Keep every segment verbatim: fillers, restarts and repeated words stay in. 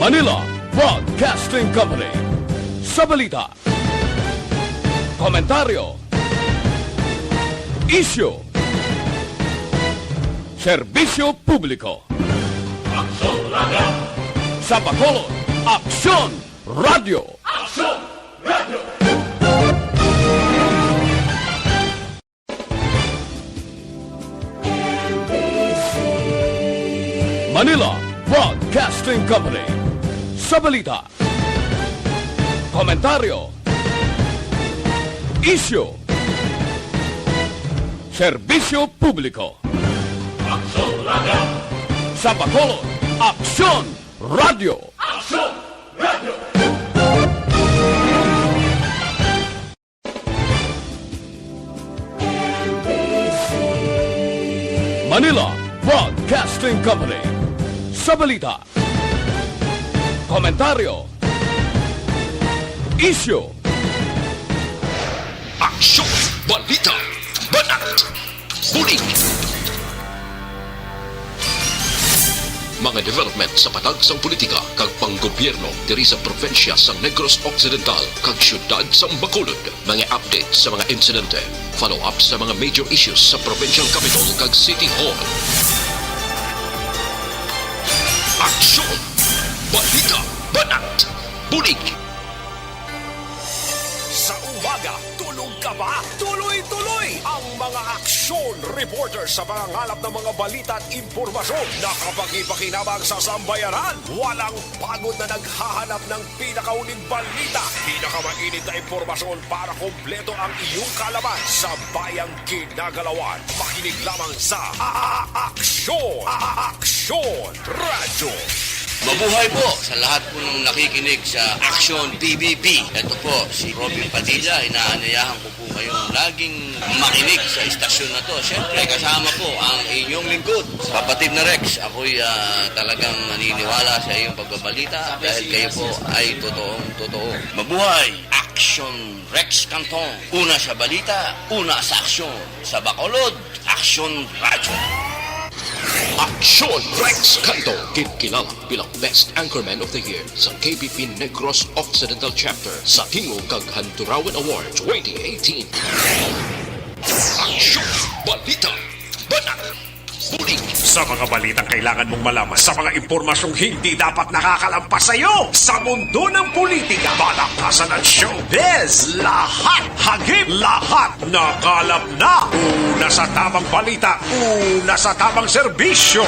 Manila Broadcasting Company. Sa balita, komentaryo, isyu, serbisyo publiko. Aksyon Radio! Sa Bacolod, Aksyon Radio! Aksyon Radio! Manila Broadcasting Company. Sa balita, komentaryo, isyu, serbisyo publiko. Aksyon Radio! Sa Bacolod, Aksyon Radio! Aksyon Radio! Manila Broadcasting Company. Sa balita, komentaryo, isyu, aksyon, balita, banat, bulig. Mga development sa patag sang politika kag panggobyerno diri sa probinsya sang Negros Occidental kag siyudad sang Bacolod. Mga update sa mga insidente, follow-up sa mga major issues sa provincial capitol kag city hall. Aksyon! Balita! Banat! Bulig! Sa umaga, tulog ka ba? Tuloy-tuloy ang mga aksyon reporter sa pangangalap ng mga balita at impormasyon na kapakipakinabang sa sambayanan. Walang pagod na naghahanap ng pinakauling balita, pinakamainit na impormasyon para kompleto ang iyong kaalaman sa bayang ginagalawan. Makinig lamang sa A-, A-, Aksyon, A-, A-, Aksyon Radyo. Mabuhay po sa lahat po ng nakikinig sa Aksyon P B B. Ito po si Robin Padilla. Inaanyayahan ko po kayong laging makinig sa istasyon na to. Siyempre, kasama po ang inyong lingkod, Kapatid na Rex. Ako'y, ah, talagang naniniwala sa iyong pagbabalita dahil kayo po ay totoong totoo. Mabuhay! Aksyon Rex Cantong. Una sa balita, una sa aksyon. Sa Bacolod, Aksyon Radyo. Aksyon Rex Cantong, ginkilala bilang Best Anchorman of the Year sa K B P Negros Occidental Chapter sa Tingog kag Handurawan Award twenty eighteen. Aksyon, balita, banat, bulig. Sa mga balitang kailangan mong malaman, sa mga impormasyong hindi dapat nakakalampas sa iyo, sa mundo ng politika, balakasan at showbiz, lahat, hagip, lahat, nakalap na. Una sa tamang balita, una sa tamang serbisyo.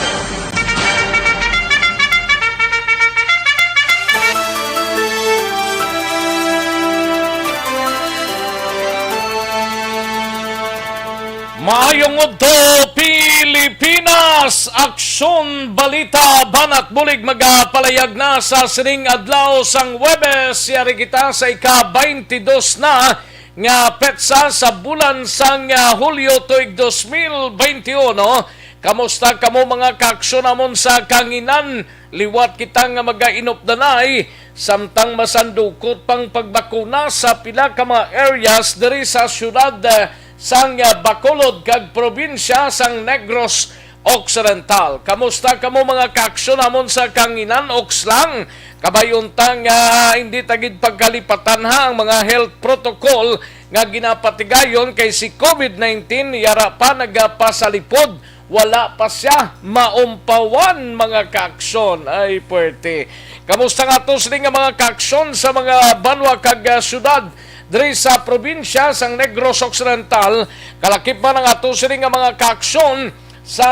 Maayong udto, Pilipinas! Aksyon, balita, banat, bulig magapalayag na sa sining adlaw sang Huwebes. Yari kita sa ika-twenty-two na nga petsa sa bulan sang, ah, Hulyo tuig dos mil bente uno. Kamusta kamo, mga kaaksyon namon sa kahanginan? Liwat kita nga magainupdanay, samtang masandukot pang pagbakuna sa pila ka mga areas diri sa siyudad, eh, sang, eh, Bacolod kag probinsya sang Negros Occidental. Kamusta kamo, mga kaaksyon namon sa kahanginan? Oks lang, kabay-on ta nga hindi ta gid pagkalipatan, ha, ang mga health protocol nga ginapatigayon, kay si COVID nineteen yara pa nagapasalipod. Wala pa siya maumpawan, mga kaaksyon. Ay, puwerte. Kamusta nga ato sini nga mga kaaksyon sa mga banwa kag, ah, syudad diri sa probinsya sang Negros Occidental? Kalakip man ang ato sini nga mga kaaksyon sa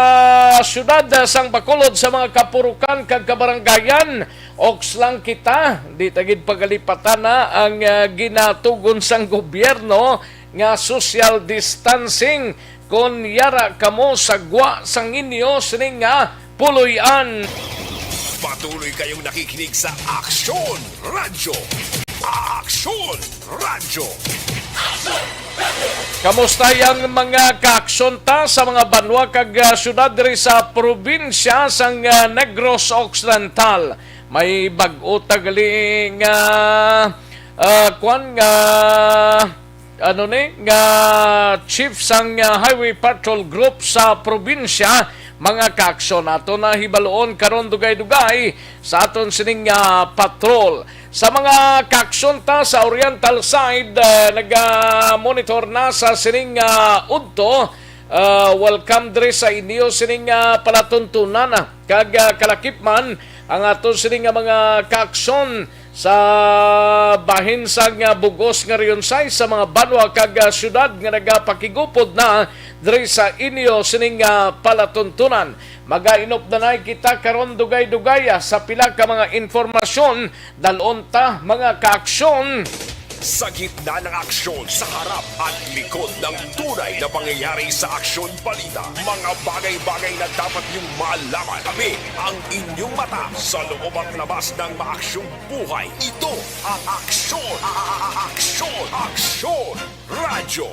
syudad, ah, sang Bacolod, sa mga kapurukan kag kabaranggayan. Oks lang kita, di ta gid pagalipatan na ang, ah, ginatugon sang gobyerno nga social distancing kon yara kamo sa gwa sang inyo sini nga puloy-an. Patuloy kayong nakikinig sa Aksyon Radyo. Aksyon Radyo. Kamusta ang mga kaaksyon ta sa mga banwa kag, ah, syudad diri sa probinsya sang, ah, Negros Occidental? May bag-o ta gali nga, ah, kwan nga ano ni, nga chief sang, ah, Highway Patrol Group sa probinsya, Mga kaaksyon, ato na hibaluon karon dugay-dugay sa aton sining, ah, patrol. Sa mga kaaksyon ta sa Oriental side, ah, naga-monitor na sa sining, ah, udto. Ah, welcome diri sa inyo sining, ah, palatuntunan, ah. Kag, ah, kalakip man ang aton sining nga mga kaaksyon sa bahin sang, ah, bug-os nga Rionsay, sa mga banwa kag, ah, syudad nga nagapakigupod na diri sa inyo sining, ah, palatuntunan. Magainop na nay kita karon dugay-dugay, ah, sa pila ka mga informasyon. Dalon ta, mga kaaksyon. Sa gitna ng aksyon, sa harap at likod ng tunay na pangyayari sa Aksyon Balita, mga bagay-bagay na dapat niyong malaman. Kami ang inyong mata sa loob at labas ng maaksyong buhay. Ito ang Aksyon, Aksyon, Aksyon Radyo.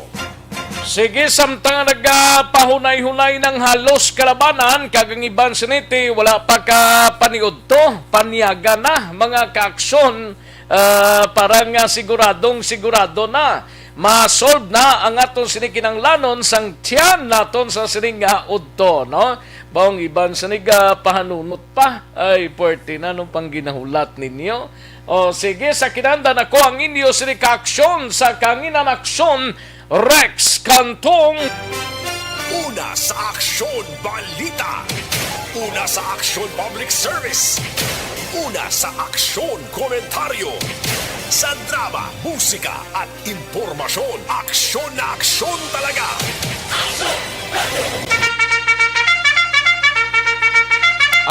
Sige, samtang nagapahunay-hunay ng halos kalabanan, kag ang iban siniti wala pa ka paniudto, panyaga na, mga kaaksyon, ah, para nga siguradong sigurado na ma-solve na ang aton sini kinahanglanon sang tiyan naton sa sining nga udto, no? Baong iban sinig, ah, pahanunot pa. Ay, puwerte na nung pangginahulat ninyo. O, sige, sa kinahanglan ako ang inyo sini kaaksyon sa Kanginan Aksyon, Rex Cantong. Una sa Aksyon Balita. Una sa Aksyon Public Service. Una sa Aksyon Komentaryo. Sa drama, musika, at impormasyon, aksyon na aksyon talaga.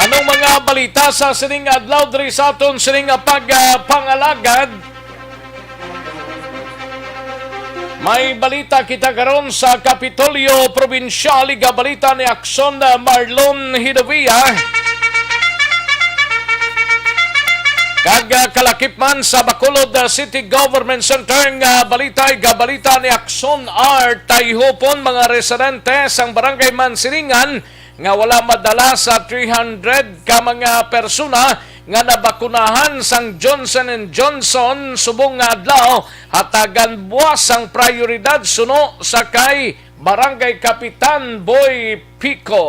Anong mga balita sa sining adlaw diri sa aton sining, ah, pag, ah, pangalagad? May balita kita karon sa Kapitolyo Probinsyal, igabalita ni Aksyon, ah, Marlon Hidavia. Kag, ah, kalakip man sa Bacolod, ah, City Government Center nga balita, igabalita ni Aksyon Art Tayhupon, mga residente sang Barangay Mansilingan nga wala madala sa three hundred ka mga persona nga nabakunahan sang Johnson and Johnson subong nga adlaw, hatagan buwas sang prioridad suno sa kay Barangay Kapitan Boy Pico.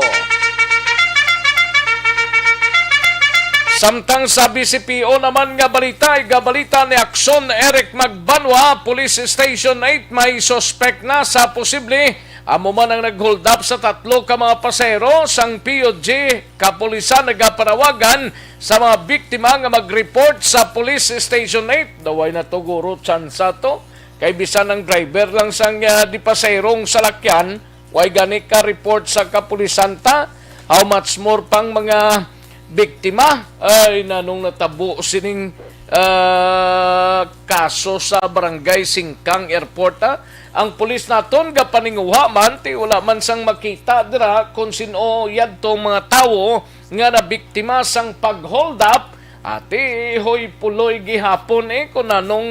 Samtang sa B C P O naman nga balita, igabalita ni Aksyon Eric Magbanwa, Police Station eight, may suspek na sa posible amo man ang nag-hold up sa tatlo ka mga pasahero sang P U G. Kapulisan nagapanawagan sa mga biktima nga mag-report sa Police Station eight. Daway na to, guro, tsansa to. Kay bisan ang driver lang sang, ah, di pasayrong salakyan, way gani ka report sa kapulisan ta. How much more pang mga biktima? Ay, nanong natabo sining, ah, kaso sa Barangay Singkang Airport, ah? Ang pulis naton gapaninguha man, ti wala man sang makita dira kung sin-o yadtong mga tawo nga nabiktima sang pag-hold up. Ati, hoy, puloy gihapon, eh, kung nanong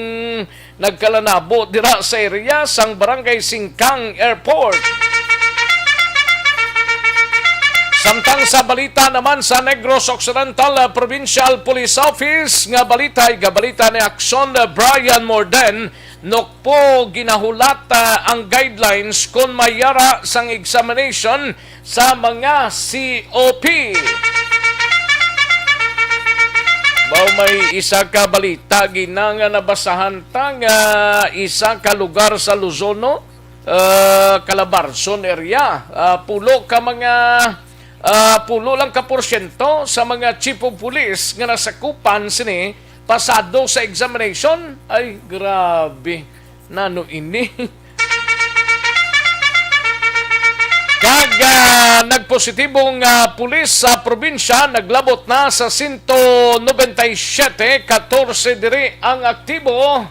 nagkalanabo dira sa area sang Barangay Singkang Airport. Samtang sa balita naman sa Negros Occidental, ah, Provincial Police Office nga balita, igabalita ni Aksyon, ah, Brian Morden, nukpo ginahulat, ah, ang guidelines kon may yara sang examination sa mga C O P. Mao may isa ka balita gina nga nabasahan ta nga isa ka lugar sa Luzon, no? Ah, Calabarzon area. Ah, pulo ka mga, ah, pulo lang ka porsyento sa mga chief of police nga nasakupan sini pasado sa examination. Ay, grabe. Nano ini? Kag, ah, nagpositibong, ah, pulis sa probinsya, naglabot na sa sento nobenta y siyete, katorse diri ang aktibo.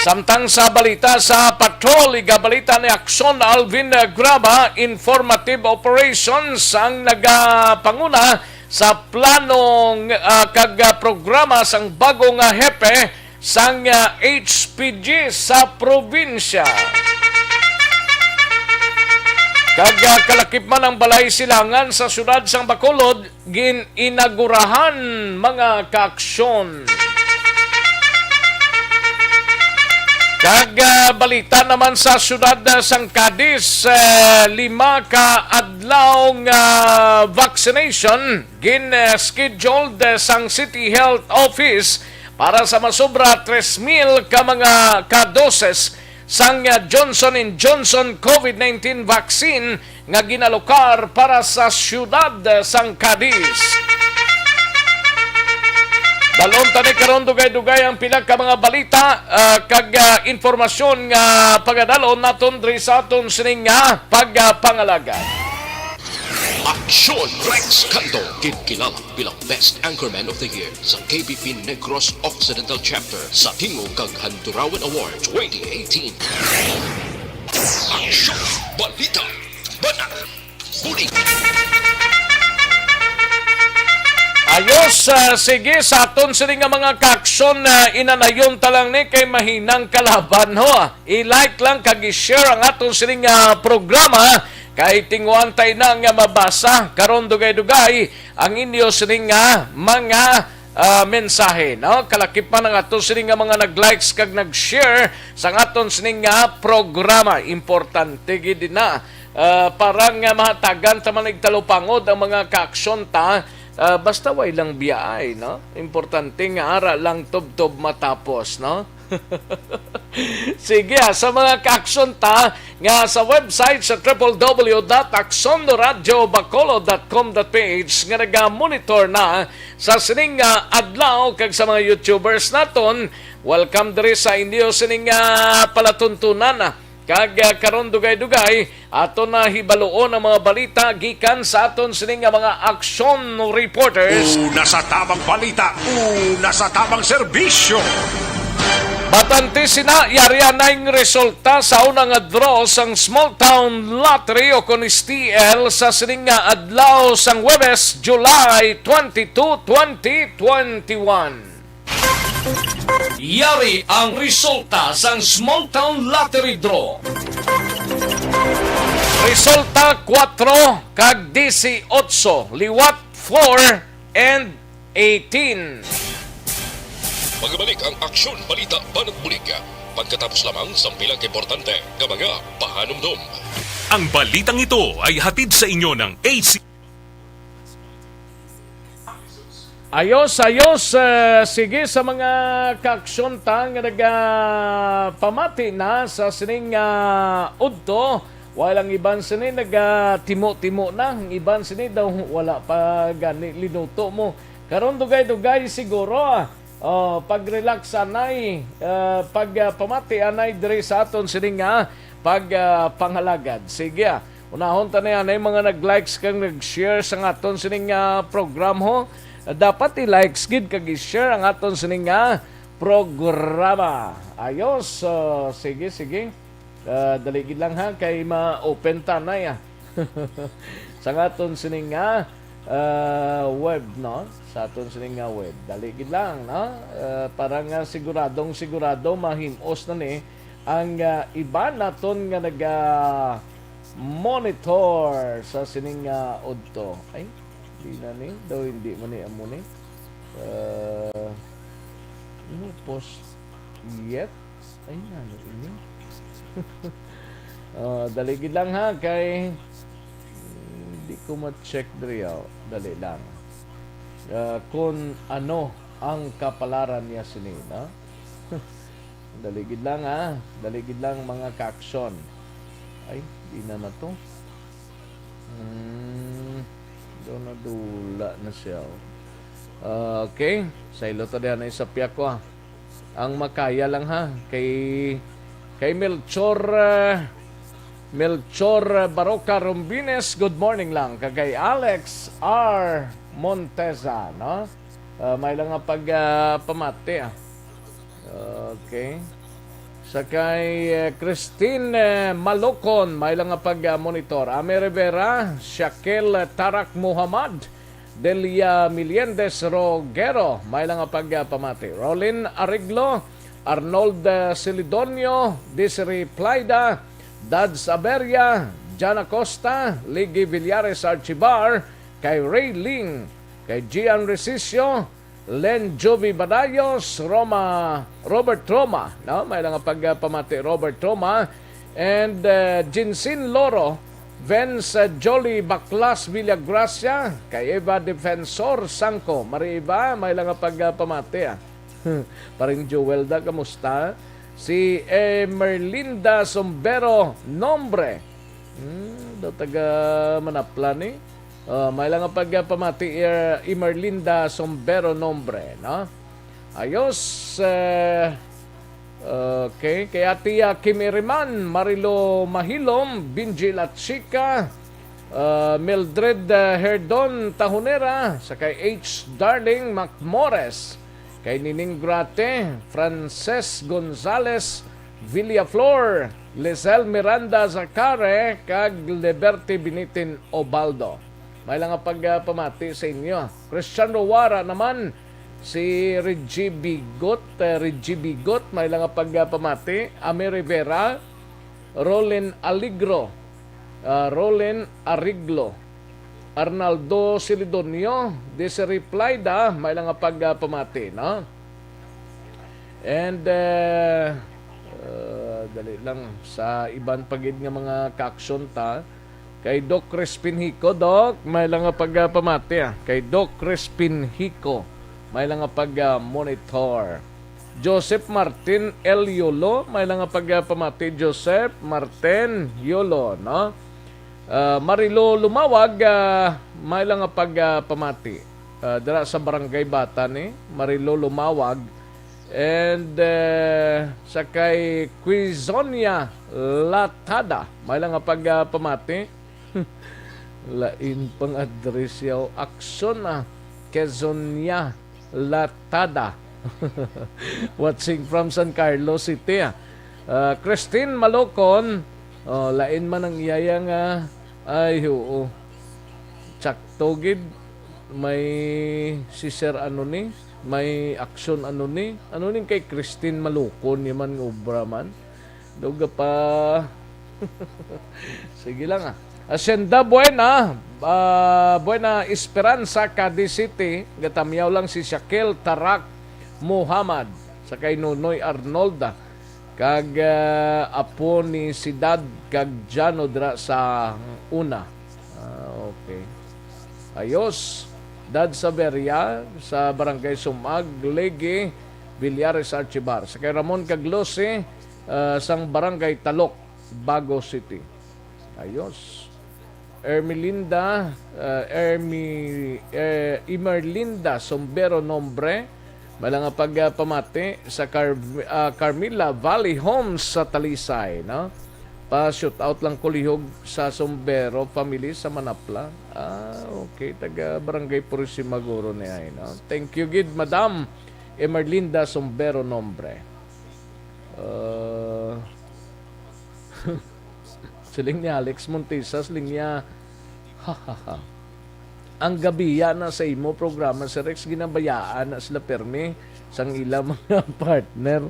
Samtang sa balita sa patrol, igabalita ni Aksyon Alvin Graba, informative operations ang nagapanguna sa planong, ah, kag, ah, programa sang bago nga hepe sang, ah, H P G sa probinsya. Kag, ah, kalakip man ang balay silangan sa siyudad sang Bacolod, gin-inagurahan, mga kaaksyon. Kag, ah, balita naman sa siyudad, ah, sang Cadiz, ah, lima ka adlaw nga vaccination gin-scheduled, ah, sang City Health Office para sa masobra tres mil ka mga ka-doses sang, ah, Johnson and Johnson COVID nineteen vaccine nga ginalokar para sa siyudad sang Cadiz. Dalon tani karon dugay-dugay ang pila ka mga balita, ah, kag, ah, impormasyon nga pagadalon naton diri sa aton sining nga pagpangalagad. Aksyon Rex Canto, ginkilala bilang Best Anchorman of the Year sa K B P Negros Occidental Chapter sa Tingog kag Handurawan Award twenty eighteen. Aksyon! Balita! Banat! Bulig! Ayos, ah, sige, sa aton sini nga mga kaaksyon, ah, inanayon ta lang ni kay mahinang kalaban, ho. I-like lang kag i-share ang aton sini nga programa kay tinguan tay na nga mabasa karon dugay-dugay ang inyo sini nga mga, ah, mensahe, no? Kalakip man ang aton sini nga mga nag-likes kag nag-share sa aton sini nga programa. Importante gid na, ah, para nga mahatagan ta man igtalupangod ang mga kaaksyon ta, ah, basta way lang biyaay, no? Importante nga ara lang tubtob matapos, no? Sige, ah, sa mga kaaksyon ta nga sa website sa triple W dot aksonradiobacolod dot com dot P H nga naga-monitor na sa sining, ah, adlaw kag sa mga YouTubers naton, welcome diri sa inyo sining, ah, palatuntunan. Kag, ah, karon dugay-dugay, ato na hibaluon ang mga balita gikan sa aton sini nga mga aksyon reporters. Una sa tamang balita, una sa tamang serbisyo. Batante sina, yari anay ang resulta sa una nga draw sang Small Town Lottery o kon S T L sa sining nga adlaw sang Huwebes, July twenty-two, twenty twenty-one. Yari ang resulta sang Small Town Lottery Draw. Resulta, kuwatro kag disiotso, liwat four and eighteen. Magbalik ang Aksyon Balita Banat Bulig pagkatapos lamang sang pila ka importante nga mga pahanumdom. Ang balitang ito ay hatid sa inyo ng A C. Ayos, ayos. Eh, sige, sa mga kaaksyon ta nga nagapamati na sa sining, ah, udto, wala ang iban sini nagatimo-timo na, ang iban sini daw wala pa gani linuto mo. Karon dugay-dugay siguro, ah. Oh, pag-relax anay, ah, pag, ah, pamati anay diri sa aton sining nga pag, ah, pangalagad. Sige, ah. Unahon ta na yan, ay mga nag-likes kang nag-share sa aton sining, ah, program, ho. Dapat i-likes gid kag i-share ang aton sining nga programa. Ayos. So, sige, sige. Ah, dali gid lang, ha, kay ma-open ta na, ya. Sa aton sining nga, ah, web, no? Sa aton sining nga web. Dali gid lang, no? Ah, para nga siguradong sigurado mahim-os na ni ang, ah, iban naton nga naga-monitor sa sining nga udto. Ay, di na ni. Daw hindi man ni amo ni. Ah, no post yet. Ay, ano ini? Ah, dali gid lang, ha, kay hindi ko ma-check diri, oh. Dali lang. Ah, kung ano ang kapalaran niya sini, no? Dali gid lang, ha. Dali gid lang, mga kaaksyon. Ay, di na na to. Hmm, daw nadula na siya, oh. Ah, okay. Saylo ta diha na isa piya ko, ah. Ang makaya lang, ha. Kay, kay Melchor, ah, Melchor Baroca Rombines, good morning lang. Kag kay Alex R Monteza, no? Ah, may lang nga pag, ah, pamati, ah. Okay. Sa kay, eh, Christine, eh, Malocon, may lang nga pag, ah, monitor. Ame Rivera, Shaquille Tarak Muhammad, Delia Miliendes Roguero, may lang nga pag, ah, pamati. Rolin Ariglo, Arnold, eh, Celidonio, Desiree Plaida, Dads Aberia, Jan Acosta, Ligi Villares Archibar, kay Ray Ling, kay Gian Resicio, Len Jovi Badayos, Roma, Robert Roma, no? May lang pagpamati, Robert Roma, and, uh, Jinsin Loro, Vince, uh, Jolly Baklas Villagracia, kay Eva Defensor Sangko. Mari Eva, may lang pagpamati, ah. Paring Joel da, kamusta? Si Emerlinda Sombero Nombre. Hmm, daw taga Manapla ni. Ah, may lang ang pagpamati, er, Emerlinda Sombero Nombre, no? Ayos, eh, okay. Kay Ate, ah, Kim Iriman, Marilo Mahilom, Binji Lachica, ah, Mildred, ah, Herdon Tahonera, sa kay H Darling Macmores, kay Nining Grate, Frances Gonzales Villaflor, Lizelle Miranda Zacare, kag Liberty Binitin Obaldo. May lang nga pagpamati sa inyo. Christian Rowara naman, si Reggie Bigot, eh, Reggie Bigot, may lang nga pagpamati. Ami Rivera, Roland Aligro, ah, Roland Ariglo, Arnaldo Silidonio, Desiree Plaida, may lang nga pagpamati, no? And, eh, uh, dali lang, sa iban pa gid nga mga kaaksyon ta, kay Doc Crispin Hico, Doc, may lang nga pagpamati, ah. Kay Doc Crispin Hico, may lang nga pag-monitor. Joseph Martin L Yolo, may lang nga pagpamati, Joseph Martin Yolo, no? Ah, Marilo Lumawag, ah, may lang nga pagpamati. Ah, dira sa Barangay Batan, eh, Marilo Lumawag. And, eh, sa kay Quizonia Latada, may lang nga pagpamati. Lain pang address yaw. Aksyon, ah. Quizonia Latada. Watching from San Carlos City, ah. Ah, Christine Malocon, oh, lain man ang iyaya nga, ay, oo. Tsakto gid, may si Sir ano ni, may aksyon ano ni, ano ni kay Christine Malocon, ni man nga obra man. Duga pa. Sige lang, ah. Hacienda Buena, ah, Buena Esperanza, Cadiz City. Gatamyaw lang si Shaquille Tarak Muhammad sa kay Nonoy Arnold, ah, kag, ah, apo ni Sidad kag Jano dira sa una. Ah, okay. Ayos. Dad Saveria sa Barangay Sumag, Legi, Villares Archibar. Sa kay Ramon kag Lucy, ah, sang Barangay Talok, Bago City. Ayos. Ermelinda, ah, Ermi-, eh, Imerlinda Sombero Nombre, may lang nga pagpamati sa Car-, ah, Carmila Valley Homes sa Talisay, no? Pa-shout out lang kulihog sa Sombero family sa Manapla. Ah, okay. Taga Barangay Purisima guro ni ay, no? Thank you gid, Madam Emerlinda Sombero Nombre. Uh, siling ni Alex Montesa, siling niya, ha, ha, ha. Ang gabiya na sa imo programa, Sir Rex, ginabayaan na sila permi sang ila mga partner.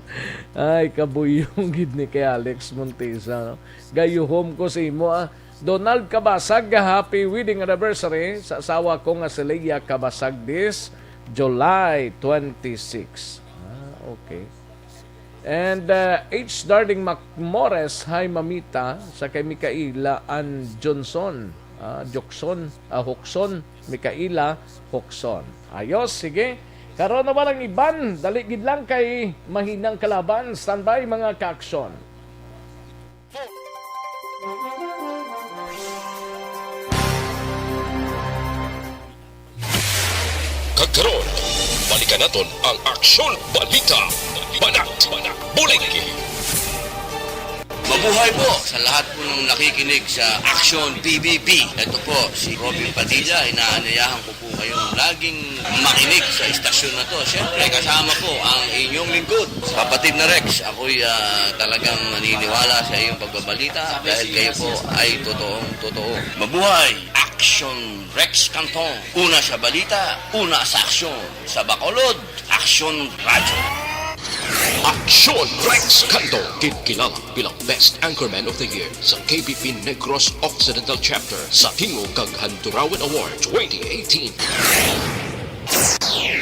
Ay, kabuyong gid ni kay Alex Montesa, no? Gayuhom ko sa imo, ah. Donald Kabasag, happy wedding anniversary sa asawa ko nga si Leia Kabasag this July twenty-six. Ah, okay. And, uh, H Darling Macmores, hi Mamita, sa kay Mikaela Ann Johnson, ah, Jokson, ah, Hokson, Mikaela Hokson. Ayos, sige. Karon naman ang iban, dali gid lang kay mahinang kalaban. Standby, mga kaaksyon. Kag karon, balikan naton ang Aksyon Balita. Banat, Bulig. Mabuhay po sa lahat po ng nakikinig sa Aksyon P B B. Ito po si Robin Padilla. Inaanyayahan ko po kayong laging makinig sa istasyon na to. Siyempre, kasama po ang inyong lingkod, Kapatid na Rex. Ako'y, ah, talagang naniniwala sa iyong pagbabalita dahil kayo po ay totoong totoo. Mabuhay! Aksyon Rex Cantong. Una sa balita, una sa aksyon. Sa Bacolod, Aksyon Radyo. Aksyon Rex Cantong. Ginkilala bilang Best Anchorman of the Year sa K B P Negros Occidental Chapter sa Tingog kag Handurawan Award twenty eighteen.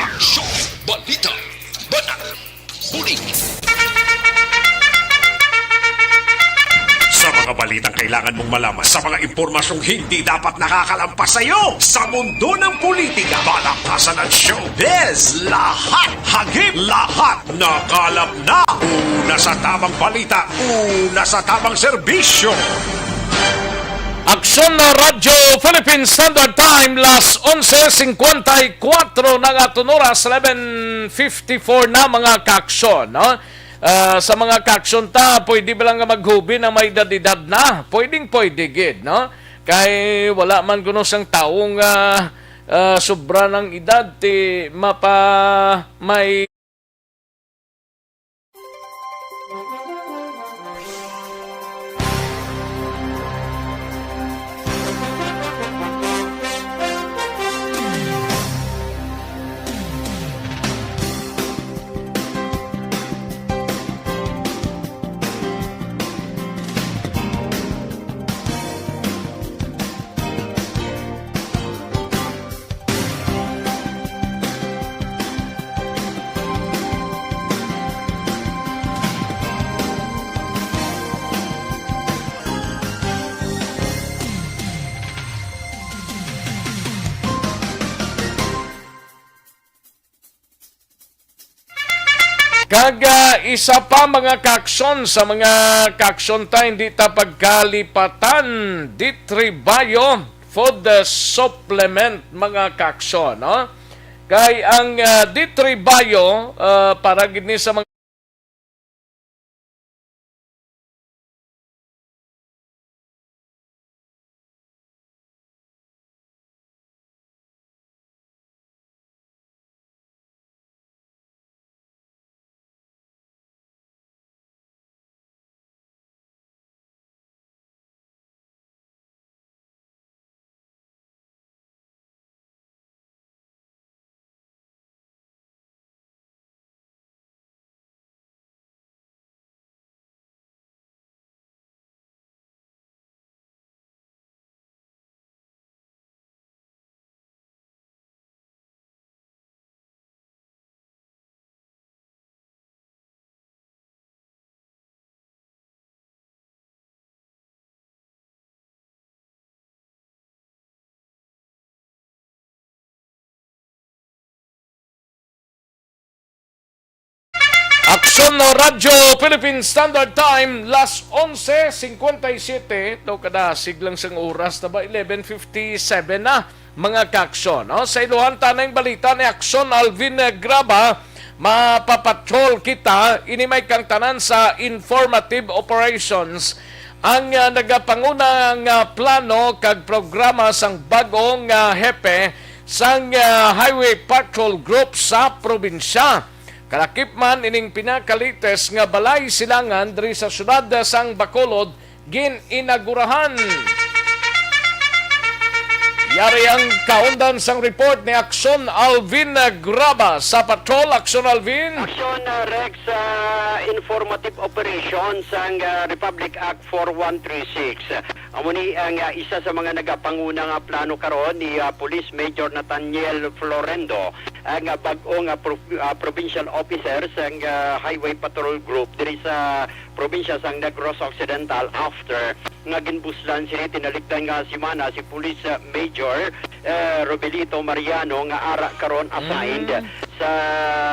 Aksyon Balita, balak, bulig. Sa mga balitang kailangan mong malaman, sa mga impormasyong hindi dapat nakakalampas sa iyo, sa mundo ng politika, balakasan at showbiz, lahat hagip, lahat nakalap na. Una sa tamang balita, una sa tamang serbisyo. Aksyon na Radyo Philippine Standard Time, las onse cincuenta y cuatro na nga aton oras, eleven fifty-four na, mga kaaksyon, no? Ah, sa mga kaaksyon ta, pwede ba lang nga maghubi na may edad-edad na? Pwedeng pwede gid, no? Kay wala man kuno sang tawo nga, ah, sobra ng edad, ti mapa-, may Kag, ah, isa pa, mga kaaksyon, sa mga kaaksyon ta, hindi ta pagkalipatan, Ditribayo Food, ah, Supplement, mga kaaksyon, no? Kay ang, ah, Ditribayo, ah, para gid ni sa mga Aksyon na Radyo Philippine Standard Time, las onse cincuenta y siete. Daw kada siglang sang oras na ba? Eleven fifty-seven na, mga kaaksyon, no? Sa iluhan ta na yung balita ni Aksyon Alvin, eh, Graba. Mapapatrol kita, ini may kangtanan sa informative operations. Ang, ah, nagapanguna nga plano kag programa sang bag-o nga hepe sang, ah, Highway Patrol Group sa probinsya. Kalakip man ining pinakalites nga balay silangan diri sa siyudad sang Bacolod, gin-inagurahan. Yari ang kaundan sang report ni Aksyon Alvin Graba sa Patrol. Aksyon Alvin. Aksyon, uh, Rex, uh, informative operation sang, uh, Republic Act four one three six. Amo ni ang, uh, isa sa mga nagapanguna nga plano karon ni, uh, Police Major Nathaniel Florendo, ang, uh, bag-o nga pro-, uh, provincial officer sang, uh, Highway Patrol Group diri sa probinsya sang Negros Occidental after nga ginbuslan sini tinalikdan nga semana si Police, uh, Major, uh, Robelito Mariano nga ara karon assigned Mm. sa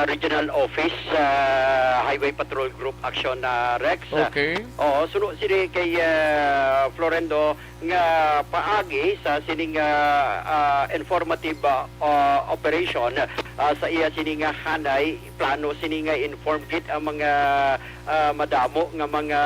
Regional Office, uh, Highway Patrol Group Action, uh, Rex. Okay. Oo, suno sini kay, uh, Florendo nga paagi sa sining, uh, uh, informative, uh, uh, operation, uh, sa iya sini nga hanay plano sini nga inform gid ang mga, ah, madamo nga mga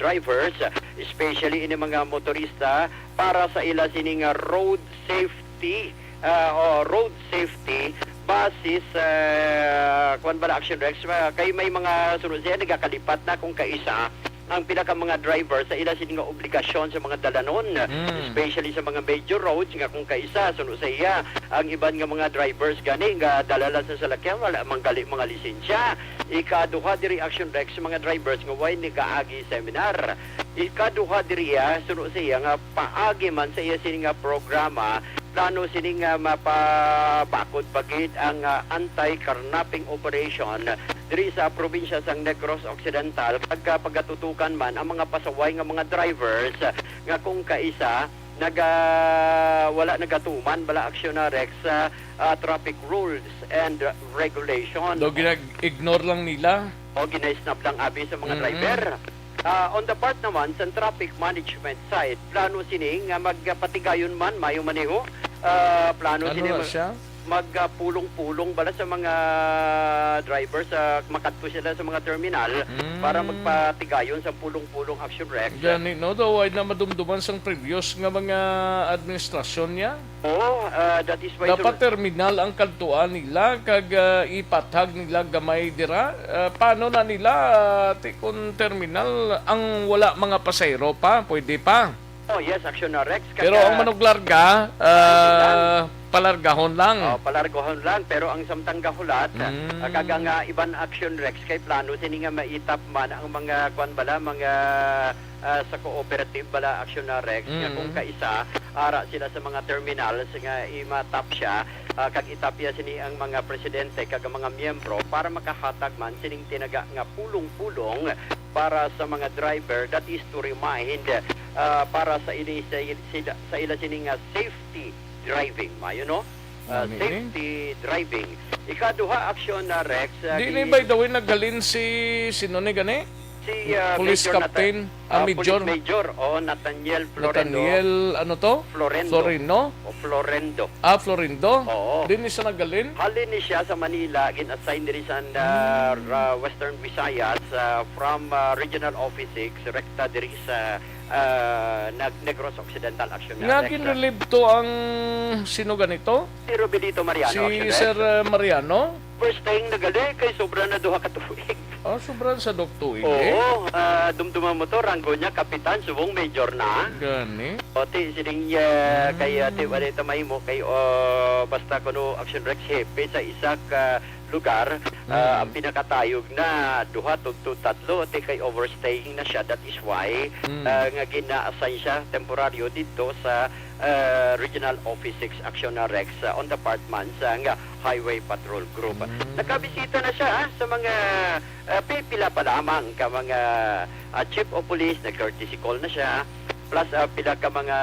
drivers, especially ini mga motorista, para sa ila sini nga road safety, ah, o road safety basis, ah, kuwan ba na, Action Rex? Ah, kay may mga sunod siya, nagakalipat na kung kaisa ang pila ka mga driver sa ila sini nga obligasyon sa mga dalanon, Mm. especially sa mga major roads nga kung kaisa, suno sa iya, ang iban nga mga drivers gani nga dala lang sa salakyan, wala man gali mga lisensya. Ikaduha diri, Action Rex, sa mga drivers nga way nagaagi seminar. Ikaduha diri, ah, suno sa iya nga paagi man sa iya sini nga programa Plano sini nga mapabakod pa gid ang, ah, anti-carnapping operation diri sa probinsya sang Negros Occidental, kag, ah, pagatutukan man ang mga pasaway nga mga drivers, ah, nga kung kaisa naga-, wala nagatuman bala, Aksyon na Rex, sa, ah, traffic rules and regulation. Daw ginag-ignore lang nila. O ginaisnab lang abi sa mga Mm. driver. Ah, on the part naman sa traffic management side, plano sini nga magpatigayon man, mayo maneho. Ah, plano Ano sini na mag-, siya? mag, ah, pulong-pulong bala sa mga driver sa makadto sila sa mga terminal Mm. para magpatigayon sa pulong-pulong, Action Rex. Gani, no? Daw ay na madumduman sang previous nga mga administrasyon niya. Oo, ah, that is why Dapat the terminal ang kadtuan nila kag, ah, ipathag nila gamay dira. Ah, paano na nila, ah, ti kun terminal ang wala mga pasahero pa, pwede pa? Oh, yes, Action na Rex. Kag, Pero ang ah, manuglarga, ah, palargahon lang. Oh, palargahon lang, pero ang samtang gahulat, Mm. ah, kag ang, ah, iban Action Rex kay plano sini nga maitap man ang mga, kwan bala, mga, ah, sa cooperative bala, Action na Rex, nga Mm. kung kaisa, ara sila sa mga terminals nga imatap siya, ah, kag itapya sini ang mga presidente kag ang mga miyembro para makahatag man sining tinaga nga pulong-pulong para sa mga driver, that is to remind, ah, para sa ini, sa il-, sila, sa ila sini nga safety driving, mayo, no? Ah, Ano ni? safety driving. Ikaduha, Action na Rex, ah, Di ni, gi- by the way, naghalin si, sino ni gani? Si, ah, Police Major Nata-, Captain, ah, ah, Police Major. Major, oh, Nathaniel Florendo. Nathaniel, ano to? Florendo. Florino? O Florendo. Ah, Florindo? Oo. Di ni siya naghalin? Halin ni siya sa Manila, gin-assign diri sa, ah, Hmm. ra-, Western Visayas, ah, from, ah, Regional Office six, rekta diri sa, ah, Nag-, Negros Occidental Action Nga Director. Ginrelieve to ang sino ganito? Si Robelito Mariano, Si Action Sir, Director. Ah, Mariano? First time na gali, kay sobra na duha ka tuig. Ah, sobra sa duha ka tuig, eh. Oo, ah, dumduma mo to, ranggo niya, kapitan, subong major na. Gani. O, ti, siling, ah, kay, ah, ti, Mm. wala ito mahimo, kay, oh, basta kuno Action Rex hepe sa isa ka lugar, ah, Mm. ang pinakatayog na duha to, to tatlo, ti, kay overstaying na siya. That is why, Mm. ah, nga gina-assign siya temporaryo dito sa, ah, Regional Office six Action na Rex, ah, on the part man sa nga Highway Patrol Group. Mm. Nakabisita na siya, ah, sa mga, ah, pi-, pila pa lamang ka mga, ah, chief of police, nag-courtesy call na siya, plus, ah, pila ka mga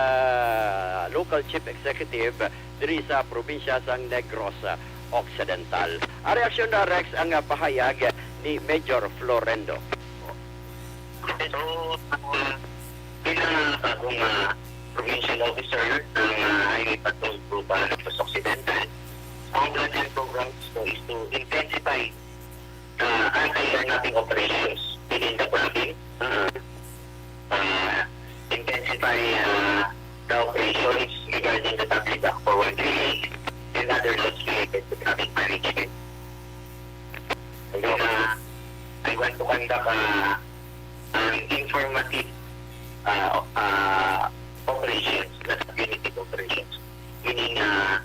local chief executive diri sa probinsya sang Negros, ah, Occidental. Ang reaksyon na, Rex, ang, ah, pahayag ni Major Florendo. So, ah, bilang, ah, bagong, ah, provincial officer ng, ah, Highway Patrol Group, ah, Negros Occidental, ang natin programs ko is to intensify, ah, anti-carnapping operations within the province. Mm. Ah, intensify, ah, the operations regarding the Public Act four one three and other laws related to traffic management. And then, ah, I want to conduct, ah, an informative, ah, ah, operations, not punitive operations. Meaning, ah,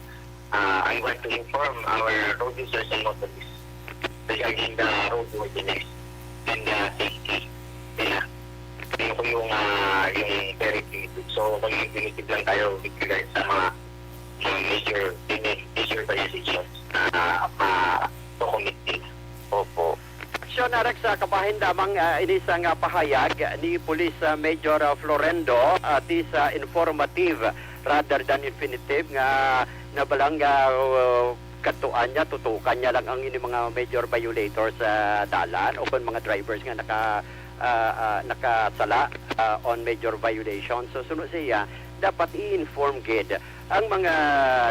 ah, I want to inform our road users and motorists regarding the roadworthiness and, ah, safety nila. Ayoko yung, ah, yung very punitive. So, maging punitive lang tayo with regards sa mga, mga major, major violations na, ah, ma-, ma-commit. Opo. Aksyon, Rex, sa kabahin lamang, ah, ini sang, ah, pahayag ni Police, ah, Major, ah, Florendo, ah, ti sa informative rather than infinitive nga nabalang, ah, kadtuan niya, tutukan niya lang ang ini mga major violators sa dalan o kon mga drivers nga naka, ah, ah, nakasala, ah, on major violations. So, suno siya, dapat i-inform gid ang mga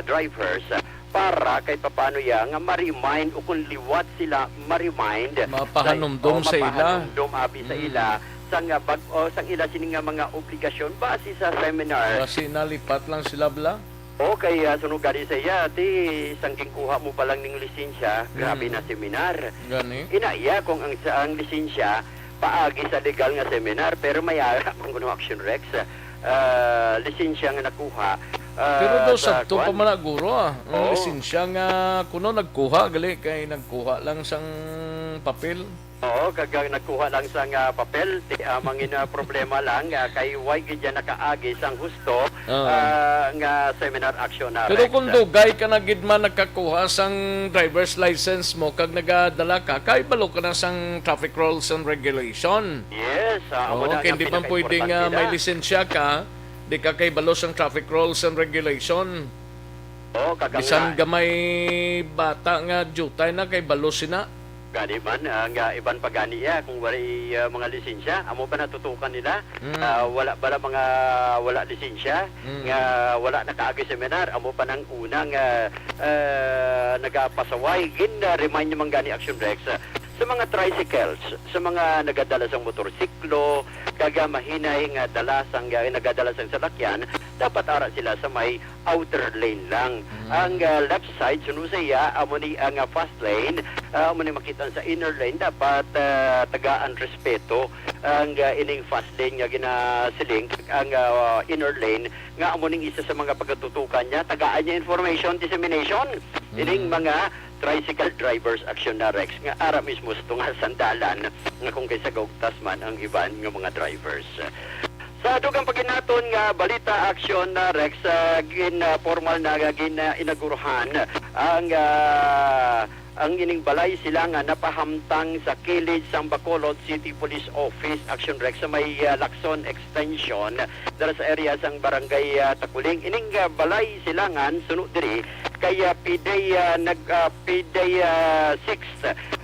drivers para kay papano ya nga ma-remind o kung liwat sila ma-remind Mapahanumdom sa, sa ila. Mapahanumdom abi sa Mm. ila sa nga bag-, o sa ila sini nga mga obligasyon base sa seminar. Basi nalipat lang sila, bala? O kay, ah, sunog gani sa iya, ti, sang ginkuha mo pa lang ning lisensya, grabe Mm. na seminar. Gani? Ina iya kung ang, sa, ang lisensya paagi sa legal nga seminar, pero may ara man kuno, Action Rex, ah, lisensya nga nakuha, ah, Pero daw sa sakto pa kwan. Man na, guro, ah, ang Oo. Lisensya nga kuno nagkuha, gali kay nagkuha lang sang papel. Oo, kag, ah, nagkuha lang sang, ah, papel, ti, ah, mangin, ah, problema lang, ah, kay way gid yan nakaagi sang husto, Ah. ah, nga seminar action na Pero Rex. kung dugay ka na gid man nakakuha sang driver's license mo kag nagadala ka, kay balo ka na sang traffic rules and regulation. Yes, ah, amo Oo, na kay ang di man pwede nga pinakaimportante may na. lisensya ka, di ka kay balo sang traffic rules and regulation. Oo, kag ang Bisan na- gamay bata nga diutay na kay balo sina. Gani man, ang, ah, iban pa gani, ah, kung walay, ah, mga lisensya, amo pa natutukan nila. Mm. Ah, wala bala mga wala lisensya Mm. nga wala nakaagi seminar, amo pa nang unang, ah, ah, nagapasaway. Gin, ah, remind naman gani Action Rex, ah, sa mga tricycles, sa mga nagadala sang motorsiklo, kag, ah, mahinay nga dala sang, ah, nagadala sang salakyan, dapat ara sila sa may outer lane lang. Mm. Ang, ah, left side, suno sa iya, amo ni ang, ah, fast lane, ah, amo ni makita sa inner lane. Dapat, ah, tagaan respeto ang, ah, ining fast lane nga ginasiling, ang, ah, inner lane, nga amo ning isa sa mga pagatutukan niya, tagaan niya information dissemination. Ining Mm. mga tricycle drivers action na Rex, nga ara mismo sa tunga sang dalan, nga kung kay sa gaugtas man ang iban nga mga drivers. Sa dugang paginaton nga balita, Action, ah, Rex, ah, gin, ah, formal na nga gin, ah, inagurahan ang, ah, ang ining balay sila nga napahamtang sa kilid sang Bacolod City Police Office, Action Rex, sa may, ah, Lacson Extension, dala sa area sang Barangay, ah, Taculing. Ining, ah, balay silangan suno diri kay, ah, P D, ah, nag, ah, P D, ah, six,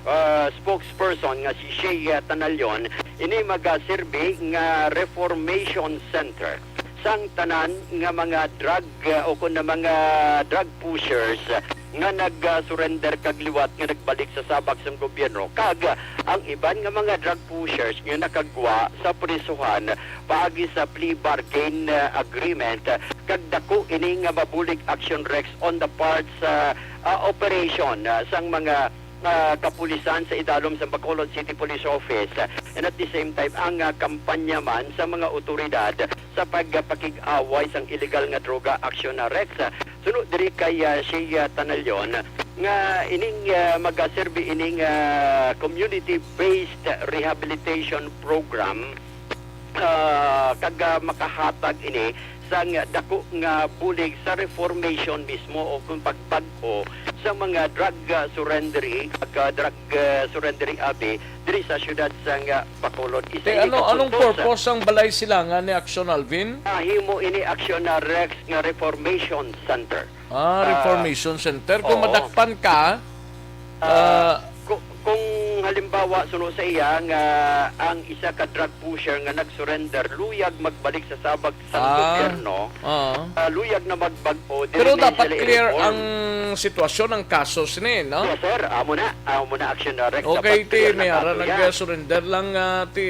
ah, spokesperson nga si Shay, ah, Tanalion, ini magaserbi nga reformation center sang tanan nga mga drug, uh, o kun na mga drug pushers, uh, nga nag-surrender kag liwat nga nagbalik sa sabak sang gobyerno, kag, uh, ang iban nga mga drug pushers nga nakagwa sa prisuhan paagi sa plea bargain, uh, agreement, uh, kag dako ini nga mabulig, Action Rex, on the part sa, uh, operation, uh, sang mga, uh, kapulisan sa idalom sa Bacolod City Police Office. And at the same time, ang, uh, kampanya man sa mga otoridad sa pagpakig-away sang illegal nga droga, Action na Rex. Suno diri kay, ah, Shea Tanalion, nga ining, ah, magaserbi ining, ah, community-based rehabilitation program, ah, kag, ah, makahatag ini sang dako nga bulig sa reformation mismo o kung pagbag-o sa mga drug, ah, surrendering, pagka drug, ah, surrendering abi diri sa siyudad sang, ah, Bacolod. Isa Te, ini ano, ka anong punto sa purpose sang balay silangan ni Action, Alvin? Ah, himo ini, Action na Rex, nga Reformation Center. Ah, Ah, Reformation Center. Kung oo. madakpan ka, Ah, ah, ku-, kung halimbawa, suno sa iya nga ang isa ka drug pusher nga nag-surrender, luyag magbalik sa sabak sang Ah, gobyerno, oo. ah, luyag na magbag-o, dili Pero na dapat sila clear i-reform. ang sitwasyon, ang kaso sini, no? Yes, sir. Amo na. Amo na, Action na Rex. Okay, Dapat ti, clear na may ara kaso yan. nag-surrender lang, ah, ti,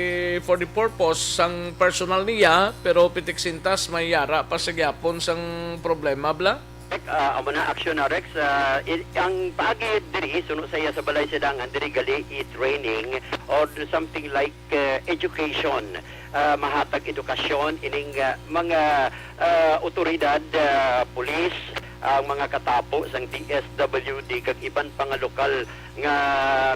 for the purpose sang personal niya, pero pitik sintas may ara pa sa gyapon sang problema, bla? Correct. Ah, amo na, Action na Rex. Ah, i-, ang paagi diri, suno sa iya sa balay silangan, diri gali i-training or something like, ah, education. Ah, mahatag edukasyon ining, ah, mga, ah, otoridad, ah, pulis, ang mga katapo sang D S W D kag iban pa nga lokal nga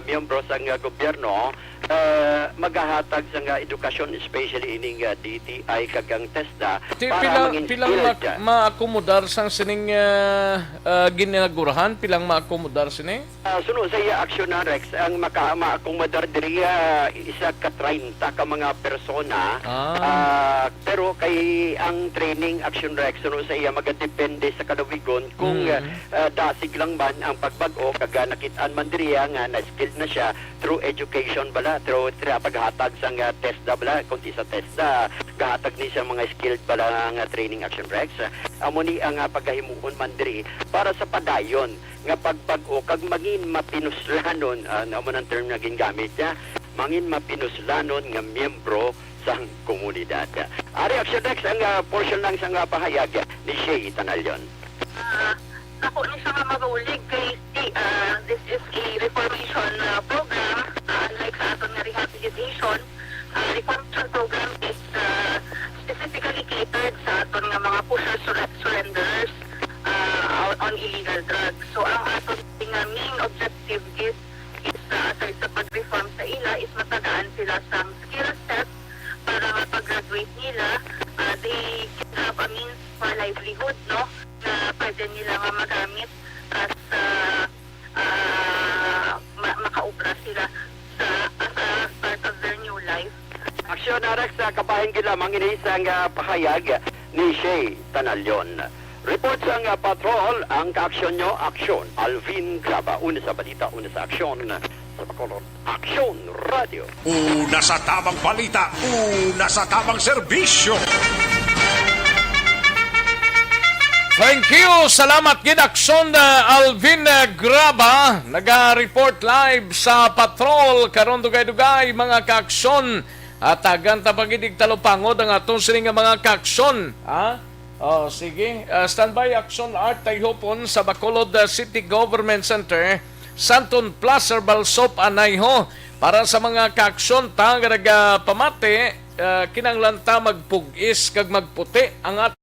miyembro sang, ah, gobyerno, ah, magahatag sang, ah, edukasyon, especially ining, ah, D T I kag ang TESDA Ti-, para pila, mangin pilang skilled. ma-, maakomodar sang sining, ah, ah, ginagurahan? Pilang maakomodar sini? Ah, suno sa iya, Action na Rex, ang maka-, maakomodar diri, ah, isa ka treinta ka mga persona. Ah. Ah, pero kay ang training, Action Rex, suno sa iya, magadepende sa kalawigon kung, Mm. ah, dasig lang man ang pagbag-o, kag, ah, nakit-an man diri, ah, nga na-skilled na siya through education bala, through, through paghatag sang, ah, TESDA bala, kung di sa TESDA, gahatag ni sa mga skilled bala nga training, Action Rex. Amo ni ang, ah, pagahimuon man diri para sa padayon nga pagbag-o kag mangin mapinuslanon, ah, amo nang term nga gingamit niya, mangin mapinuslanon nga miyembro sang komunidad. Ari, Action Rex, ang, ah, portion lang sang, ah, pahayag ni Shay Tanalion. Ah, dako ni siya nga mabulig kay si, ah, this is a reformation, ah, program, ah, unlike sa aton nga rehabilitation. Ah, reformation program is, ah, specifically catered sa aton nga mga pusher surre-, surrenders, ah, on, on illegal drugs. So, ang aton nga main objective is, is, ah, aside sa pag-reform sa ila, is nila sang skill set para nga pag-graduate nila, ah, they can have a means for livelihood, no? Na pwede nila nga magamit as, ah, ah, ma-, makaobra sila sa, as a part of their new life. Aksyon, Rex, sa kabahin gid lamang ini sang, ah, pahayag ni Shay Tanalion. Report sang, ah, patrol, ang kaaksyon nyo, aksyon. Alvin Graba, una sa balita, una sa aksyon, sa Bacolod Aksyon Radio. Una sa tabang balita, una sa tabang serbisyo. Thank you. Salamat gid, Aksyon, uh, Alvin, uh, Graba. Naga-report live sa patrol karon, dugay-dugay, mga kaaksyon. Hatagan ta pa gid og talupangod ang atong sini nga mga kaaksyon. Ha? Oh, sige. Uh, standby, Aksyon Art Tayhopon sa Bacolod, uh, City Government Center, Santon Plaza, Balsop, Anayho. Para sa mga kaaksyon ta nga nagapamati, uh, kinahanglan ta magpug-is kag magputi ang at-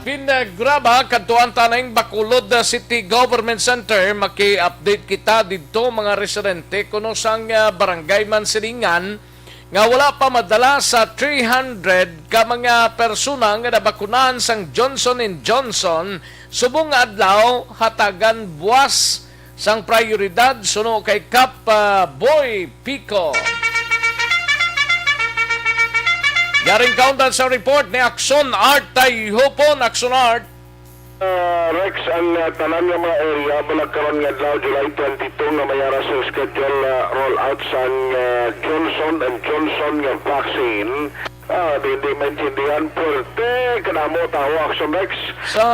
Pinagraba, kadtuan ta ning Bacolod, uh, City Government Center. Maki-update kita didto, mga residente kuno sang, uh, Barangay Mansilingan nga wala pa madala sa three hundred ka mga persona nga nabakunahan sang Johnson and Johnson subong nga adlaw hatagan buwas sang prioridad suno kay Kap, ah, Boy Pico. Yaring kaundan sa report ni Aksyon Art Tayhopon. Aksyon Art. Ah, Rex, ang, ah, tanan nga mga area, balag karon nga adlaw, July twenty-two, nga may ara sa schedule, ah, rollout sang, ah, Johnson and Johnson nga vaccine. Ah, di, di maintindihan. Puwerte, kadamo tawo, Action Rex. Sa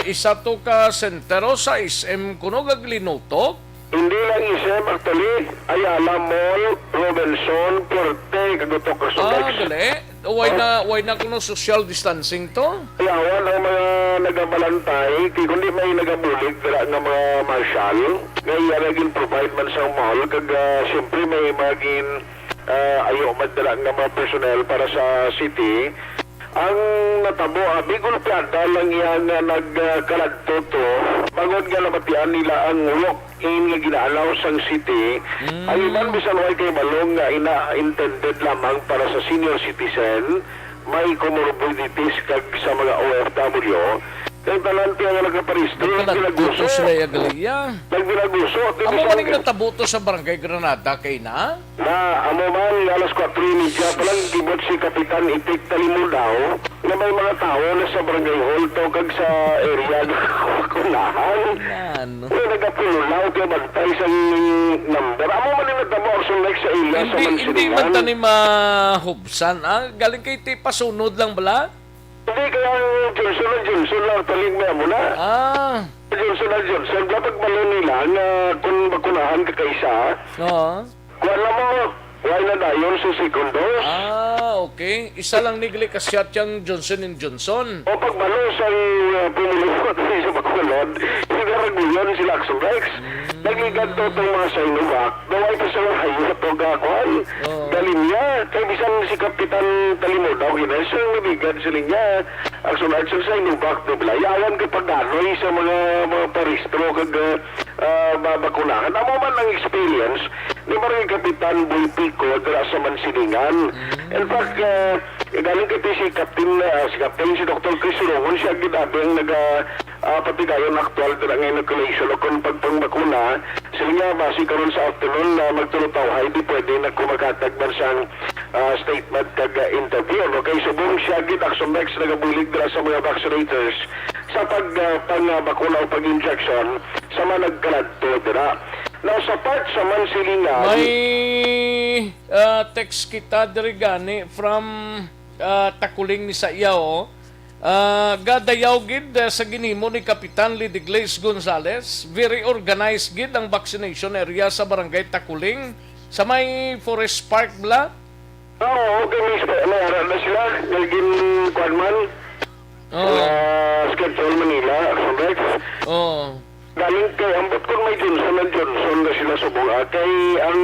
isa to ka sentero sa S M kuno gaglinutok? Hindi lang S M, actually. Ayala Mall, Robinson, puwerte, kagutok, Action Rex. Ah, gali. Way na, way na kuno social distancing to? Yawan ang mga nagabalantay, kay kundi may nagabulig dira nga mga marshal, nga iya na gin-provide man sa mall, kag, ah, siyempre may mga gin-, ah, ayo man dira nga mga personnel para sa city. Ang natabo, ah, bigol piada lang iya nga nagkaladto to, bangod nga nabatian nila ang walk-in nga gina-allow sang city. Mm. Ang iban bisan way kay balong nga ina intended lamang para sa senior citizen, may comorbidities kag sa mga O F W. Kay tanan kaya nga nagkaparehistro, Nagkaladto nagpinaguso. Sila, ya, gali, ya. Nagpinaguso, di Amo ba man ang siya natabo to sa Barangay Granada kay na? Na, amo man, alas kuwatro y media pa lang, gibot si Kapitan Itik Talimudaw na may mga tawo na sa barangay hall to kag sa area na kunahan. Ano? Nga nagapululaw kay bantay sa number. Amo man yung natabo, Orson Mike, sa area sa Hindi, hindi Mansilingan. Man tani mahubsan, ah? Galing kay ti pasunod lang bala? Hindi, kaya ang Johnson and Johnson lang, taling may amo na. Ah. Johnson and Johnson, dapat malo nila nga kung bakunahan ka kaisa, Oo. Kuwan lang mo, why na dayon sa second dose? Ah, okay. Isa lang ni gali ka shot yang Johnson and Johnson. O pagbalo sa, uh, pumuluhot sa Bacolod, pinaraguyon sila Action Rex. Mm. Nagligad to itong mga Sinovac. Daw ay pa sila hayo to ga, kuwan. Oo. Galing niya. Kay bisan si Kapitan Talimo daw, ina, siya ang nabigad sa linya. Action Rex, sa Sinovac, di ba? Yawan ka pagdanoy sa mga, mga parehistro kag, uh, ah, babakunahan. Amo man ang experience ni Barangay Kapitan Boy Pico dira sa Mansilingan. Mm. In fact, ah, galing kay si Captain, ah, si Captain, si Doktor Chris Rongon, siya gid abi ang naga, ah, patigayon aktual dira nga inoculation o kung pagpangbakuna. Sila nga, base karon sa afternoon, na magtulutawhay, di pwede na kumagatag man sang, ah, statement kag, ah, interview. No? Kay subong siya gid, Action Rex, nagabulig dira sa mga vaccinators sa pag, ah, pang, ah, bakuna o pag-injection sa mga nagkaladto dira. Now, sa part sa Mansilingan, May Ah, text kita diri gani from, ah, Takuling ni sa iya, oh. Ah, gadayaw gid, ah, sa ginhimo ni Kapitan Lidiglace Gonzales. Very organized gid ang vaccination area sa Barangay Takuling sa may Forest Park, bla. Oo, okay, may, may ara na sila. May gin-, kuwan man. Oo. Sa schedule Manila, Action Rex. Oo. Galing kay ambot kon may Johnson and Johnson na sila subong, ah. Kay ang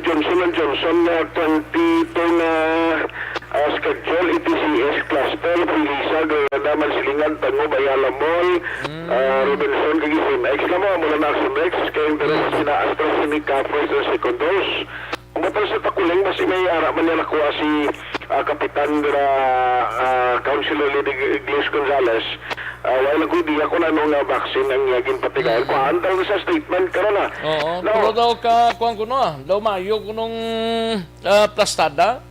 Johnson and Johnson na twenty-two na, ah, schedule, E T C S cluster, Felisa, Granada, Mansilingan, Tangub, Ayala Mall, Mm. ah, Robinson, kag S M X. Kamo, mula na Action Rex, kay ang Mm. sila AstraZeneca, first and second dose. Ang batal sa Takuling, basi may ara man niya nakuha si, ah, Kapitan dira, ah, Councilor Lady G-, Gladys Gonzales. Ah, wala ko idea kung ano nga vaccine ang, ah, ginpatigayon. Mm. Kuhaan daw sa statement karon, ah. Oo, Now, pero daw ka, kuwan ko, no, ah, daw maayo kunong, ah, plastada.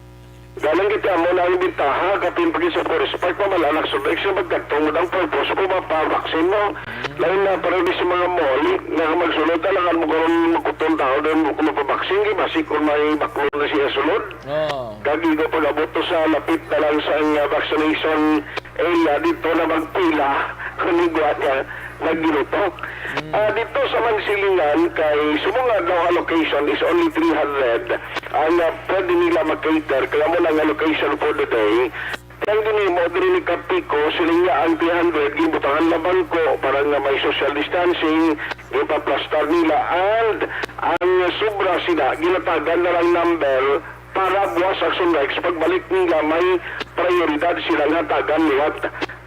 Galing kita mo na ang bintaha, kapin pagi sa Forest Park, pamalanak sa Bex, yung pagkatungod ang purpose ko, mapa-vaccine mo. Lain na, pero di sa mga mall, nga magsulod na lang mo karon magkutong tao, doon mo kung mapabaksin, di ba? Si kung may baklo na siya sulod. Oo. Kag igo pag-abot to sa lapit na lang sa, uh, vaccination area, dito na magpila, kung igwa niya, nagdiluto. Mm. Ah, dito sa Mansilingan, kay subong nga daw allocation is only three hundred ang, ah, pwede nila mag-cater. Kaya mo lang allocation for the day. Ang ginhimo diri ni Kapico, siling niya ang three hundred, gibutangan na bangko para nga may social distancing, gipaplastar nila, and ang sobra sila, ginatagan na lang number para buwas Action Rex, pagbalik nila may prioridad sila nga tagan liwat.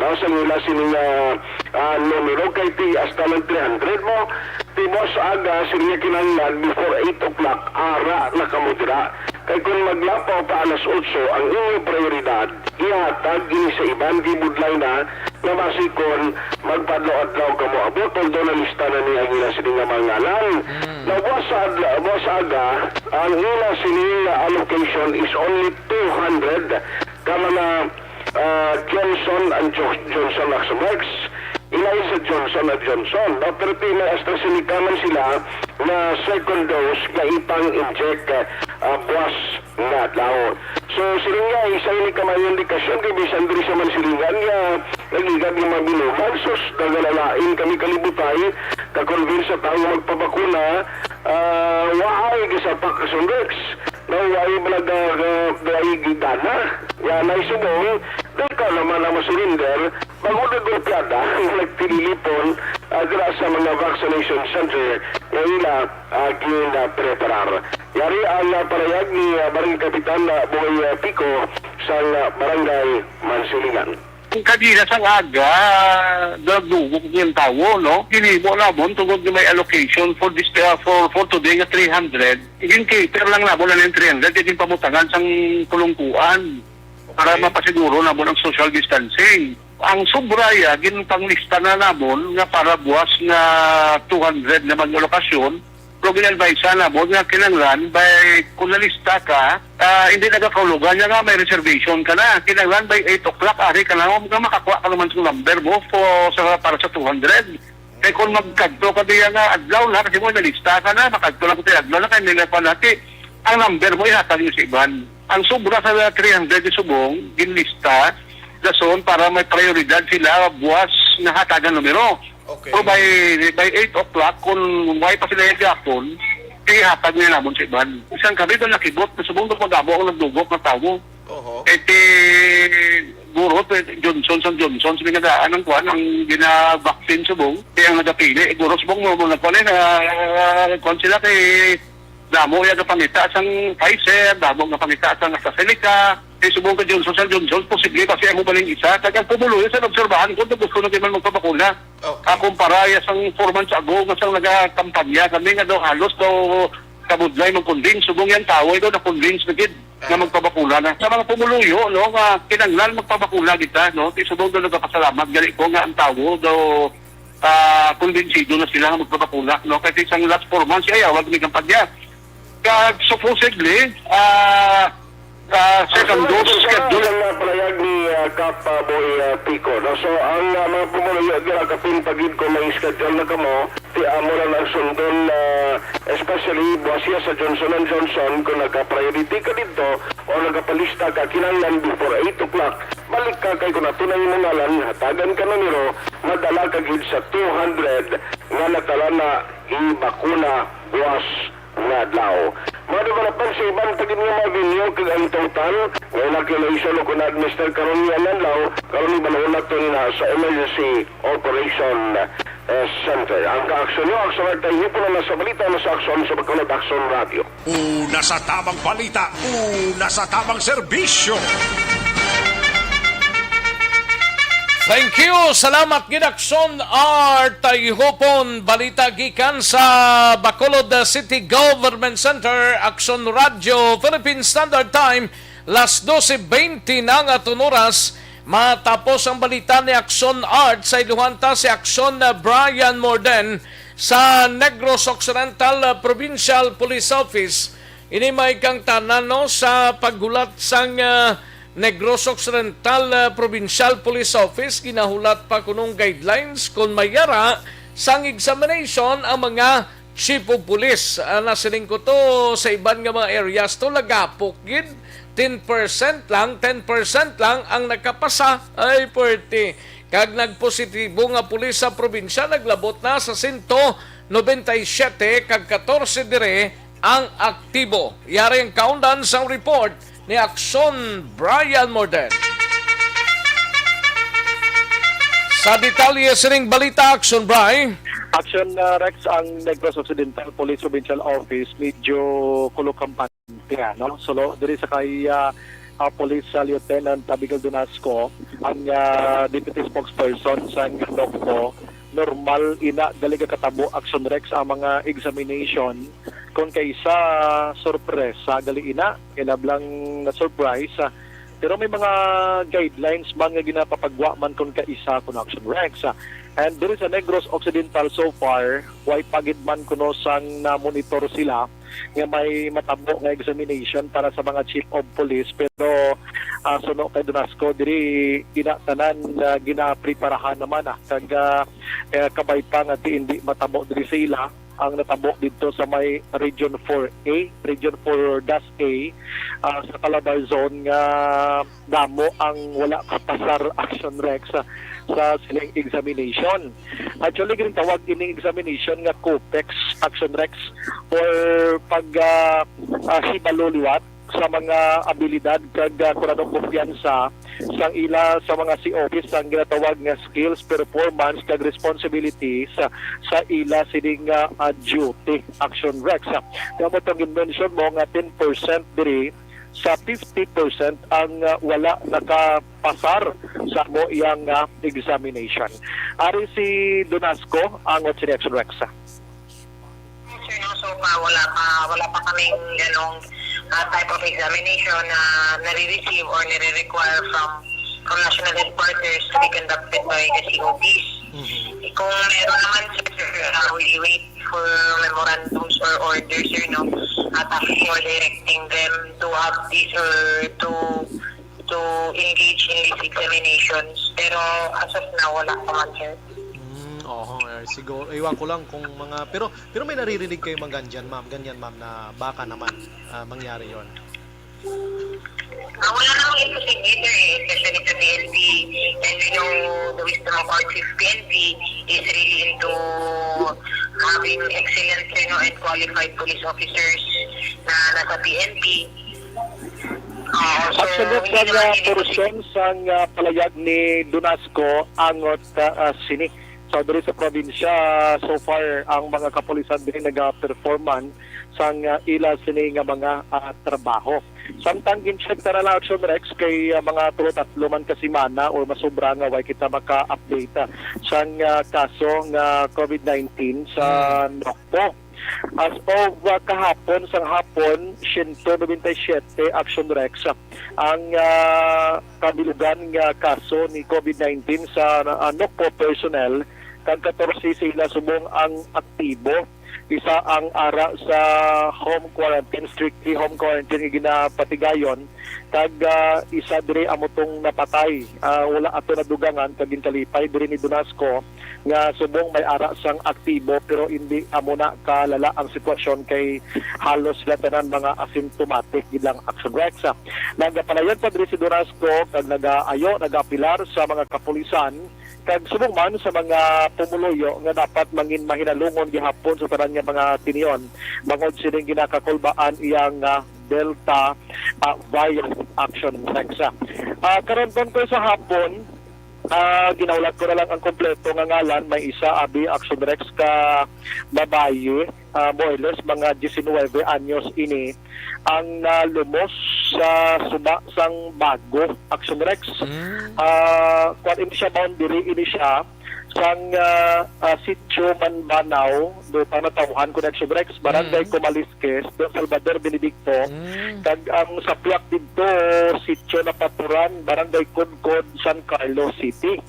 Nasa nila sini nga, ah, numero kay ti hasta lang three hundred mo. Ti buwas aga, siling niya kinahanglan before eight o'clock, ara na kamo dira. Kay kung maglapaw pa alas otso ang inyong prioridad, ihatag ini sa iban, gibudlay na nga basi kon magpaadlaw-adlaw kamo abot, although nalista na ni ang ila sini nga mga ngalan. Mm. Now, buwas sa adla-, buwas sa aga, ang ila sini nga allocation is only two hundred ka mga, ah, Johnson and Jo-, Johnson Maximex. Ilain sa Johnson and Johnson, no? Pero ti may AstraZeneca man sila na second dose nga ipang-inject, ah, buwas nga adlaw. So, siling niya, isa ini kamayon di kasyon, kay bisan diri sa Mansilingan nga nagligad nga mga binugan, sus, nagalalain kami kalibutay, ka-convince sa tawo magpabakuna, ah, waay gisapak sa Sunrex, na waay balaga, ah, waay gigana. Nga naisubong, di ka naman ang masurinder, bago na golpeada, nga nagtililipon, ah, dira sa mga vaccination center nga ila, ah, ginapreparar. Yari ang, ah, parayag ni, ah, Barangay Kapitan, ah, Boy, ah, Pico sang, ah, Barangay Mansilingan. Ang kanina sang aga, nagdugok yung tawo, no? Ginhimo namon tungod nga may allocation for this, ah, for, for today nga three hundred. Gin-cater lang namon ang three hundred, kay ginpabutangan sang kulungkuan para Okay. mapasiguro namon ang social distancing. Ang sobra ya, ginpanglista na namon nga para buwas nga two hundred nga mga lokasyon, pero gin-advise namon nga kinahanglan by, kung nalista ka, ah, hindi nagakahulugan niya nga may reservation ka na. Kinahanglan by eight o'clock, ari ka na nga makakuha ka naman sa number mo for, sa, para sa two hundred. Kay kung magkadto ka diya nga adlaw na, kasi mo nalista ka na, makadto lang tayo adlaw na, kay nila pa nati, ang number mo ihatag niyo sa iban. Ang sobra sa three hundred ni subong, ginlista, dason para may prioridad sila, buwas nga hatagan numero. Okay. Pero by, by eight o'clock, kung way pa sila yung gapon, ihatag niya namon sa iban. Isang kami doon nakibot, na subong doon mag-abo ang nagdugok ng tawo. Oho. Eh, ti, guro, ti, Johnson, sang Johnson, sa ginadaan ang kwan, ang ginabaksin subong, ti ang nagapili, eh, guro, subong mo, mo nagkwan, eh, na, kwan sila kay, damo yan ang pangita sang Pfizer, damo nga pangita sang AstraZeneca, eh, subong ka Johnson, sang Johnson, posible kasi ang ubaling isa, kag ang pumuluyo sa obserbahan ko, gusto na di man magpabakuna. Okay. Ah, kumpara ya sang four months ago, nga sang nagakampanya kami, nga daw halos daw kabudlay mag-convince, subong yang tawo, daw na-convince na gid. nga magpabakuna na. Sa mga pumuluyo, no, nga kinahanglan magpabakuna kita, no? Ti subong daw nagapasalamat gali ko nga ang tawo daw, ah, kumbinsido na sila nga magpabakuna, no? Kay isang last four months, ay, awag ni kampanya. Kag supposedly, ah, ah, second dose schedule. Ang mga palayag ni, ah, Kap, ah, Boy, ah, Pico, no? So, ang, ah, mga pumuluyo, dira kapin pagid ko may schedule na kamo, ti Amo lang ang sundon, ah, especially buwas siya sa Johnson and Johnson, kung nagka-priority ka dito o nagkapalista ka, kinahanglan before eight o'clock, balik ka kay kung ato na imong ngalan, hatagan ka numero, madala ka gid sa two hundred nga nakala na ibakuna buwas nga adlaw. Mga development sa iban pa gid nga mga venue kag ang total nga inoculation o kon na-administer karon nga adlaw, karon ibalon nato ni na sa emergency operation, eh, center. Ang kaaksyon nyo, Aksyon Artay, hipon na sa balita, na sa Aksyon sa Bacolod, Aksyon Radio. Una sa tamang balita, una sa tamang serbisyo. Thank you. Salamat gid, Aksyon Art Tayhupon. Balita gikan sa Bacolod City Government Center, Aksyon Radyo, Philippine Standard Time, las doce veinte na nga aton oras. Matapos ang balita ni Aksyon Art, sa iluhan ta si Aksyon, uh, Brian Morden sa Negros Occidental, uh, Provincial Police Office. Ini may kang tanan, no, sa paghulat sang, ah, Negros Occidental, ah, Provincial Police Office, ginahulat pa kunong guidelines kon mayara sang examination ang mga chief of police. Ah, nasiling ko to sa iban nga mga areas to, lagapok gid. Ten percent lang, ten percent lang ang nakapasa. Ay, pwerte. Kag nagpositibo nga pulis sa probinsya naglabot na sa sento nobenta y siyete kag katorse diri ang aktibo. Yari ang kaundan sang report ni Aksyon Brian Morden. Sa detalye sining balita, Aksyon Bri. Action, uh, Rex, ang Negros Occidental Police Provincial Office medyo kulog kampante, no? So, lo-, diri sa kay, uh, uh, Police, uh, Lieutenant Abigail Donasco, ang, uh, deputy spokesperson sa NOCPO, normal ina gali nga katabo, Action Rex, ang mga examination. Kung kaisa, sorpresa gali ina, ilablang na surprise, ah, pero may mga guidelines man nga ginapapagwa man kung kaisa, kun Action Rex, ah. And diri sa Negros Occidental, so far, way pa gid man kuno sang na-monitor sila nga may matabo nga examination para sa mga chief of police, pero, ah, suno kay Donasco, diri ina tanan, ah, ginapreparahan naman, ah, kag, ah, eh, kabay pa nga ti hindi matabo diri sa ila ang natabo didto sa may Region four A, Region four dash A, ah, sa Calabarzon, nga damo ang wala kapasar, Action Rex, sa, sa sining examination. Actually, ginatawag ining examination nga COPEX, Action Rex, or pag, ah, ah, hibalo liwat sa mga abilidad kag, ah, kuradong kumpiyansa sang ila sa mga C O Ps, ang ginatawag nga skills, performance, kag responsibilities, ah, sa ila sining, ah, ah, duty, Action Rex. Ah, kamo tong mention mo nga ten percent diri sa fifty percent ang, ah, wala nakapasar sa amo iyang, ah, examination. Ari si Donasco, ang Action Rex. Sir, no, so far, wala pa, wala pa kaming ganong, ah, type of examination na nare-receive or nare-require from, from national headquarters to be conducted by the C O Ps. Mhm. Kung meron naman, sir, ah, we wait for memorandums or orders, sir, no, at actually directing them to have this or to, to engage in these examinations. Pero as of now, wala pa man, sir. Mm, oho, eh, siguro, iwan ko lang kung mga, pero, pero may naririnig kayo mga ganyan, ma'am, ganyan, ma'am, na baka naman, ah, mangyari yon. Ah, wala namang imposible, sir, eh, especially sa P N P. And we know the wisdom of our chief P N P is really into having excellent, you know, and qualified police officers na nasa P N P. Ah, so, At sagot hindi sa naman mga yun imposible. Porsyon sang, ah, palayag ni Donasco, angot, ah, ah, sini. So, diri sa probinsya, so far, ang mga kapulisan diri naga-performan sang, ah, ila sini nga mga, ah, trabaho. Samtang gin-check ta na lang, Action Rex, kay, ah, mga tulo-tatlo man ka semana or masobra nga way kita maka-update, ah, sang, ah, kaso nga COVID nineteen sa Hmm. NOCPO. As of, ah, kahapon, sang hapon, siyento nobenta y siyete, Action Rex, ang, ah, kabilugan nga kaso ni COVID nineteen sa, ah, NOCPO personnel, kag katorse sila subong ang aktibo. Isa ang ara sa home quarantine, strictly home quarantine nga ginapatigayon, kag, ah, isa diri amo tong napatay. Ah, wala ato nadugangan kag ginkalipay diri ni Donasco nga subong may ara sang aktibo, pero hindi amo na kalala ang sitwasyon kay halos sila tanan mga asymptomatic gid lang, Action Rex. Nagapalayan pa diri si Donasco kag nagaayo, nagaapilar sa mga kapulisan kag subong man sa mga pumuluyo nga dapat mangin mahinalungon gihapon sa tanan nga mga tinion bangod sining ginakakulbaan iyang, ah, Delta, ah, variant, Action Rex. Ah, karon, Tontoy, sa hapon, ah, ginahulat ko na lang ang kompleto nga ngalan. May isa, abi, Action Rex, ka babayi, ah, more or less mga diecinuebe anyos ini ang nalumos sa suba sang Bago, Action Rex. Mm. Ah, kuwan ini siya, boundary ini siya sang, ah, ah, Sitio Manbanao, do pa natawhan ko, Action Rex, Barangay Mm. Kumalisques, Don Salvador Benedicto, Mm. kag ang sapyak didto, Sitio Napaturan, Barangay Kudkod, San Carlos City.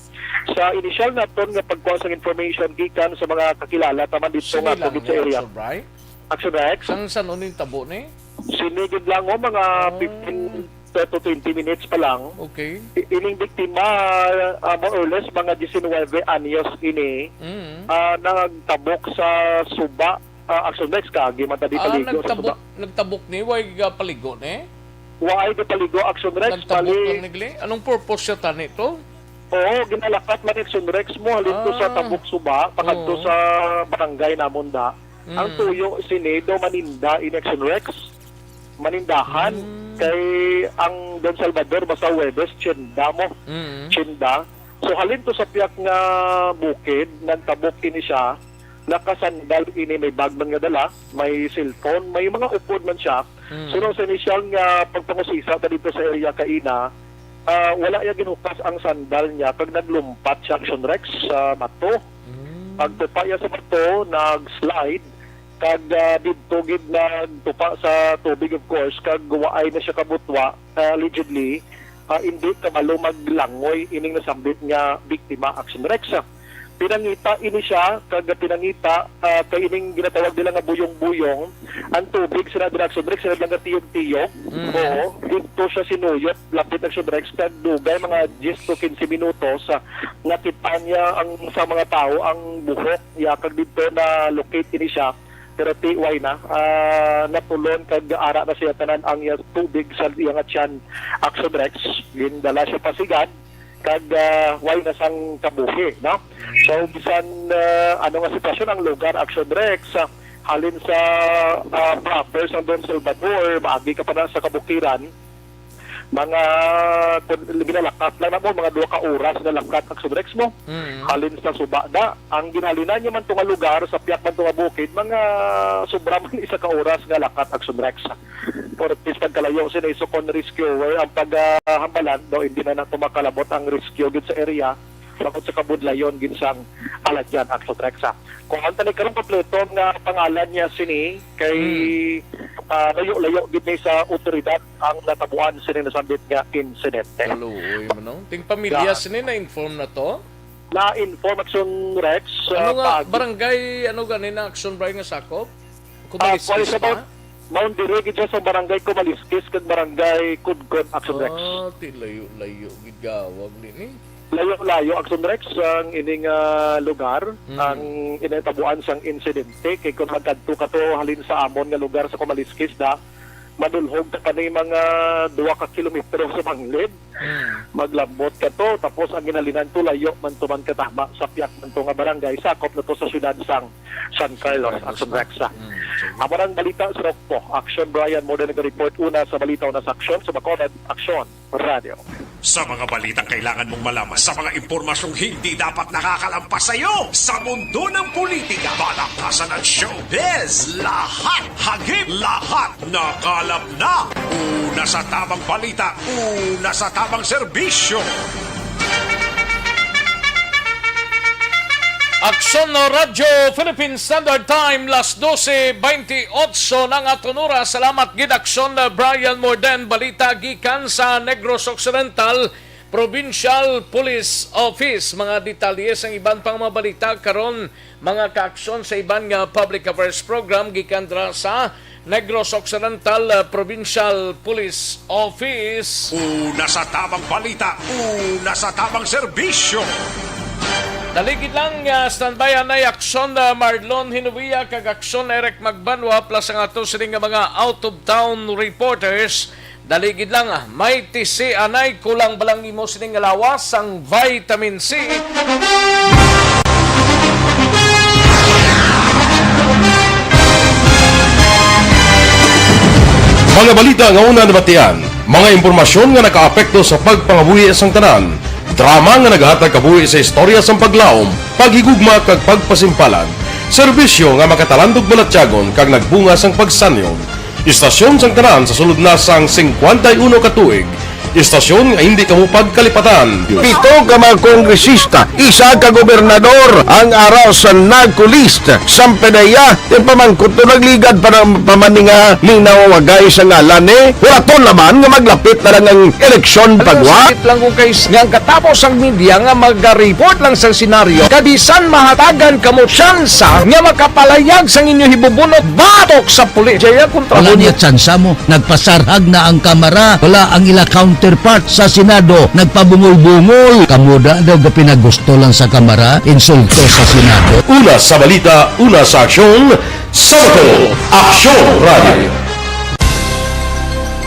Sa inisyal naton nga pagkuha sang information gikan sa mga kakilala taman dito Sini nga lang tungod sa ni area. Action Bright? Action Rex? Sang san-o ning tabo ni? Sini gid lang, oh, mga Oh. fifteen to twenty minutes pa lang. Okay. I-, ining biktima, ah, more or less, mga diecinuebe anyos ini, Mm. ah, nagtabok sa suba, ah, Action Rex, kaagi man ta di Ah, paligo sa nagtabok, suba. Nagtabok ni, way gapaligo ni? Waay gapaligo, Action Rex, Nagtabok bali. Lang ni gali? Anong purpose siya tani to? Oo, ginalakat man, Action Rex, mo, halin to sa Ah. Tabok Suba, pakadto Oo. sa barangay namon da. Ang Mm. tuyo sini daw maninda ini, Action Rex. Manindahan. Mm. Kay ang Don Salvador basta Huwebes, tsinda mo. Mm. Tsinda. So, halin to sa piyak nga bukid, nagtabok ini siya, nakasandal ini, may bag man nga dala, may cellphone, may mga upod man siya. Mm. So, nung sa inisyal nga pagpangusisa ta dito sa area kaina, ah, wala niya ginhukas ang sandal niya, kag naglumpat siya, Action Rex, sa bato. Mm. Pagtupa niya sa bato, nag-slide, kag, ah, didto gid nagtupa sa tubig, of course, kag waay na siya kabutwa, ah, allegedly, ah, hindi kabalo maglangoy ining nasambit nga biktima, Action Rex. Pinangita ini siya, kag pinangita, ah, kay ining ginatawag nila nga buyong-buyong, ang tubig sa Action Rex, sila lang nga tiyog-tiyog. Mm. Oo, didto siya sinuyop, lapit, Action Rex, kag dugay mga diyes to kinse minutos, ah, nakita niya ang, sa mga tao ang buhok niya, kag didto na-locate ini siya. Pero ti, way na, ah, natulon kag ara na siya tanan ang iya tubig sa iya nga tiyan, Action Rex. Gindala siya pa sigad kag, ah, way na sang kabuhi, no? So, bisan, ah, ano nga sitwasyon ang lugar, Action Rex, ah, halin sa, ah, proper sang Don Salvador, maagi ka pa na sa kabukiran, mga, kun, ginalakat lang na mo, mga duha ka oras nga lakat, Action Rex, mo. Mm. Halin sa suba da. Ang ginhalinan niya man to nga lugar, sa piyak man to nga bukid, mga sobra man isa ka oras nga lakat, Action Rex. Pero at least pagkalayo sini, so kung rescuer ang paghambalan, daw hindi na nato makalabot ang rescue gid sa area, bangod sa kabudlayon gid sang aladyan, Action Rex, ha. Kung ang tani karong kompleto nga pangalan niya sini, kay, Hmm. ah, layo-layo gid ni sa otoridad ang natabuan sini nasambit nga insidente. Kaluoy mo, no? Ting pamilya Ya. sini na-inform na to? Na-inform, Action Rex, Ano ah, nga, pag- barangay, ano gani na, Action Bright, nga sakop? Ah, Kumaliskis well, sa pa? ba-, boundary gid siya sa barangay Kumaliskis kag barangay Kudkod, Action Rex. Ah, ti layo-layo gid gawag ni, ni. Layo-layo, Action Rex, ang ining, ah, lugar, Mm. ang initabuan sang insidente. Kay kung magkadto ka to halin sa amon nga lugar sa Kumaliskis, da, madulhog ka pa ni mga duha ka kilometro sa banglid. Mm. Maglambot ka to, tapos ang ginhalinan to, layo man to man katama, sa piyak man to nga barangay, sakop na to sa siyudad sang San Carlos, San Carlos Action na. Rex, ah. Mm, sige. Amo nang balita sa Rokpo. Action Brian, mo din nag-report una sa balita, una sa aksyon, sa Bacolod, Action Radio. Sa mga balitang kailangan mong malaman, sa mga impormasyong hindi dapat nakakalampas sa iyo, sa mundo ng politika, balaktasan at showbiz, lahat hagip, lahat nakalap na. Una sa tamang balita, una sa tamang serbisyo. Aksyon Radyo Philippine Standard Time, las dose bentiocho na ang aton oras. Salamat gid, Aksyon Brian Morden. Balita gikan sa Negros Occidental Provincial Police Office. Mga detalye sang iban pang mga balita karon mga kaaksyon sa iban nga public affairs program gikan dira sa Negros Occidental, ah, Provincial Police Office. Una sa tabang balita, una sa tabang serbisyo. Daligid lang, ah, standby anay aksyon, ah, Marlon Hinovia kag aksyon Eric Magbanwa, plus ang ato sini nga mga out of town reporters. Daligid lang, ah, may tisi anay, kulang ba lang imo sining lawas sang vitamin C? Mga balita nga una nabatian, mga impormasyon nga nakaapekto sa pagpangabuhi sang tanan, drama nga nagahatag kabuhi sa istorya sang paglaom, paghigugma kag pagpasimpalan, serbisyo nga makatalandog balatyagon kag nagbunga sang pagsanyon, istasyon sang tanan sa sulod na sang singkwenta y uno ka tuig, istasyon nga hindi kamo pagkalipatan. Pito ka mga kongresista, isa ka gobernador ang araw sa NAGCO list. Sampedeya, yung pamangkot to nagligad pa ng pamaninga, linawagay sa ngalan ni Huraton naman nga maglapit na lang ang eleksyon. Ano, pagwa. Sakit lang kung kay nga ang katapos ang media nga magareport lang sa senaryo, kabisan mahatagan kamo tsansa nga makapalayag sang inyo hibubunot batok sa pulis. Jaya kontra Wala mo niya tsansa mo. Nagpasarhag na ang Kamara. Wala ang ila counterpart sa Senado. Nagpabungol-bungol. Kamo da daw ga pinagusto lang sa Kamara, insulto sa Senado. Una sa balita, una sa aksyon, sa Bacolod, Aksyon Radio.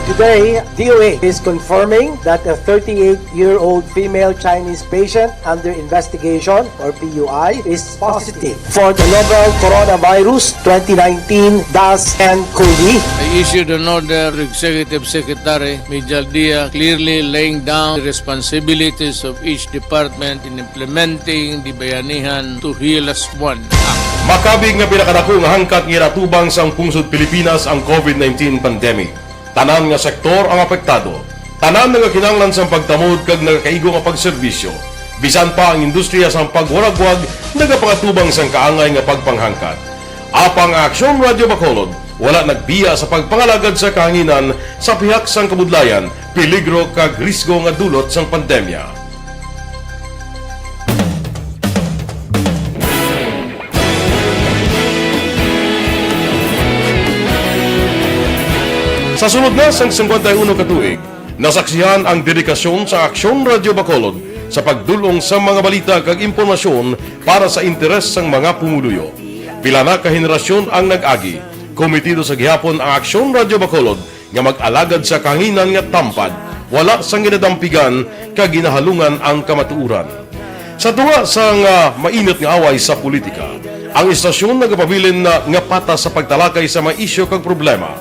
Today, D O A is confirming that a thirty-eight-year-old female Chinese patient under investigation, or P U I, is positive for the novel coronavirus twenty nineteen dash N cov. I issued an order to Executive Secretary Mijal Dia, clearly laying down the responsibilities of each department in implementing the Bayanihan to Heal as One Act. Makabig nga pinakadako nga hangkat nga ginatubang sang pungsod Pilipinas ang covid nineteen pandemic. Tanan nga sektor ang apektado. Tanan nagakinahanglan sang pagtamod kag nagakaigo nga pagserbisyo. Bisan pa ang industriya sang pagwaragwag nagapangatubang sang kaangay nga pagpanghangkat. Apang ang Aksyon Radio Bacolod wala nagbiya sa pagpangalagad sa kahanginan sa pihak sang kabudlayan, peligro kag risgo nga dulot sang pandemya. Sa sulod na sang singkwenta y uno ka tuig, nasaksihan ang dedikasyon sa Aksyon Radio Bacolod sa pagdul-ong sa mga balita kag impormasyon para sa interes sang mga pumuluyo. Pila na ka henerasyon ang nag-agi. Kometido sa gihapon ang Aksyon Radio Bacolod nga mag-alagad sa kahanginan nga tampad, wala sang ginadampigan kag ginahalungan ang kamatuoran. Sa tunga sang, ah, mainit nga away sa politika, ang istasyon nagapabilin na nga patas sa pagtalakay sa mga isyu kag problema.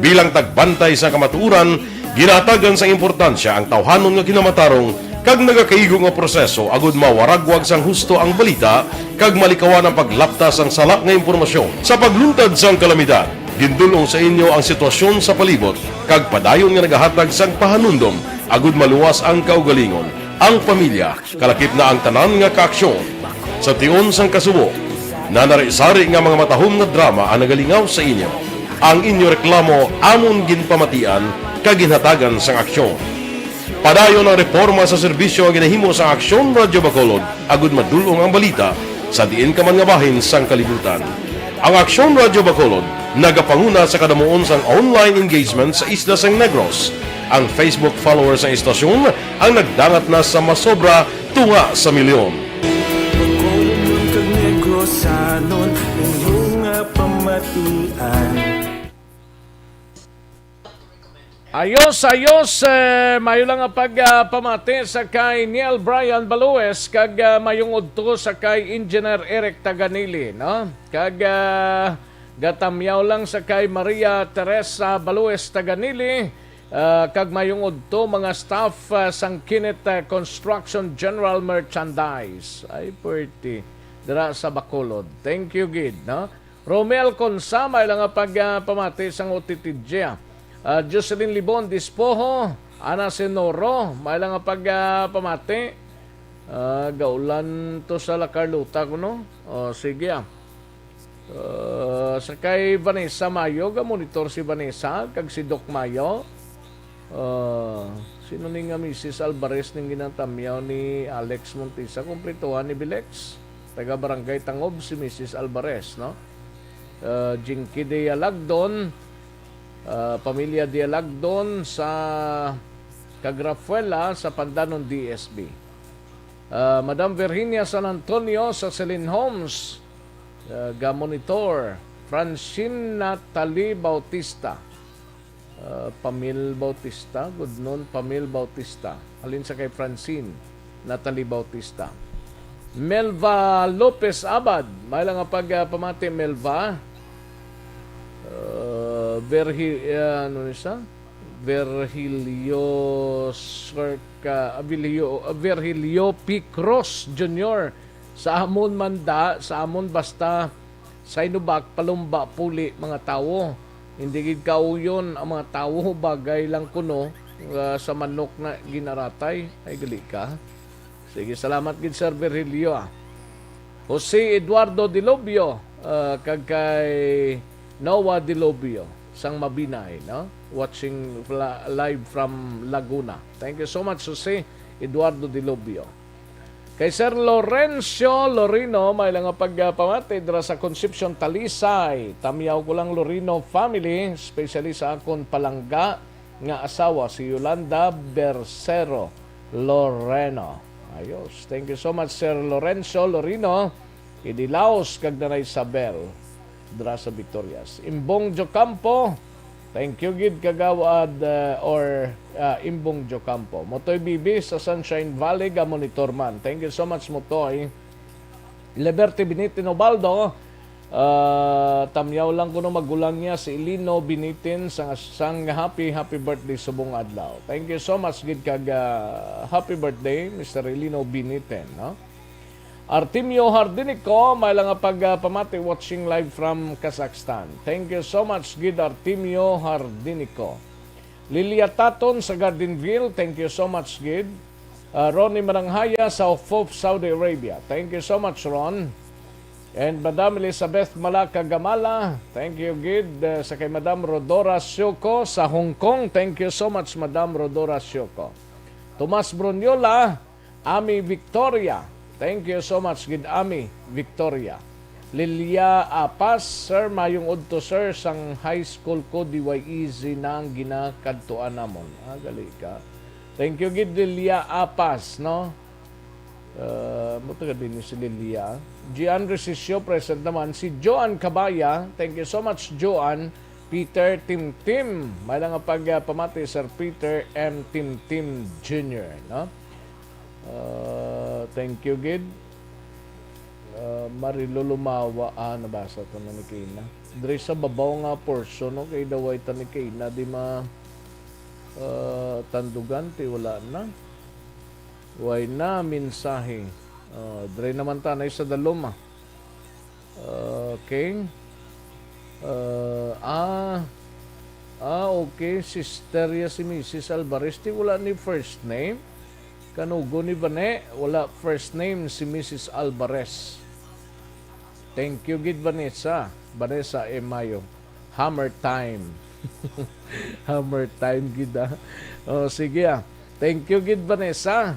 Bilang tagbantay sa kamatuoran, ginahatagan sang importansya ang tawhanon nga kinamatarong kag nagakaigo nga proseso agud mawaragwag sang husto ang balita kag malikawan ang paglapta sang sala nga impormasyon. Sa pagluntad sang kalamidad, gindul-ong sa inyo ang sitwasyon sa palibot kag padayon nga nagahatag sang pahanumdom agud maluwas ang kaugalingon, ang pamilya, kalakip na ang tanan nga kaaksyon. Sa tion sang kasubo, nanari-sari nga mga matahom nga drama ang nagalingaw sa inyo. Ang inyo reklamo amon ginpamatian kag ginhatagan sang aksyon. Padayon ang reporma sa serbisyo nga ginahimo sa Aksyon Radio Bacolod agud madul-ong ang balita sa diin ka man nga bahin sang kalibutan. Ang Aksyon Radio Bacolod nagapanguna sa kadamuon sang online engagement sa isla sang Negros. Ang Facebook followers sang istasyon ang nagdangat na sa masobra tunga sa milyon. Bacolod kag Negrosanon, inyo nga pamatian. Ayos, ayos, eh, mayo lang nga pag, ah, pamati sa kay Neil Brian Balues kag, ah, mayong udto sa kay Engineer Eric Taganili, no? Kag, ah, gatamyaw lang sa kay Maria Teresa Balues Taganili, ah, kag mayong udto mga staff, ah, sang Kinit, ah, Construction General Merchandise. Ay, pwerte. Dira sa Bacolod. Thank you, gid, no? Romel Consa, may lang nga pag, ah, pamati sang O T T J, ah. Ah, Jocelyn Libon Dispoho, Ana Senoro, may lang nga pag, ah, pamati. Ah, gaulan to sa La Carlota, kuno. O, sige, ah. Ah, sa kay Vanessa Mayo, ga-monitor si Vanessa, kag si Doc Mayo. Ah, sino ni nga Missus Alvarez ning ginatamyaw ni Alex Montisa? Kumplituhan ni Bilex? taga Barangay Tangob si Missus Alvarez, no? Uh, Jinky Dialagdon, uh, pamilya Dialagdon sa Cagrafuela sa Pandanon D S B. Uh, Madam Virginia San Antonio sa Celine Homes, uh, ga-monitor. Francine Natalie Bautista. Uh, Pamil Bautista, good noon, Pamil Bautista. Halin sa kay Francine Natalie Bautista. Melva Lopez Abad, may lang nga pag, uh, pamati, Melva. Uh, Verhi-, uh, ano ni siya? Virgilio Sorca, ah, Virgilio, ah, Virgilio P. Cruz Junior. Sa amon man da, sa amon basta sa inubak, palumba puli, mga tawo. Hindi gid kauyon ang mga tawo, bagay lang kuno, ah, sa manok na ginaratay. Ay, gali ka. Sige, salamat gid, Sir Virgilio, ah. Jose Eduardo Dilobio, ah, kag kay Noah Dilobio sang Mabinay, no? Watching fla-, live from Laguna. Thank you so much, Jose Eduardo Dilobio. Kay Sir Lorenzo Lorino, may lang nga pagpamati dira sa Concepcion, Talisay. Tamyaw ko lang, Lorino family, especially sa akon palangga nga asawa, si Yolanda Bercero Loreno. Ayos. Thank you so much, Sir Lorenzo Lorino. Idilaos kag Nanay Isabel dira sa Victorias. Imbong Jocampo, thank you gid, Kagawad, uh, or, uh, Imbong Jocampo. Motoy Bibi sa Sunshine Valley, ga-monitor man. Thank you so much, Motoy. Liberty Binitin Obaldo, uh, tamyaw lang kuno, magulang niya si Ilino Binitin, sang, sang happy, happy birthday subong adlaw. Thank you so much gid kag, uh, happy birthday, Mister Ilino Binitin, no? Artemio Hardinico, may lang nga pag, uh, pamati, watching live from Kazakhstan. Thank you so much gid, Artemio Hardinico. Lilia Taton sa Gardenville, thank you so much gid. Uh, Ronnie Mananghaya sa Hof, Saudi Arabia. Thank you so much, Ron. And Madam Elizabeth Malaka Gamala, thank you gid, uh, sa kay Madam Rodora Sioko sa Hong Kong. Thank you so much, Madam Rodora Sioko. Tomas Bruniola, Ami Victoria. Thank you so much gid, Ami Victoria. Lilia Apas, "Sir, mayong udto, sir. Sang high school ko, D Y E Z na ang ginakadtuan namon." Ah, gali ka. Thank you gid, Lilia Apas, no? Uh, mo taga din si Lilia. Gian Resisio, present naman. Si Joan Cabaya, thank you so much, Joan. Peter Timtim, may lang nga pag, uh, pamati, Sir Peter M. Timtim Junior, no? Uh, thank you gid. Uh, Marilo Lumawa, ah, nabasa to na ni Kina. Diri sa babaw nga portion, no? Kay daway ta ni Kina, di ma, uh, tandugan, ti wala na. Way na mensahe. Uh, diri naman tanay sa dalom, ah. Okay. Uh, ah, ah, okay. Sister ya si Missus Alvarez. Ti wala ni first name. Kanugo ni Vane, wala first name si Missus Alvarez. Thank you gid, Vanessa. Vanessa M. Mayo. Hammer time. Hammer time gid, ah. Oh, sige, ah. Thank you gid, Vanessa.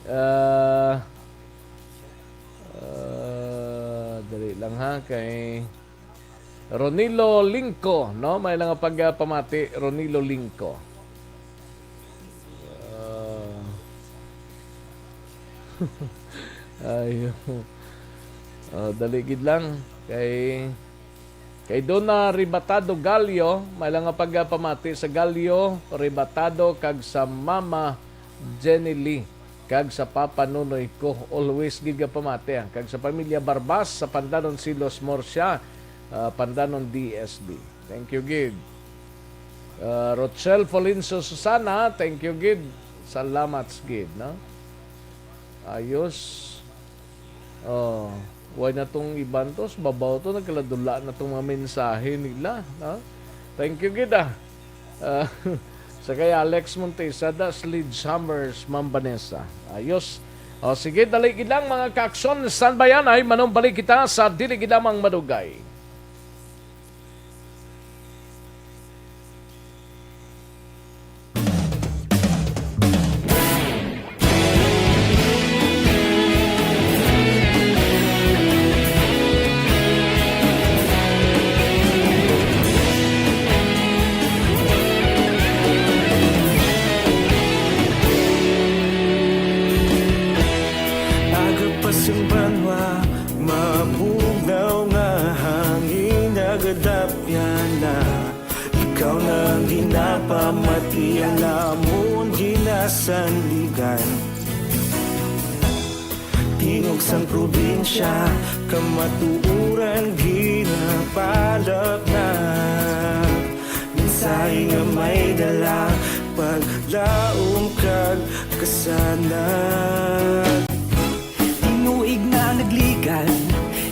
Ah, ah, dali lang, ha, kay Ronilo Lingco, no? May lang nga pagpamati, Ronilo Lingco. Ah. Ayo. Ah, dali gid lang. Kay, kay Dona Rebatado Galio, may lang nga pagpamati sa Galio, Rebatado, kag sa Mama Jenny Lee, kag sa Papa Nunoy ko. Always gid nga pamati, ah. Kag sa pamilya Barbas sa Pandanon Silos, Murcia, ah, Pandanon D S B. Thank you gid. Ah, Rochelle Folinso Susana, thank you gid. Salamat gid, no? Ayos. Oh, way na tong iban to, sa babaw to, nagkaladula na tong mga mensahe nila, no? Thank you gid, ah. Ah, sa kay Alex Montesa, "The Sledgehammers, Ma'am Vanessa." Ayos. O, sige, dali gid lang, mga ka-aksyon. Standby anay, manumbalik kita sa dili gid lamang madugay. Sandigan. Tingog sang probinsya, kamatuoran ginapalapnag. Mensahe nga may dala, paglaom kag kasanag. Tinuig na nagligan,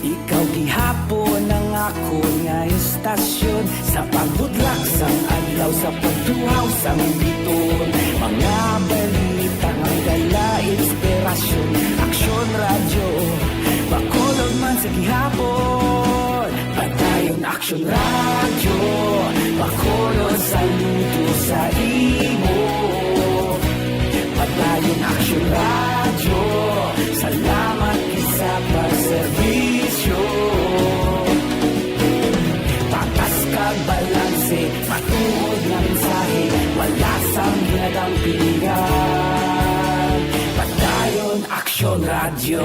ikaw gihapon ang akon nga istasyon. Sa pagbutlak sang adlaw, sa pagtuhaw sang biton, mga balita nga may dala inspirasyon. Aksyon Radyo, Bacolod man sa gihapon. Padayon Aksyon Radyo, Bacolod, saludo sa imo. Padayon Aksyon Radyo, salamat gid sa pagserbisyo. Patas kag balanse, matuod nga mensahe, wala sang ginadampigan. Padayon Aksyon Radyo.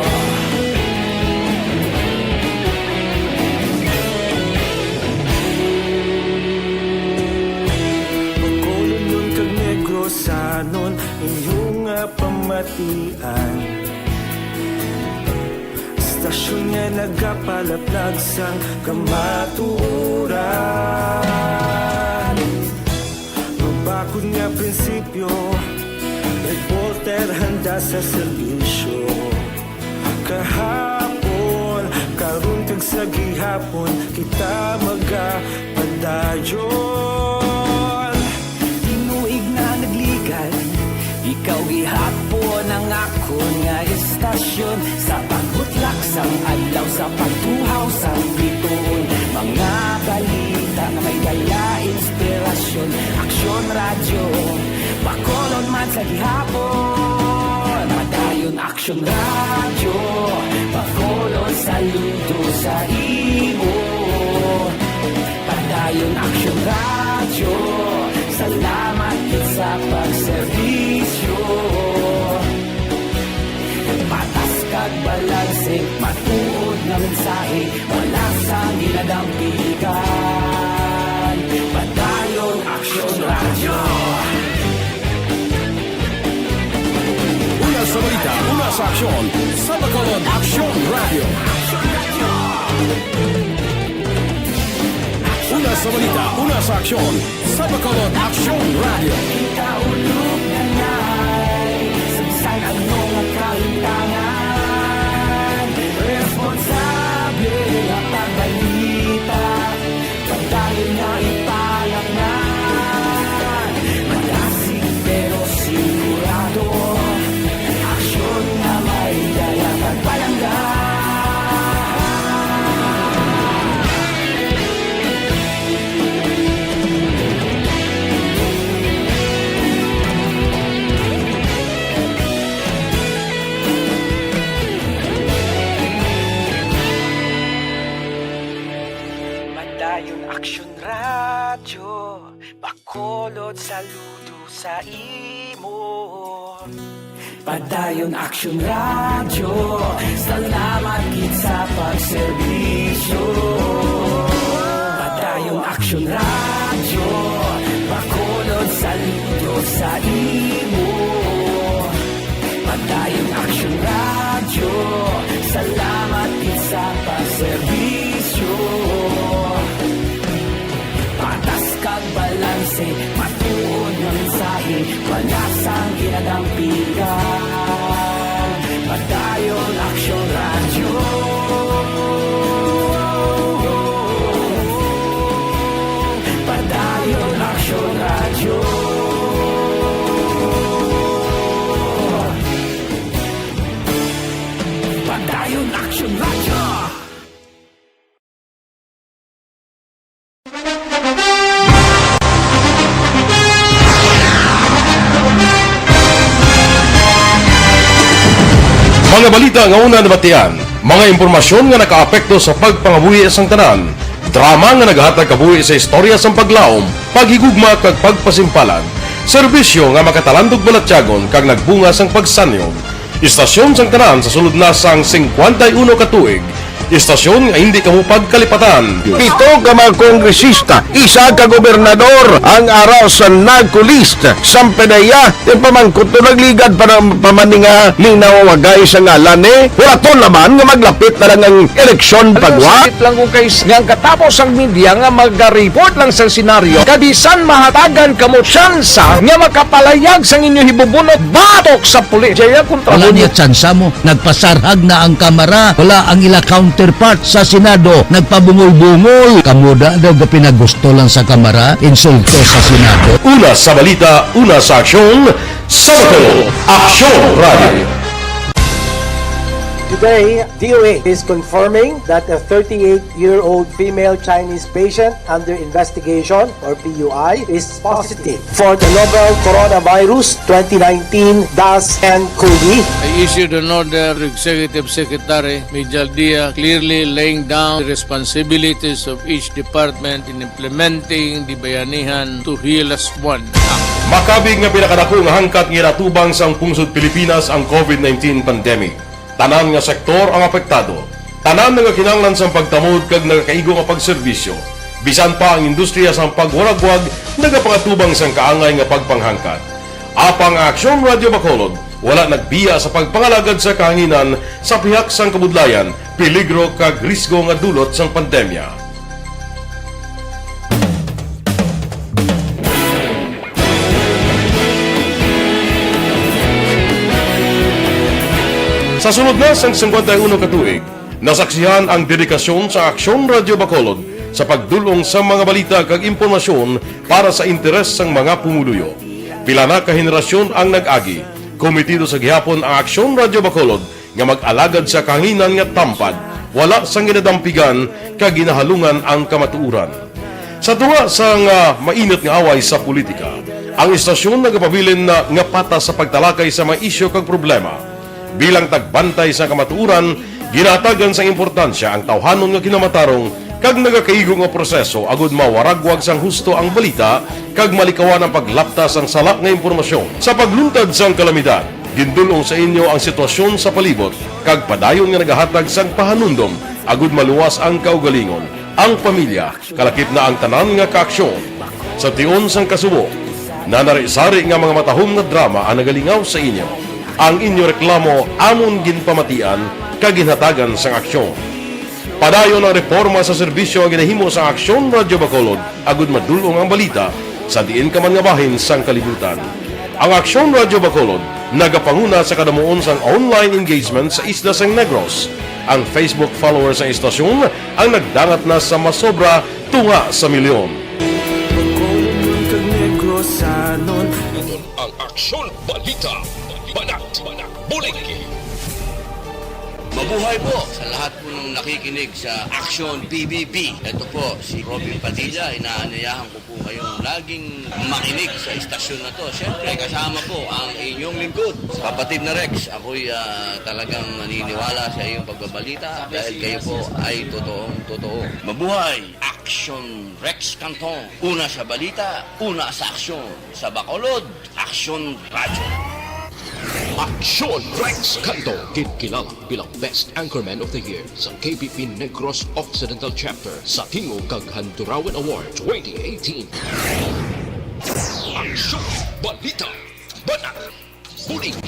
Bacolodnon kag Negrosanon, inyo nga pamatian. Istasyon nga nagapalaplag sang kamatuoran. Mabakod nga prinsipyo, reporter handa sa serbisyo. Kahapon, karon kag sa gihapon, kita magapadayon. Tinuig na nagligan, ikaw gihapon ang akon nga istasyon. Sa pagbutlak sang adlaw, sa pagtuhaw sang biton, mga balita nga may dala inspirasyon. Aksyon Radyo, Bacolod man sa gihapon. Padayon Aksyon Radyo, Bacolod, saludo sa imo. Padayon Aksyon Radyo, salamat gid sa pagserbisyo. Patas kag balanse, matuod nga mensahe, wala sang ginadampigan. Padayon Aksyon Radyo. Una sa balita, una sa aksyon, sa Bacolod Aksyon Radyo. Una sa balita, una sa aksyon, sa Bacolod Aksyon Radyo. Kita ulog na nay, sa bisan ano nga kahintangan, responsable nga pagbalita, padayon nga ipalapngan. Madasig pero sigurado, aksyon nga may dala kag palangga. Padayon Aksyon Radyo, Bacolod, saludo sa imo. Padayon Aksyon Radyo, salamat gid sa pagserbisyo. Padayon Aksyon Radyo, Bacolod, saludo sa imo. Padayon Aksyon Radyo, salamat gid sa pagserbisyo. Patas kag balanse, matuod nga mensahe, wala sang ginadampigan. Padayon Aksyon Radyo. Padayon Aksyon Radyo. Padayon Aksyon Radyo. Mga balita nga una nabatian, mga impormasyon nga nakaapekto sa pagpangabuhi sang tanan, drama nga naghatag kabuhi sa istorya sang paglaom, paghigugma kag pagpasimpalan, serbisyo nga makatalandog balatyagon kag nagbunga sang pagsanyon. Istasyon sang tanan sa sulod na sang singkwenta y uno ka tuig, Istasyon nga hindi kamo pagkalipatan. Pito ka mga kongresista, isa ka gobernador ang ara sa NAGCO list. Sampedeya, yung pamangkot to nagligad pa ng pamaninga ni nawagay sa ngalan eh. Wala to naman nga maglapit na lang ang eleksyon pagwa. Sakit lang kung kay nga ang katapos ang media nga mag-report lang sa senaryo. Kabisan mahatagan kamo tsansa nga makapalayag sang inyo hibubunot batok sa pulis. Jaya kontra Wala mo. Niya tsansa mo. Nagpasarhag na ang Kamara. Wala ang ila counterpart sa Senado. Nagpabungol-bungol. Kamo da daw gapinagusto lang sa Kamara, insulto sa Senado. Una sa balita, una sa aksyon, sa Bacolod, Aksyon Radio. Today, D O A is confirming that a thirty-eight-year-old female Chinese patient under investigation, or P U I, is positive for the novel coronavirus twenty nineteen dash ten COVID. I issued an order to Executive Secretary Mijal Dia, clearly laying down the responsibilities of each department in implementing the Bayanihan to Heal As One Act. Makabig nga pinakadako nga hangkat nga ginatubang sang pungsod Pilipinas ang COVID nineteen pandemic. Tanan nga sektor ang apektado. Tanan nga kinahanglan sang pagtamod kag nagakaigo nga pagserbisyo. Bisan pa ang industriya sang pagwaragwag nagapangatubang sang kaangay nga pagpanghangkat. Apang ang Aksyon Radio Bacolod wala nagbiya sa pagpangalagad sa kahanginan sa pihak sang kabudlayan, peligro kag risgo nga dulot sang pandemya. Sa sulod na sang singkwenta y uno ka tuig, nasaksihan ang dedikasyon sa Aksyon Radio Bacolod sa pagdul-ong sa mga balita kag impormasyon para sa interes sang mga pumuluyo. Pila na ka henerasyon ang nag-agi. Komitido sa gihapon ang Aksyon Radio Bacolod nga mag-alagad sa kahanginan nga tampad, wala sang ginadampigan kag ginahalungan ang kamatuoran. Sa tunga sang, ah, mainit nga away sa politika, ang istasyon nagapabilin na nga patas sa pagtalakay sa mga isyu kag problema. Bilang tagbantay sa kamatuoran, ginahatagan sang importansya ang tawhanon nga kinamatarong kag nagakaigo nga proseso agud mawaragwag sang husto ang balita kag malikawan ang paglapta sang sala nga impormasyon. Sa pagluntad sang kalamidad, gindul-ong sa inyo ang sitwasyon sa palibot kag padayon nga nagahatag sang pahanumdom agud maluwas ang kaugalingon, ang pamilya, kalakip na ang tanan nga kaaksyon. Sa tion sang kasubo, nanari-sari nga mga matahom nga drama ang nagalingaw sa inyo. Ang inyo reklamo amon ginpamatian kag ginhatagan sang aksyon. Padayon ang reporma sa serbisyo nga ginahimo sang Aksyon Radio Bacolod agud madul-ong ang balita sa diin ka man nga bahin sang kalibutan. Ang Aksyon Radio Bacolod nagapanguna sa kadamuon sang online engagement sa isla sang Negros. Ang Facebook followers sang istasyon ang nagdangat na sa masobra tunga sa milyon. Bacolod kag Negros, anon. Ang Aksyon Balita, Banat, Bulig. Mabuhay po sa lahat po ng nakikinig sa Aksyon P B B. Ito po si Robin Padilla. Inaanyayahan ko po kayong laging makinig sa istasyon na to. Siyempre, kasama po ang inyong lingkod, kapatid na Rex. Ako'y, ah, talagang naniniwala sa iyong pagbabalita dahil kayo po ay totoong totoo. Mabuhay! Aksyon Rex Canton. Una sa balita, una sa aksyon. Sa Bacolod, Aksyon Radyo. Aksyon Rex Canto, ginkilala bilang Best Anchorman of the Year sa K B P Negros Occidental Chapter sa Tingog kag Handurawan Award twenty eighteen. Aksyon, balita, banat, bulig.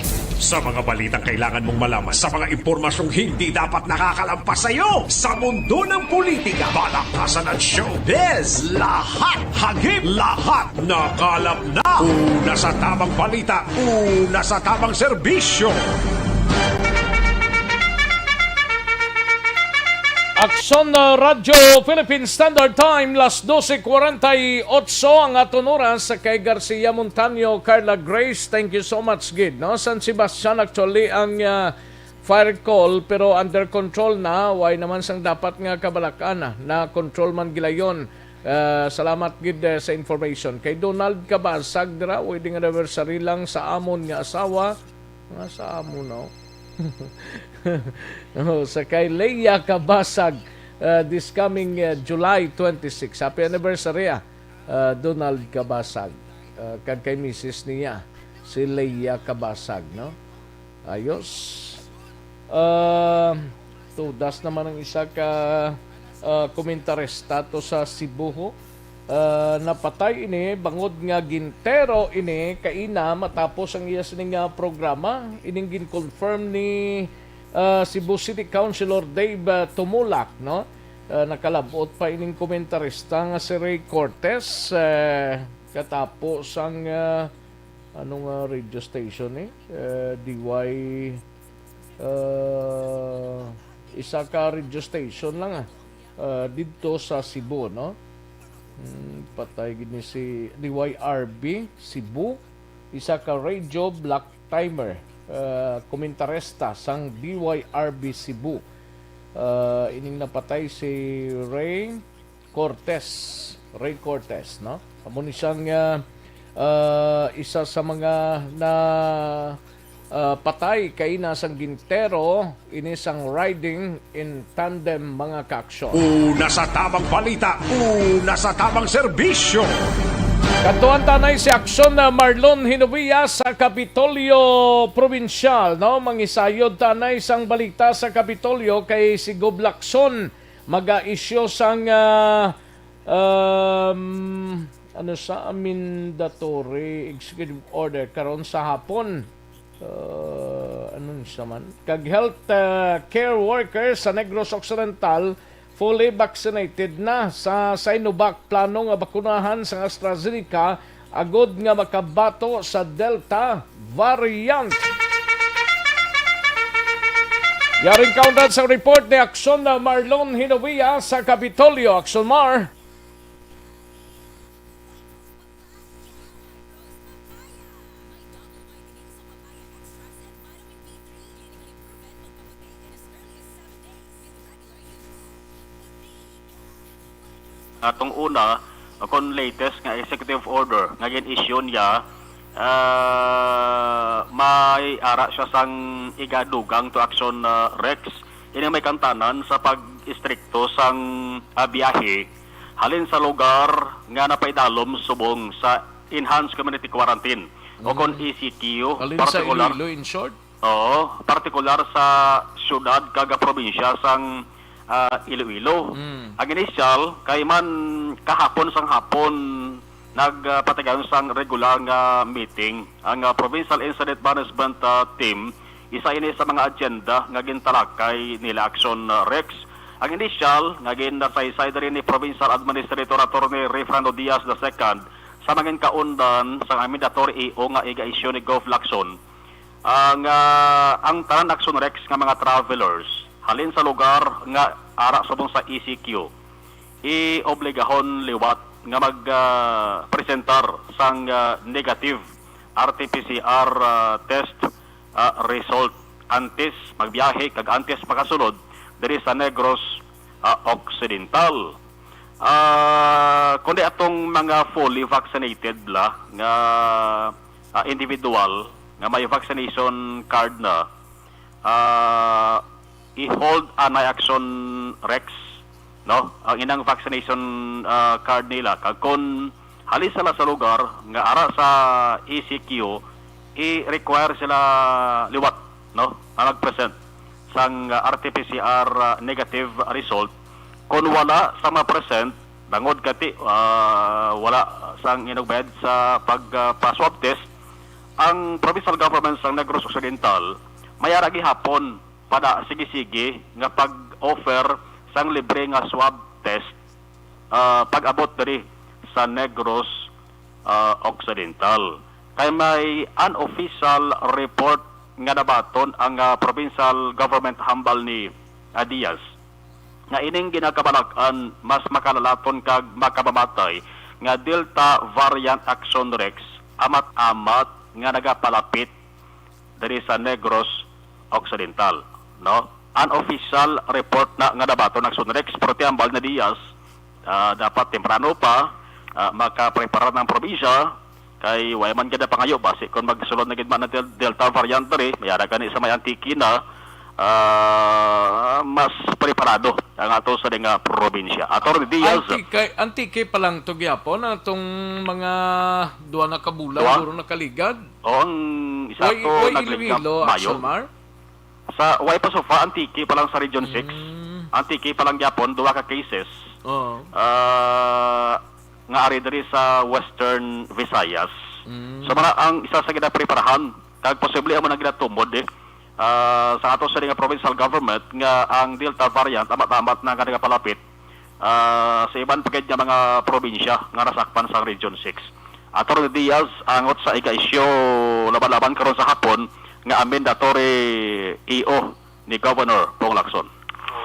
Sa mga balitang kailangan mong malaman, sa mga impormasyong hindi dapat nakakalampas sa iyo, sa mundo ng politika, balaktasan at showbiz, lahat hagip, lahat nakalap na. Una sa tamang balita, una sa tamang serbisyo. Aksyon, uh, Radyo Philippine Standard Time, las doce cuarenta y ocho ang aton oras. Kay Garcia Montaño, Carla Grace, thank you so much gid, no? San Sebastian, actually, ang, uh, fire call, pero under control na. Way naman sang dapat nga kabalak-an na. Na-control man gilayon. Ah, salamat gid, eh, sa information. Kay Donald Kabasag dira, wedding anniversary lang sa amon nga asawa. Nga sa amon, no? Oh, sa kay Leia Kabasag, ah, this coming, ah, July twenty-six. Happy anniversary, ah, ah, Donald Kabasag. Ah, kag kay misis niya, si Leia Kabasag, no? Ayos. Ah, Tudas naman ang isa ka, ah, komentarista to sa Cebu, ho. Ah, napatay ini bangod nga gintero ini kaina matapos ang iya sining, ah, programa. Ining gin-confirm ni, ah, Cebu City Councilor Dave, ah, Tumulak, no? Ah, nakalab-ot pa ining komentarista nga si Ray Cortez, eh, katapo sang, ah, ano nga radio station, eh? Eh, D Y, ah, isa ka radio station lang, ah, ah, didto sa Cebu, no? Hmm, patay gid ni si D Y R B Cebu, isa ka radio block timer, ah, komentarista sang D Y R B Cebu. Ah, ining napatay si Ray Cortez. Ray Cortez, no? Amo ni siyang, ah, ah, isa sa mga na, ah, patay kaina sang gintero ini sang riding in tandem, mga kaaksyon. Una sa tamang balita, una sa tamang serbisyo. Kadtuan ta anay si Aksyon na Marlon Hinovia sa Kapitolyo Probinsyal, no? Mangisayod ta anay sang balita sa Kapitolyo kay si Gob Lacson maga-issue sang, ah, um, ano sa amendatory executive order karon sa hapon. Uh, ano ni sa man? Kag health, uh, care workers sa Negros Occidental fully vaccinated na sa Sinovac. Plano nga bakunahan sang AstraZeneca agod nga makabato sa Delta variant. Yaring kaundan sa report ni Aksyon na Marlon Hinovia sa Kapitolyo. Aksyon Mar. Atong una, kon latest nga executive order nga gin-issue niya, ah, may ara siya sang igadugang to action, ah, Rex. Ini may kantanan sa pag-istrikto sang, ah, biyahe halin sa lugar nga napaidalom subong sa Enhanced Community Quarantine o kon Mm. E C Q, Halin sa partikular Iloilo, in short? Oo, partikular sa syudad kag probinsya sang, ah, Iloilo. Mm. Ang initial kay man kahapon sang hapon nagpatigayon sang regular nga meeting ang, ah, Provincial Incident Management, ah, Team. Isa ini sa mga agenda nga gintalakay nila Action, ah, Rex. Ang initial nga ginsaysay diri ni Provincial Administrator Attorney Rayfrando Diaz the second sa mangin kaundan sang amendatory E O nga iga-issue ni Gov Lacson. Ang, ah, ang tanan Action Rex nga mga travelers halin sa lugar nga ara subong sa E C Q, iobligahon liwat nga mag, ah, presentar sang, ah, negative R T P C R, ah, test, ah, result antes magbiyahe kag antes makasulod diri sa Negros, ah, Occidental. Ah, kundi atong mga fully vaccinated la nga, ah, individual nga may vaccination card na, ah, i-hold anay Action Rex, no, ang inang vaccination, ah, card nila. Kag kon halin sila sa lugar nga ara sa E C Q, i-require sila liwat, no, nga mag-present sang, ah, R T P C R, ah, negative result. Kon wala sa ma-present, bangod kati, ah, wala sang inugbayad sa pag, ah, pa-swab test, ang provincial government sang Negros Occidental may ara gihapon pada sige-sige nga pag-offer sang libre nga swab test, ah, pag-abot diri sa Negros, ah, Occidental. Kay may unofficial report nga nabaton ang, ah, provincial government hambal ni, ah, Diaz nga ining ginakabalak-an mas makalalaton kag makamamatay nga Delta variant Action Rex amat-amat nga nagapalapit diri sa Negros Occidental, no? Unofficial report na nga nabaton ang Sunrex, pero ti hambal ni Diaz, ah, dapat temprano pa, ah, makaprepara ang probinsya, kay way man gid pangayo basi kung magsulod na gid man ang Del-, Delta variant diri, may ara gani sa may Antique na, ah, mas preparado ang ato sa nga probinsya. Attorney Diaz. Antique, Antique pa lang to gyapon, atong mga duha na ka bulan, Duha? Siguro nakaligad. O, ang isa Way, to way nagligap Iloilo, Mayo. Action Mar? Sa, way pa so far, Antique pa lang sa Region six. Mm. Antique pa lang gyapon, duha ka cases. Oo. Ah, nga ari diri sa Western Visayas. Mm. So, mao na ang isa sa ginapreparahan, kag posible amo nang ginatumod, eh, ah, sa ato sini nga provincial government nga ang Delta variant amat-amat na nga nagapalapit, ah, sa iban pa gid nga mga probinsya nga nasakpan sang Region six. Attorney Diaz, angot sa iga isyu laban-laban karon sa hapon nga amendatory E O ni Governor Pong Lacson. So,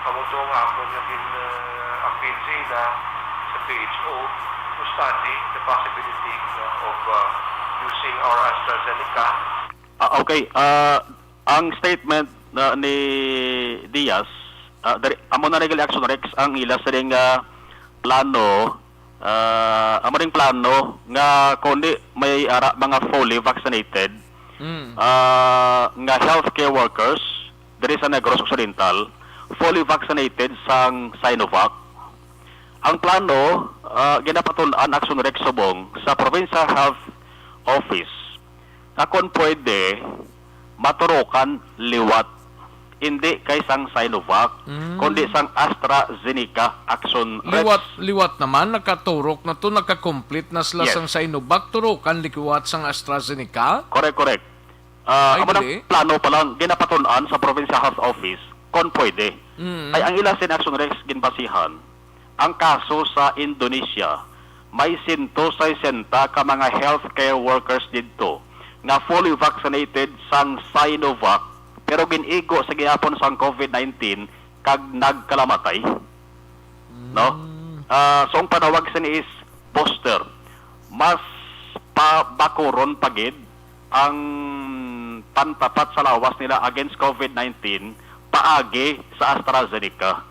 amo to nga akon nga gin, uh, appeal sa ila sa P H O to study the possibility, uh, of, uh, using our AstraZeneca. Ah, okay. Ah, ang statement na ni Diaz, ah, dari, amo na ni gali Action Rex ang ila sining, ah, plano, ah, amo ning plano nga kundi may ara mga fully vaccinated, Mm. ah, nga healthcare workers diri sa Negros Occidental, fully vaccinated sang Sinovac. Ang plano, ah, ginapatun-an Action Rex subong sa Provincial Health Office nga kon pwede, maturukan liwat, hindi kay sang Sinovac, Mm. kundi sang AstraZeneca Action Rex. Liwat, liwat naman, nakaturok na to, nakakomplete na sila Yes. sang Sinovac, turukan liwat sang AstraZeneca. Correct, correct. Ah, Ay, amo nang dali. plano pa lang, ginapatun-an sa Provincial Health Office, kon pwede. Mm. Ay, ang ila sin Action Rex ginbasihan, ang kaso sa Indonesia, may sento sesenta ka mga healthcare workers didto nga fully vaccinated sang Sinovac, pero gin-igo sa gihapon sang COVID nineteen kag nagkalamatay. No? Mm. Ah, so, ang panawag sini is booster. Mas pabakuron pa gid ang pantapat sa lawas nila against COVID nineteen paagi sa AstraZeneca.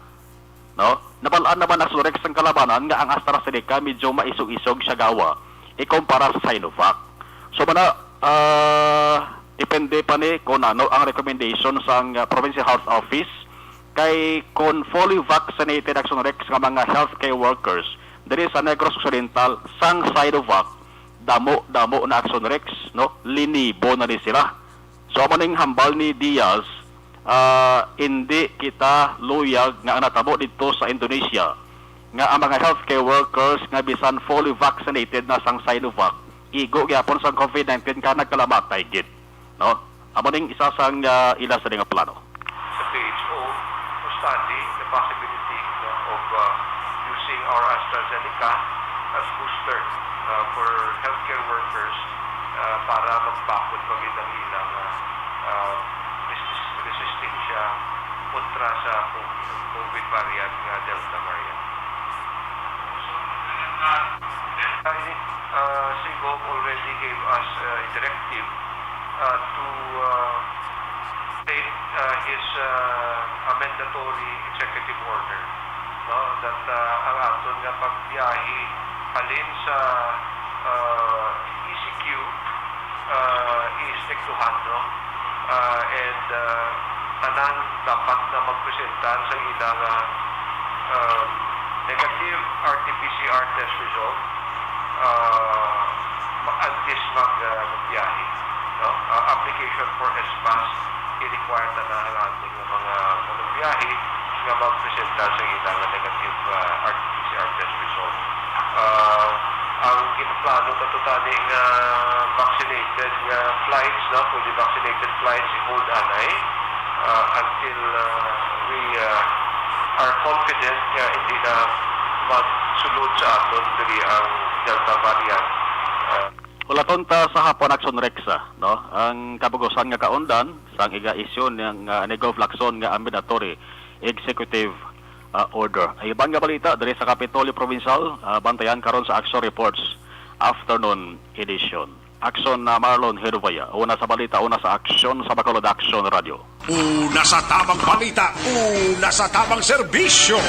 No? Nabal-an naman na Surex ang kalabanan nga ang AstraZeneca medyo maisog-isog siya gawa ikumpara sa Sinovac. So, mana, ah, depende pa ni kung ano ang recommendation sang, ah, Provincial Health Office, kay kung fully vaccinated Action Rex nga mga healthcare workers diri sa Negros Occidental sang Sinovac, damo-damo na Action Rex, no? Linibo na ni sila. So, amo ning hambal ni Diaz, ah, hindi kita luyag nga ang natabo didto sa Indonesia, nga ang mga healthcare workers nga bisan fully vaccinated na sang Sinovac, igo gyapon sang COVID nineteen ka nagkalamatay gid, no? Amo ning isa sang, ah, ila sa nga plano. Sa P H O to study the possibility, no, of, uh, using our AstraZeneca as booster, uh, for healthcare workers, uh, para magbakod pa gid ang ilang, uh, uh, resist-, resistensya kontra sa co-, COVID variant nga Delta variant. Uh, ini, uh, si Gov already gave us, uh, a directive, uh, to, uh, state, uh, his, uh, amendatory executive order, no, that, uh, ang aton nga pagbiyahe halin sa, uh, E C Q, uh, is estriktuhan, no? Uh, and, uh, tanan dapat na magpresenta sa ilang, uh, um, negative R T P C R test result, uh, ma-, antes mag, uh, magbiyahe, no? Uh, application for S pass, i-require na na ang aton nga mga manugbiyahe nga magpresenta sa ila nga negative, ah, R T P C R test result. Ah, ang ginplano nato tani nga vaccinated nga flights, no, fully vaccinated flights, i-hold anay, ah, until, ah, we, ah, are confident nga hindi na magsulod sa aton diri ang Delta variant. Ah, Hulaton ta sa hapon, Action Rex, ah, no? Ang kabugusan nga kaundan sang iga-issue nga, ah, ni Gov Lacson nga amendatory executive, ah, order. Ang iban nga balita diri sa Kapitolyo Provincial, ah, bantayan karon sa Action Reports Afternoon Edition. Action na Marlon Hervaya, una sa balita, una sa aksyon sa Bacolod Action Radio. Una sa tamang balita, una sa tamang serbisyo.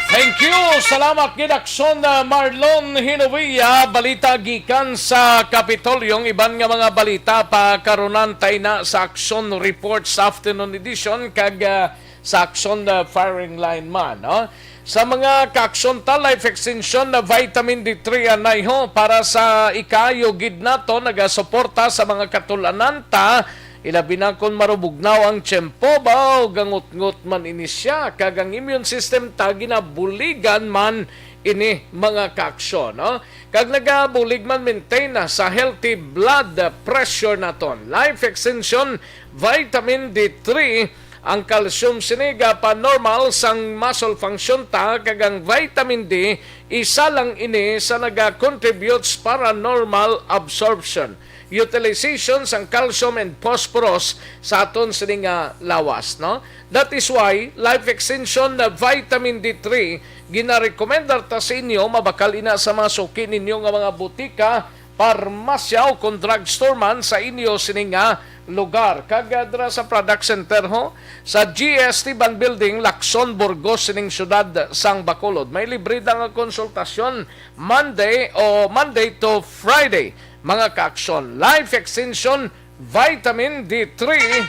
Thank you. Salamat gid, Aksyon, uh, Marlon Hinovia. Balita gikan sa Kapitolyo. Ang iban nga mga balita pakarunan ta na sa Aksyon Reports Afternoon Edition kag, uh, sa Aksyon, uh, Firing Line man, no? Sa mga kaaksyon ta, life extension na vitamin D three anay ho para sa ikaayo gid nato, nagasuporta sa mga katul-anan ta, ilabi na kon marubugnaw ang tiyempo ba o gangutngot man ini siya, kag ang immune system ta ginabuligan man ini mga kaaksyon, no? Kag nagabulig man maintain na sa healthy blood pressure naton. Life extension vitamin D three, ang calcium sini gapa-normal sang muscle function ta, kag ang vitamin D isa lang ini sa naga-contributes para normal absorption, utilization sang calcium and phosphorus sa aton sini nga lawas, no? That is why Life Extension na Vitamin D three ginarekomendar ta sa inyo, mabakal ina sa mga suki ninyo nga mga butika, parmasya o kon drugstore man sa inyo sini nga lugar. Kag, ah, dira sa product center ho, sa G S T Bank Building, Lacson, Burgos, sining siyudad sang Bacolod. May libre da nga konsultasyon Monday o Monday to Friday, mga kaaksyon. Life Extension Vitamin D three.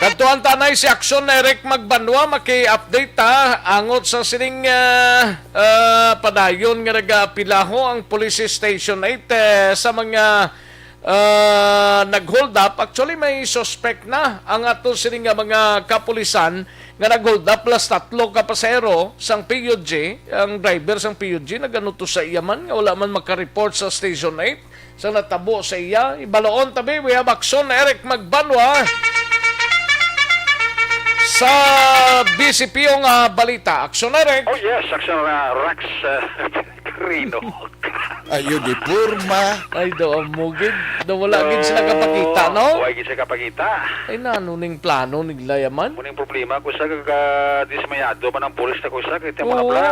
Kadtuan ta anay si Aksyon Eric Magbanwa, maki-update ta angot sa sining, ah, ah, padayon nga nagaapila ho ang Police Station eight, eh, sa mga, ah, nag-hold up. Actually, may suspect na ang ato sining nga mga kapulisan nga nag-hold up, plus tatlo ka pasahero sang P U G. Ang driver sang P U G naganuto sa iya man nga wala man makareport sa Station eight sa natabo sa iya. Ibaloon tabi, we have Aksyon Eric Magbanwa sa B C P O nga balita. Aksyon Eric. Oh yes, Aksyon, uh, Rex, uh, Rino. Ayo di porma. Ay, daw amo gid. Daw wala gid sila kapakita, no? Wala gid sila kapakita. Ay, nano ning plano nila yaman? Muning problema ko sa ka-, dismayado man ang pulis na ko sa kay mga Oo. Obra,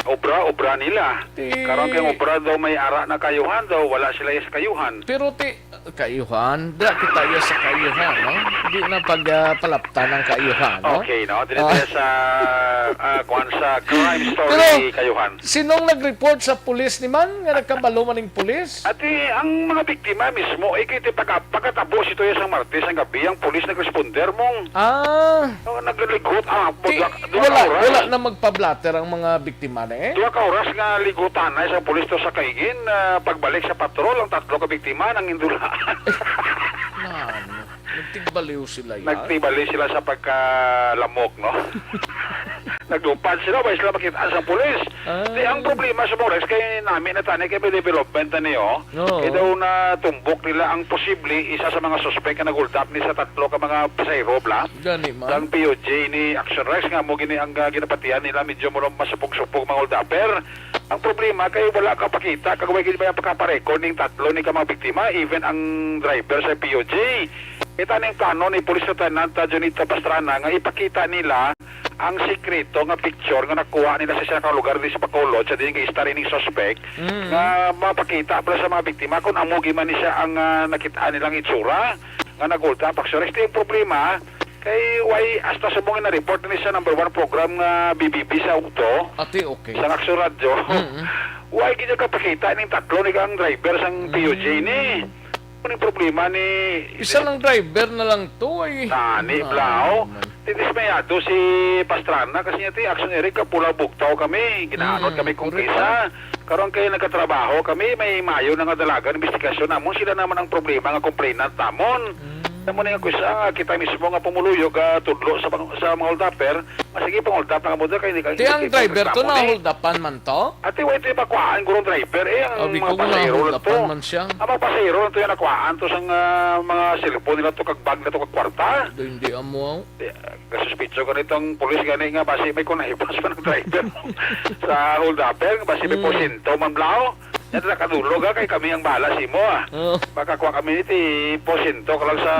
obra, obra nila. Ti- Karon kay obra daw may ara na kayuhan daw, wala sila sa kayuhan. Pero ti, kayuhan, da kita iya sa kayuhan, no? Di na pag, ah, palaptan ang kayuhan, no? Okay, no? Dili Ah. tayo sa, ah, kuwan sa crime story Pero, kayuhan. Sinong nag-report sa pulis ni man nga nagkabalo man ning pulis? Ati, ang mga biktima mismo, eh, kay ti pagka-, pagkatabo si Toya sang Martes ang gabi, ang pulis nag-responder mong Ah. Oh, nagligot ang Ti, duha, duha wala, ka oras. Wala na magpa-blotter ang mga biktima na eh. Duha ka oras nga ligutan na sa pulis to sa Kaigin, ah, pagbalik sa patrol, ang tatlo ka biktima nang indulaan. Nano, nagtigbaliw sila yan? Nagtigbaliw sila sa pagkalamok, no? Naglupad sila, wala sila makita sa pulis. Ah. Di, ang problema sa mga Rex, kay nami na tani, kay may development na niyo. Oo. Kay daw natumbok nila ang posible isa sa mga suspek nga nag-hold up ni sa tatlo ka mga pasahero, bla. Gani man. Ang P U J ni Action Rex nga mo gini ang, ah, ginapatihan nila, medyo mo masupog-supog mga hold-upper. Ang problema kay wala ka pakita kag wala gid ba ang pagkaparecord ning tatlo ni ka mga biktima, even ang driver sa P U J. Kita ning plano ni Police Lieutenant, ah, Junito Pastrana nga ipakita nila ang sikreto nga picture nga nakuha nila sa isa ka lugar di sa Bacolod, sa diin nga istar ining suspect, Mm. nga mapakita pala sa mga biktima kung amo gid man ni siya ang, ah, nakita nilang itsura nga nag-hold up. Actually, yung problema, kay why hasta sa mga na-report ni sa number one program nga B B B sa Ugto, Ati, okay. sa Action Radyo, Mm. why gid kapakita ning tatlo ni kang driver sang Mm. P U J ni? Ano yung problema ni Isa lang driver na lang to, ay. Nani, Nani Blau? man. Tinismayado si Pastrana kasi niya, ti, Action Eric, kapula bugtaw kami. Ginaanod Mm, kami kung correct, kisa. ah. Karon kay nagkatrabaho kami, may mayo na nga dalagan, investigasyon namon. Sila naman ang problema nga complainant namon. Mm. Amo na yung kusa nga kita mismo nga pumuluyog, ah, tudlo sa, pang- sa mga hold-upper. Ah, sige, pang-hold up na ka mo dyan, kay hindi ka Ti ang hindi ka driver to reklamo na ni. Hold upan man to? Ati, wa ito yung makuhaan, gurong driver. Eh, ang Abi mga ko nga, pasahero hold lang to. Upan man siya. Ang mga pasahero lang to yung nakuhaan to sa, ah, mga cellphone nila to, kag bag na to, kag kwarta. Do, hindi amo. Eh, kasuspitso ka nitong pulis gani nga basi may kunaypas pa ng driver sa hold-upper, basi may Mm. porsyento man, Blau. Yan, nakadulog, ha, kay kami ang bahala sa imo, ah. Oo. Makakuha kami ni ti porsyento ka lang sa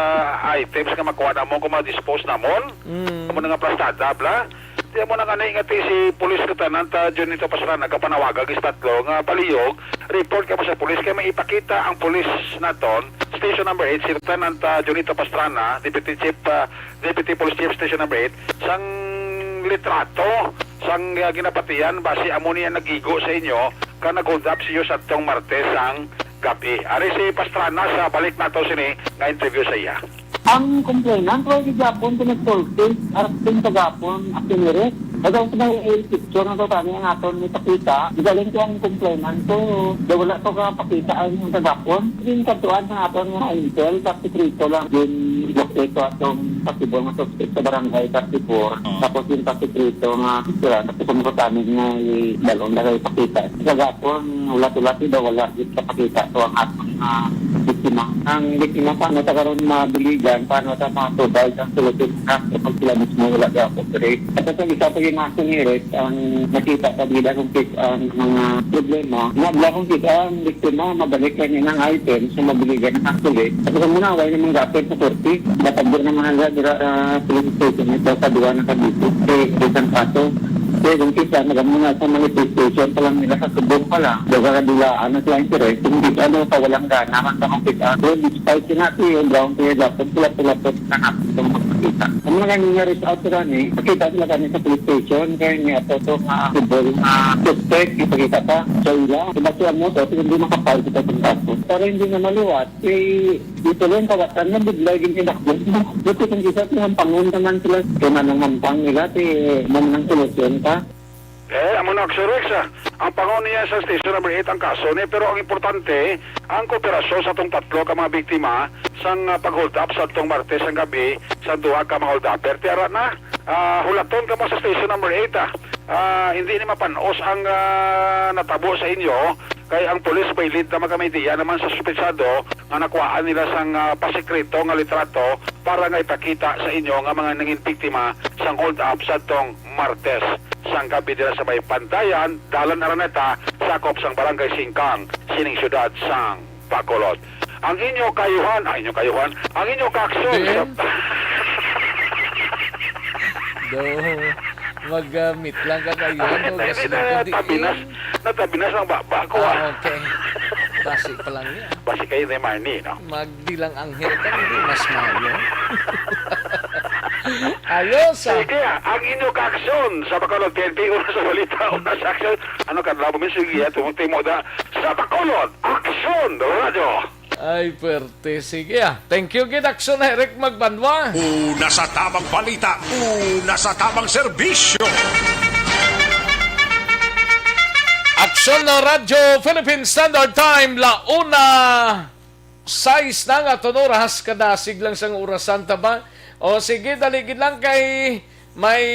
items nga makuha namon kung ma-dispose namon. Mm. Amo na nga plastada, bla. Di mo na kani nga ti si Police Lieutenant, ah, Junito Pastrana, kapanawagan is tatlo nga palihog, report ka mo sa police kay may ipakita ang police naton, Station Number eight, si Lieutenant, ah, Junito Pastrana, Deputy Chief, ah, Deputy Police Chief Station Number eight, sang litrato, sang, ah, ginapatihan, basi amo niya nagigo sa inyo, ka nag-hold up siyo sa tong Martes ang gabi. Ari si Pastrana sa balik nato sini nga interview sa iya. Ang complainant, wala gid gihapon pinag-solve case, arresting kagapon, akin ni Rick. Daw sa may picture na to, tani ang aton ni pakita. Galing ko ang complainant ko, daw wala to ka pakita ang kagapon. Din katuan sa aton nga intel, sa sekreto lang. Din, locate to atong possible nga suspect sa barangay thirty-four. Oo. Tapos yung sa sekreto nga picture, tapos kung sa amin nga, eh, dalon na kayo pakita. Kagapon, wala to, wala to, daw wala gid ka pakita. So, ang aton nga biktima. Ang biktima pa, no, ta karon mabuligan, paano ta makatubag ang solusyon sa kaso pag sila mismo wala gihapon diri. At sa isa pa yung mga sinirit, ang nakita pa nila kung kis-, ang mga problema. Nga wala kung kis-, ang biktima, mabalik ka niya ng item, so mabuligan ang actually. At kung muna, wala namang gapit sa korte, dapat din naman nga dira sa police station, ito sa duwa na kabisi, sa isang kaso. Kaya kung kisa, nagamuna sa manifestation pa lang nila sa subong pa lang, daw kakadulaan na sila interes, kung kisa, ano, pa walang gana, man pa kung kisa. So, despite sinabi, yung brown kaya dapat pula-pula po na natin itong magpakita. Ang mga nangyari sa auto gani, pakita sila gani sa police station, kaya niya to, to, nga possible nga suspect, ipakita pa sa ila. Diba siya mo, to, hindi makapal kita sa kaso. Para hindi na maliwat, kay dito lang kawatan na bigla yung tinakbo mo. Buti kung isa, tinampangon naman sila. Kaya manang mampang nila, ti, manang solusyon pa. Eh, amo na, Sir Rex, ah. Ang pangon niya sa station number eight ang kaso ni, pero ang importante, ang kooperasyon sa tong tatlo ka mga biktima sang, ah, pag-hold up sa tong Martes ang gabi sa duha ka mga hold upper. Ti ara na, ah, hulaton kamo sa station number eight, ah. Ah, hindi ni mapanos ang, ah, natabo sa inyo, kay ang pulis may lead naman kami diya naman sa suspetsado nga nakuhaan nila sang, ah, pasikreto nga litrato para nga ipakita sa inyo nga mga nangin biktima sang hold up sa tong Martes sang gabi dira sa may Pantayan, Dalan Araneta, sakop sang Barangay Singkang, sining siyudad sang Bacolod. Ang inyo kayuhan, ang inyo kayuhan, ang inyo kaaksyon sa Then? Do, mag-, ah, meet lang ka kayo, ano, Hindi, kasi hindi, nagkadi-, natabi na, eh. Natabi na sang baba ko, ah. Ah, okay. Basi pa lang yan. Basi kayo ni Marnie, no? Magdilang anghel ka, hindi mas mayo. Ayos, ah. Sige, ah, ang inyo kaaksyon sa Bacolod, T N P, una sa balita, una sa aksyon. Ano ka, labo, may sige, ah, tumutimo da sa Bacolod, Aksyon Radio. Ay, pwerte. Sige, ah. Thank you, gid, Aksyon Eric Magbanwa. Una sa tamang balita, una sa tamang serbisyo. Aksyon na Radyo Philippine Standard Time, la una sais na nga aton oras, kadasig lang sang orasan ta ba? O sige, dali gid lang kay may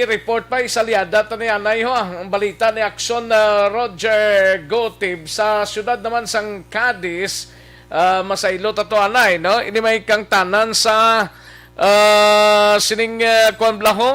report pa, isalyada ta ni anay ho, ah. Ang balita ni Aksyon, ah, Roger Gotib sa siyudad naman sang Cadiz, ah, masaylo ta to anay, no? Ini may kangtanan sa, ah, sining, ah, kuwan bala ho?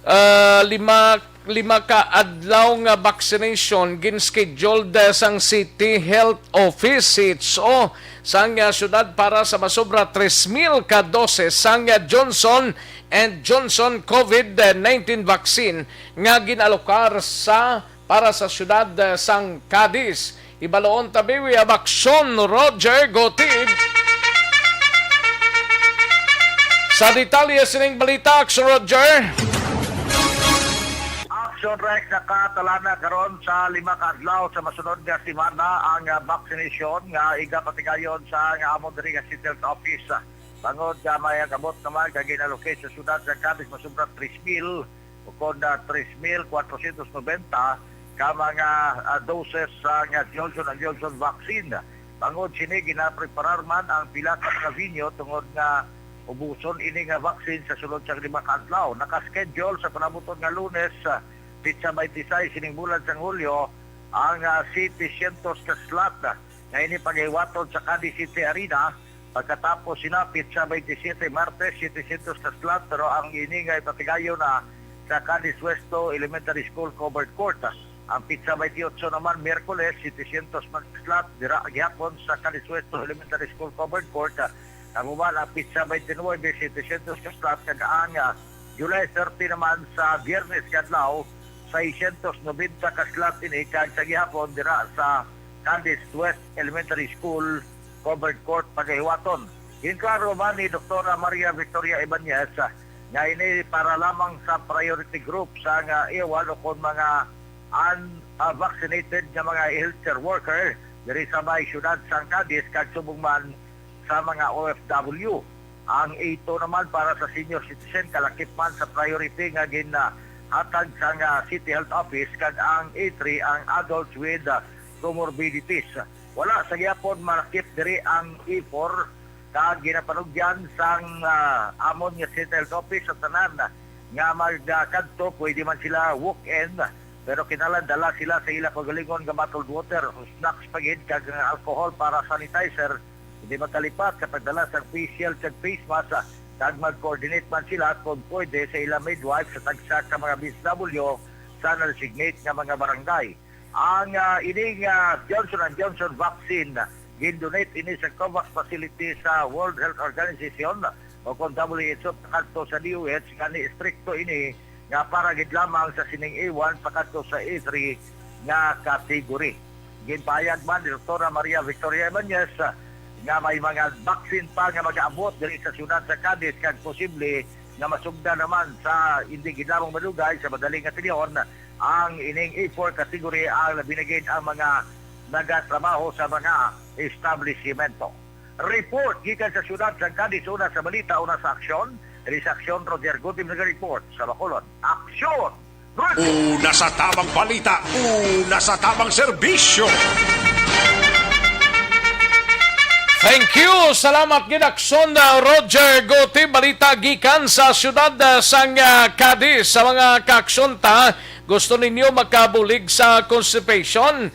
Ah, lima, lima ka adlaw nga vaccination gin-scheduled, ah, sang City Health Office, C H O, sang, ah, siyudad para sa masobra tres mil ka doses sang, ah, Johnson and Johnson COVID nineteen vaccine nga ginalokar sa, para sa siyudad, ah, sang Cadiz. Ibaloon ta, Biwi, ang Aksyon Roger Gotib. Sa detalye sining balita, Aksyon Roger. Aksyon Rex, nakatalana karon sa lima ka adlaw sa masunod nga semana ang, ah, vaccination nga igapatigayon sa nga amo diri nga City Health Office. Bangod nga may agabot naman kag ginallocate sa siyudad sa Cadiz, masobra tres mil, o kon, ah, tres mil kwatrocientos noventa ka mga, ah, doses sa nga Johnson and Johnson vaccine. Bangod sini, ginapreparar man ang pila ka mga venue tungod nga ubuson ini nga vaccine sa sulod sa lima ka adlaw. Naka-schedule sa panabuton nga Lunes, ah, petsa twenty-six sining bulan sang Hulyo, ang, ah, setecientos ka slot, ah, nga ini pagahiwaton sa Cadiz City Arena. Pagkatapos sina, petsa twenty-seven, Martes, setecientos ka slot, pero ang ini nga ipatigayon na sa Cadiz Westo Elementary School Covered Court. Ang petsa twenty-eight naman, Miyerkules, setecientos man ka slot, dira gihapon sa Cadiz Westo Elementary School Covered Court. Amo man ang petsa twenty-nine, setecientos ka slot, kag ang, ah, July thirty naman sa Biyernes nga adlaw, seiscientos noventa ka slot ini, kag sa gihapon dira sa Cadiz West Elementary School Covered Court pagahiwaton. Ginklaro man ni Doktora Maria Victoria Ibanez, ah, nga ini para lamang sa priority group sa nga iwal o kon mga unvaccinated nga mga healthcare worker diri sa may siyudad sang Cadiz kag subong man sa mga O F W. Ang A two naman para sa senior citizen, kalakip man sa priority nga gin, ah, hatag sang, ah, City Health Office, kag ang A three ang adults with, ah, comorbidities. Wala sa gyapon malakip diri ang A four, kag ginapanugyan sang, ah, amon nga City Health Office sa tanan nga magkadto, pwede man sila walk-in, pero kinahanglan dala sila sa ila kaugalingon nga bottled water, snacks pa gid, kag ang alcohol para sanitizer. Hindi magkalipat sa pagdala sang face shield kag face mask, ah, kag mag-coordinate man sila kung pwede sa ila midwife sa tagsa ka mga B S W sa na-designate nga mga barangay. Ang, ah, ining, ah, Johnson and Johnson vaccine, gin-donate ini sa COVAX facility sa World Health Organization o kon W H O pakadto sa D O H, nga ni estrikto ini nga para gid lamang sa sining A one pakadto sa A three nga category. Ginpahayag man ni Doktora Maria Victoria Ibanez, ah, nga may mga vaccine pa nga mag-aabot diri sa siyudad sa Cadiz, kag posible nga masugdan naman sa hindi gid lamang madugay, sa madaling nga panahon, ang ining A four category ang labi na gid ang mga nagatrabaho sa mga establishmento. Report gikan sa siyudad sang Cadiz, una sa balita, una sa aksyon. Diri sa aksyon, Roger Gutim nag-report sa Bacolod. Aksyon! Una sa tamang balita, una sa tamang serbisyo. Thank you. Salamat gid, Aksyon, uh, Roger Gutim. Balita gikan sa siyudad, uh, sang, uh, Cadiz. Sa mga kaaksyon ta, gusto ninyo makabulig sa constipation?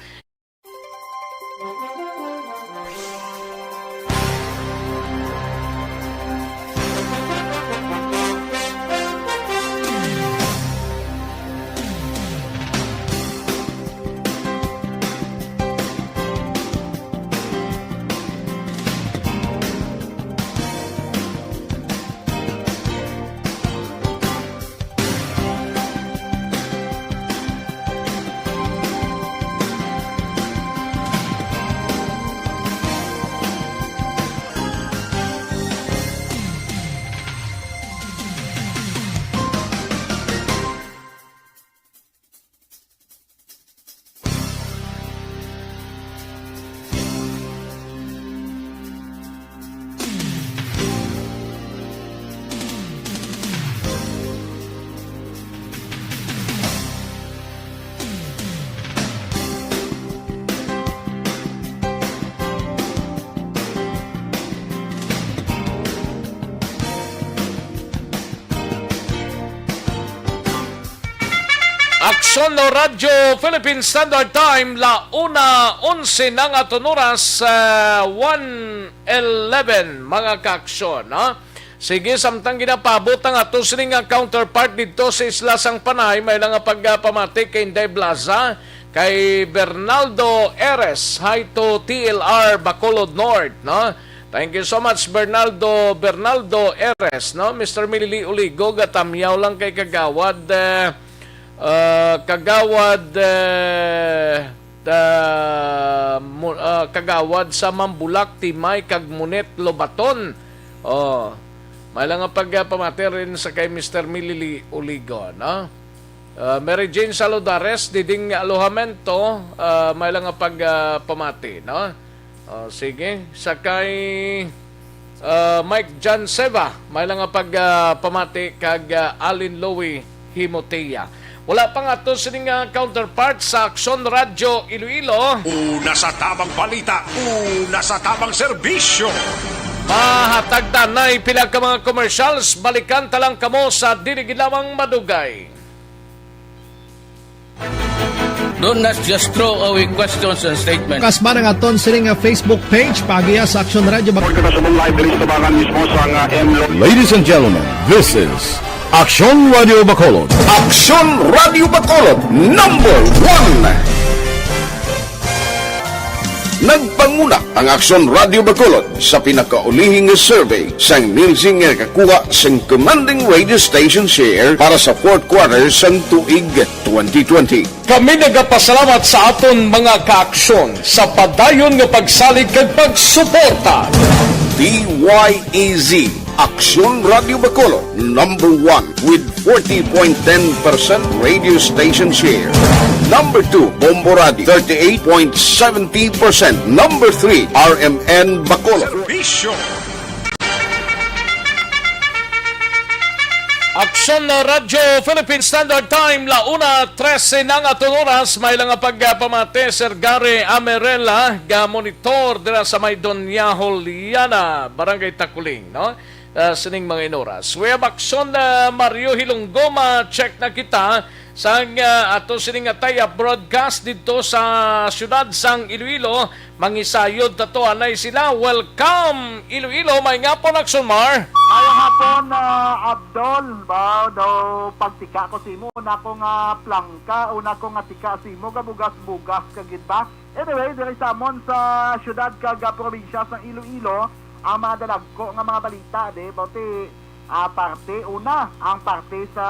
Aksyon, no, Radyo Philippine Standard Time, la una onse na nga aton oras, ah, one eleven, mga kaaksyon, ha? Sige, samtang ginapaabot ang ato sini nga counterpart didto sa Isla sang Panay, may lang nga pagpamati kay Inday Blaza, kay Bernaldo Eres, hi to T L R Bacolod North, no? Thank you so much, Bernaldo, Bernaldo Eres, no? Mister Milili Uligo, gatamyaw lang kay Kagawad, eh, ah, Kagawad, eh, ah, mu-, ah, Kagawad sa Mambulak, Timay, kag Munit, Lobaton. Oh, may lang nga pagpamati rin sa kay Mister Milili Uligo, no? Ah, Mary Jane Saludares, Diding Alojamento, ah, may lang nga pag, ah, pamati, no? Oh, sige. Sa kay, ah, Mike John Seva, may lang nga pag, ah, pamati kag, ah, Alin Louie Himotea. Wala pa nga to sini nga counterpart sa Aksyon Radyo Iloilo. Una sa tamang balita, una sa tamang serbisyo. Mahatag tanay pila ka mga commercials, balikan ta lang kamo sa dili gid lamang madugay. Don't not just throw away questions and statements. Kasba ang aton sini nga Facebook page, paagiha sa Aksyon Radyo Bac- Report ka sa live diri sa tabangan mismo sa nga M Lo- Ladies and gentlemen, this is Aksyon Radyo Bacolod. Aksyon Radyo Bacolod, number one. Nagpanguna ang Aksyon Radyo Bacolod sa pinakaulihing survey sang Nielsen nga nakakuha sang commanding radio station share para sa fourth quarter sang tuig twenty twenty. Kami nagapasalamat sa aton mga kaaksyon sa padayon nga pagsalig kag pagsuporta. D Y E Z, Aksyon Radyo Bacolod, number one with forty point ten percent radio station share. Number two, Bombo Radio, thirty-eight point seventy percent. Number three, R M N Bacolod. Serbisyo. Aksyon na Radyo Philippine Standard Time, la una trese na nga aton oras. May lang nga pagpamati, Sir Gary Amerela, ga monitor dira sa may Doña Juliana, Barangay Takuling, no? Ah, sining mga inoras. We have Aksyon na Mario Hilonggo, ma-check na kita sang, ah, ato sining nga taya broadcast didto sa siyudad sang Iloilo. Mangisayod ta to, anay sila. Welcome, Iloilo. May nga po, Aksyon Mar. Mayong hapon, ah, Abdol. Ba, daw pagtika ko sa imo, una ko nga plangka, una ko nga tika sa imo, gabugas-bugas ka gid ba? Anyway, diri sa amon sa siyudad kag, ah, probinsya sa Iloilo, ang mga dalagko nga mga balita, di, bauti, ah, parte, una, ang parte sa,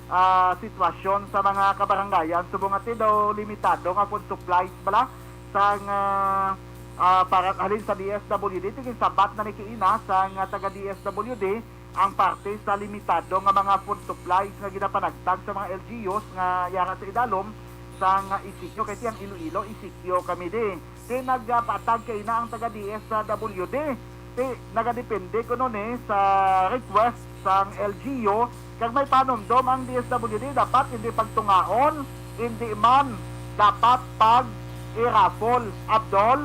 ah, sitwasyon sa mga kabarangayan. Subong ati daw limitado nga food supplies bala sang, ah, ah, para halin sa D S W D, tigin sabat na ni kiina sang, ah, taga D S W D, ang parte sa limitado nga mga food supplies nga ginapanagtag sa mga L G Us nga yara sa idalom sang E C Q, kay ti ang Iloilo, E C Q kami di. Kay nagpatag kay na ang taga D S W D. Ti nagadepende kuno ni sa request sang L G U, kag may panumdom ang D S W D, dapat hindi pagtungaon, hindi man dapat pag-i-raffle. Abdol?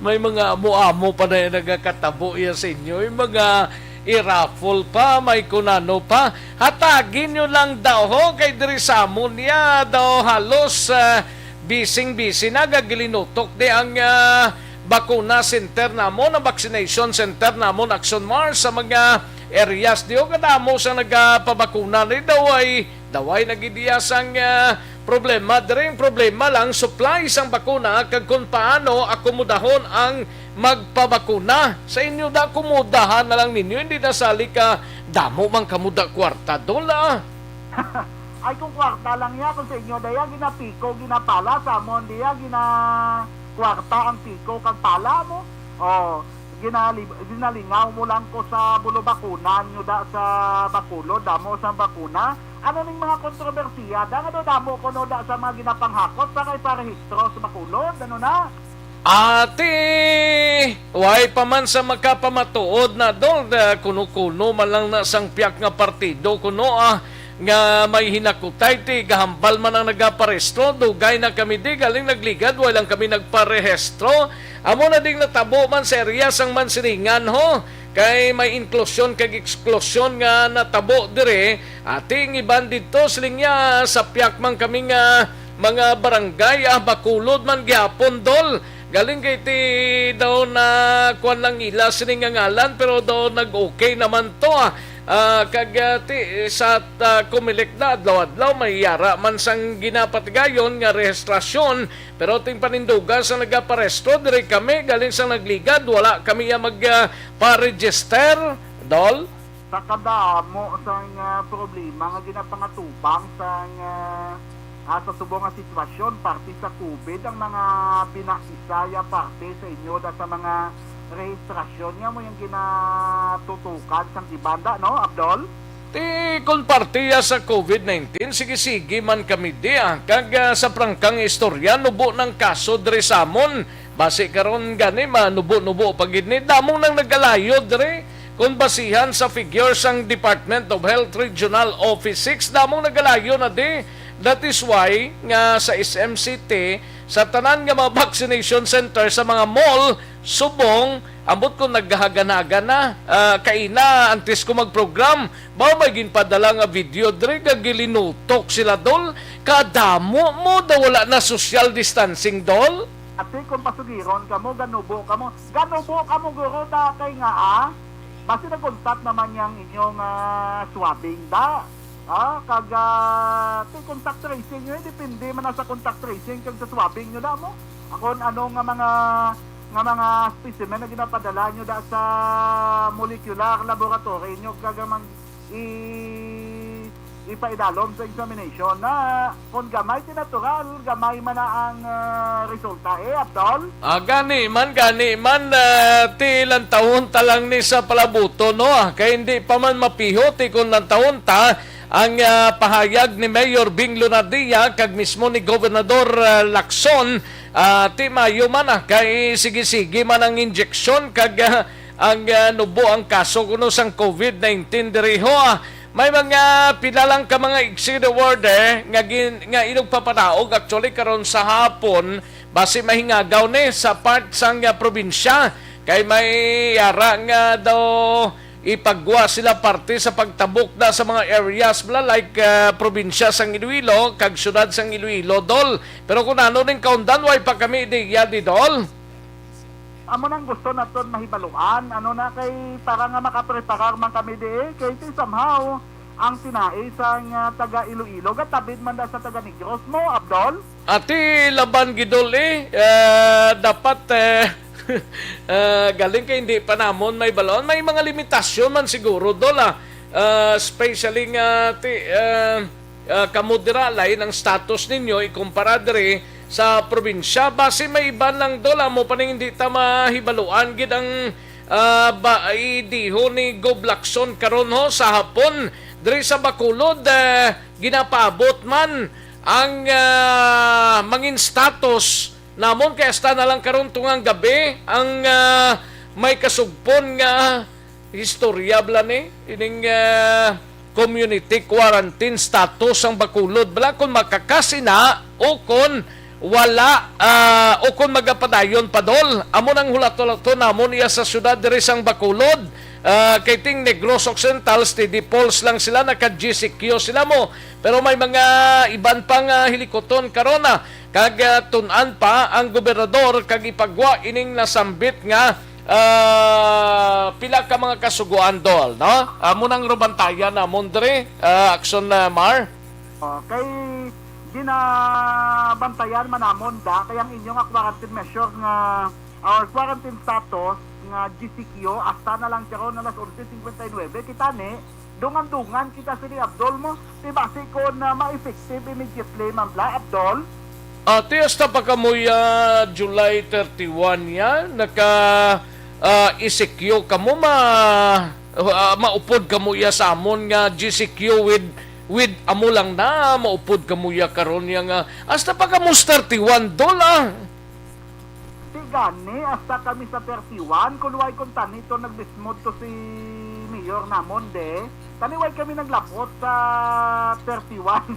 May mga amo-amo pa na yung nagakatabo iya sa inyo. Yung mga i-raffle pa, may kunano pa. Hatagin nyo lang daw, ho, kay diri sa amon niya daw halos, ah, bising-bisi na, gagilinutok di ang, ah, bakuna center namon, ang vaccination center namon, Action Mars, sa mga areas di, ho, kadamo sa nagapabakuna ni daw ay Daway na gid iya sang, ah, problema. Diri ang problema lang, supply sang bakuna kag kon paano akomodahon ang magpabakuna. Sa inyo da, akomodahan na lang ninyo, hindi na sali ka damo man kamo da kwarta, Dol, ah. Ay, kung kwarta lang niya, kung sa inyo daya, ginapiko, ginapala, sa amon diya, gina kwarta ang piko kag pala mo. Oh, ginali-, ginalingaw mo lang ko sa bulubakunan nyo da sa Bacolod, damo sa bakuna. Ano ning mga kontrobersiya da nga daw damo kuno da sa mga ginapanghakot sa kay parehistro sa Bacolod? Ano na? Ati, way pa man sa makapamatuod na, Dol, da, kuno-kuno man lang na sang piyak nga partido kuno, ah, nga may hinakutay, ti gahambal man ang nagaparehistro. Dugay na kami di galing nagligad, way lang kami nagparehistro. Amo na ding natabo man sa area sang Mansiringan, ho, kay may inklusyon kag eksklusyon nga natabo dire. Ati ang iban didto, siling niya, sa piyak man kami nga mga barangay, ah, Bacolod man gihapon, Dol. Galing kay ti daw na kuwan lang ila sini nga ngalan, pero daw nag-okay naman to, ah. Ah, kag, ah, ti, sa, ah, Comelec na adlaw-adlaw may yara man sang ginapatigayon nga rehistrasyon, pero ting panindugan sa nagaparehistro, diri kami galing sa nagligad, wala kami ya mag, ah, pa-register, Dol. Sa kadamo sang, ah, problema nga ginapangatubang sang, ah, ah, sa subong nga sitwasyon, parte sa COVID, ang mga pinaisa ya parte sa inyo da sa mga rehistrasyon nga mo yung ginatutukan sang iban da, no, Abdol? Ti, kon parte ya sa COVID nineteen, sige-sige man kami di, ah. Kag, ah, sa prangkang istorya, nubo ng kaso diri sa amon. Basi karon gani, manubo-nubo pa gid ni. Damong nang nagalayo diri. Kung basihan sa figures sang Department of Health Regional Office six, damong nagalayo na di. That is why nga sa S M City, sa tanan nga mga vaccination center, sa mga mall, subong, ambot ko naghagan-hagan na, ah, kaina, antes ko mag-program, mao may ginpadala nga video, dre, nga gilinutok sila, Dol. Kadamo mo, daw wala na social distancing, Dol. Ate, kung pasugiron kamo, ganubo kamo. Ganubo kamo, guro, da, kay nga, ah, basi nag-contact naman yang inyong, ah, swabbing, da. Ah, kag, ah, ti contact tracing, eh, depende man na sa contact tracing kag sa swabbing nyo na mo. Kung ano nga mga, nga mga specimen na ginapadala nyo da sa molecular laboratory nyo, kag mag, i-, ipaidalom sa examination na kung gamay ti natural, gamay man na ang, ah, resulta, eh, Abdol? Ah, gani man, gani man, ah, ti lantawon ta lang ni sa palabuto, no? Ah, kay hindi pa man mapiho ti kung lantawon ta ang, ah, pahayag ni Mayor Bing Lunardia kag mismo ni Gobernador, ah, Lacson, ah, ti maayo man, ah, kay sige-sige man ang injeksyon kag, ah, ang, ah, nubo ang kaso kuno sang COVID nineteen diri, ho, ah. May mga pila lang ka mga executive order nga gin-, nga inugpapanaog actually karon sa hapon, basi mahingagaw ni sa part sang, ah, probinsya, kay may ara nga daw ipagwa sila parte sa pagtabok na sa mga areas bala, like, ah, probinsya sang Iloilo kag siyudad sang Iloilo, Dol. Pero kung ano ning kaundan, way pa kami ideya di, Dol. Amo nang gusto naton mahibaluan, ano na, kay para nga makapreparar man kami di, kay si somehow ang tinai sang, ah, taga Iloilo gatabid man da sa taga Negros mo, Abdol. Ati laban gid, Dol, eh. Ah, dapat, eh, ah, galing kay hindi pa namon mahibaluan. May mga limitasyon man siguro, Dol, ah. Ah, especially nga ti, ah, ah, kamo dira, lain ang status ninyo ikumpara diri sa probinsya. Basi may iban lang, Dol, amo pa ning hindi ta mahibaluan gid ang, ah, ba, idiho ni Gob Lacson karon, ho, sa hapon diri sa Bacolod, eh, ginapaabot man ang, ah, mangin status namon kay hasta na lang karon tungang gabi ang, ah, may kasugpon nga istorya bala ni ining, ah, community quarantine status sang Bacolod bala, kung makakasi na o kon wala, ah, o kon magapadayon pa, Dol. Amo nang hulat-hulaton namon iya sa siyudad diri sang Bacolod. Ah, kay ting Negros Occidental, steady pulse lang sila, naka G C Q sila mo. Pero may mga iban pa nga hilikuton karon, ah, kag, ah, tun-an pa ang gobernador kag ipagwa ining nasambit nga, ah, pila ka mga kasugoan, Dol, no? Amo nang rubantayan namon diri, ah, Action, ah, Mar. Oh, kay ginabantayan man namon da, kay ang inyo nga quarantine measure nga, or quarantine status nga G C Q, hasta na lang karon alas onse cincuenta y nueve, kita ni, dungan-dungan kita sini, Abdol, mo. Di ba si kon, ah, ma-effective immediately man bala, Abdol? Ati, hasta pa kamoy, ah, July thirty-one ya, naka, ah, E C Q kamo, ma, ah, maupod kamo ya sa amon nga G C Q with, with amo lang na, maupod kamo ya karon ya nga, hasta pa kamo sa thirty-one, Dol, ah. Di gani, hasta kami sa thirty-one, kun way kun tani to nagbismod to si Mayor namon, de. Tani way kami naglapot sa thirty-one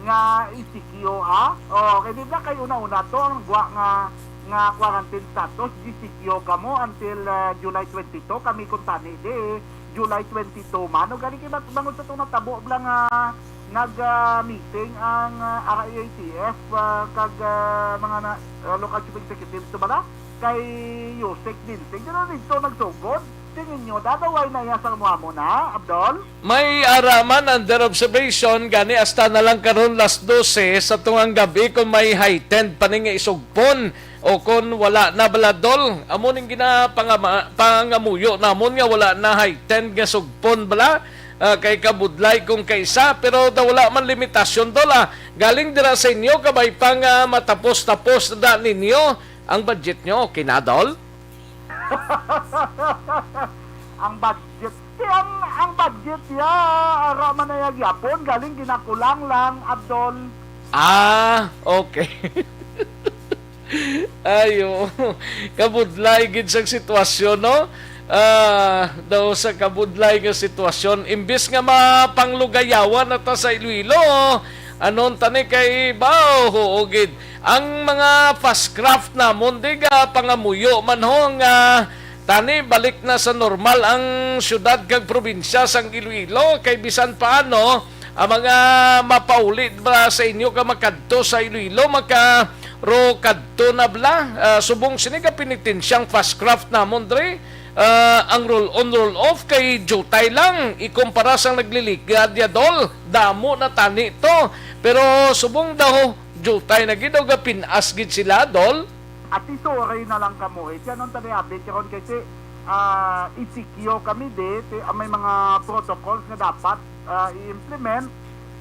nga E C Q, ah. Oh, kay di na kay una-una to ang gwa nga, nga quarantine status, G C Q kamo until, ah, July twenty-two, kami kun tani, de. July twenty-two man. O gani kay mat-, bangod sa itong natabo lang nga nag, ah, meeting ang, ah, R I A T F, ah, kag, ah, mga na, ah, local chief executive to bala kay Yusek Dinsig. Dito dito nagsugod. Tingin nyo, dadaway na iya sa amo na, Abdol? May ara man under observation, gani hasta na lang karon las dose sa tungang gabi kung may heightened pa ni nga isugpon o kung wala na bala, Dol. Amo ning ginapangama-, pangamuyo namon nga wala na heightened nga sugpon bala. Ah, kay kabudlay kung kaisa, pero daw wala man limitasyon, Dol, ah. Galing dira sa inyo, kabay pang, ah, matapos-tapos na ninyo ang budget nyo. Okay na, Dol? Ang budget. Ti ang, ang budget ya, ara man na ya gyapon, galing ginakulang lang, Abdol. Ah, okay. Ayo. Kabudlay gid sang sitwasyon, no? Ah, daw sa kabudlay nga sitwasyon, imbis nga mapanglugayawan na ta sa Iloilo, anon tani kay baw, oo gid. Ang mga fast craft namon, di ga pangamuyo man ho nga tani balik na sa normal ang syudad kag probinsya sang Iloilo, kay bisan paano, ang mga mapauli ba sa inyo ka makadto sa Iloilo, maka ro kadto na bala. Ah, subong sini ka penitensyang fast craft namon dre, ah, ang roll on, roll off kay jutay lang ikumpara sang nagliligad ya, Dol. Damo na tani to. Pero subong daw jutay na gid o gapin-as gid sila, Dol. Ati, sorry na lang kamo, eh. Kaya nung tabi-abi karon kay si, ah, E C Q kami di, ti, ah, may mga protocols nga dapat, ah, i-implement.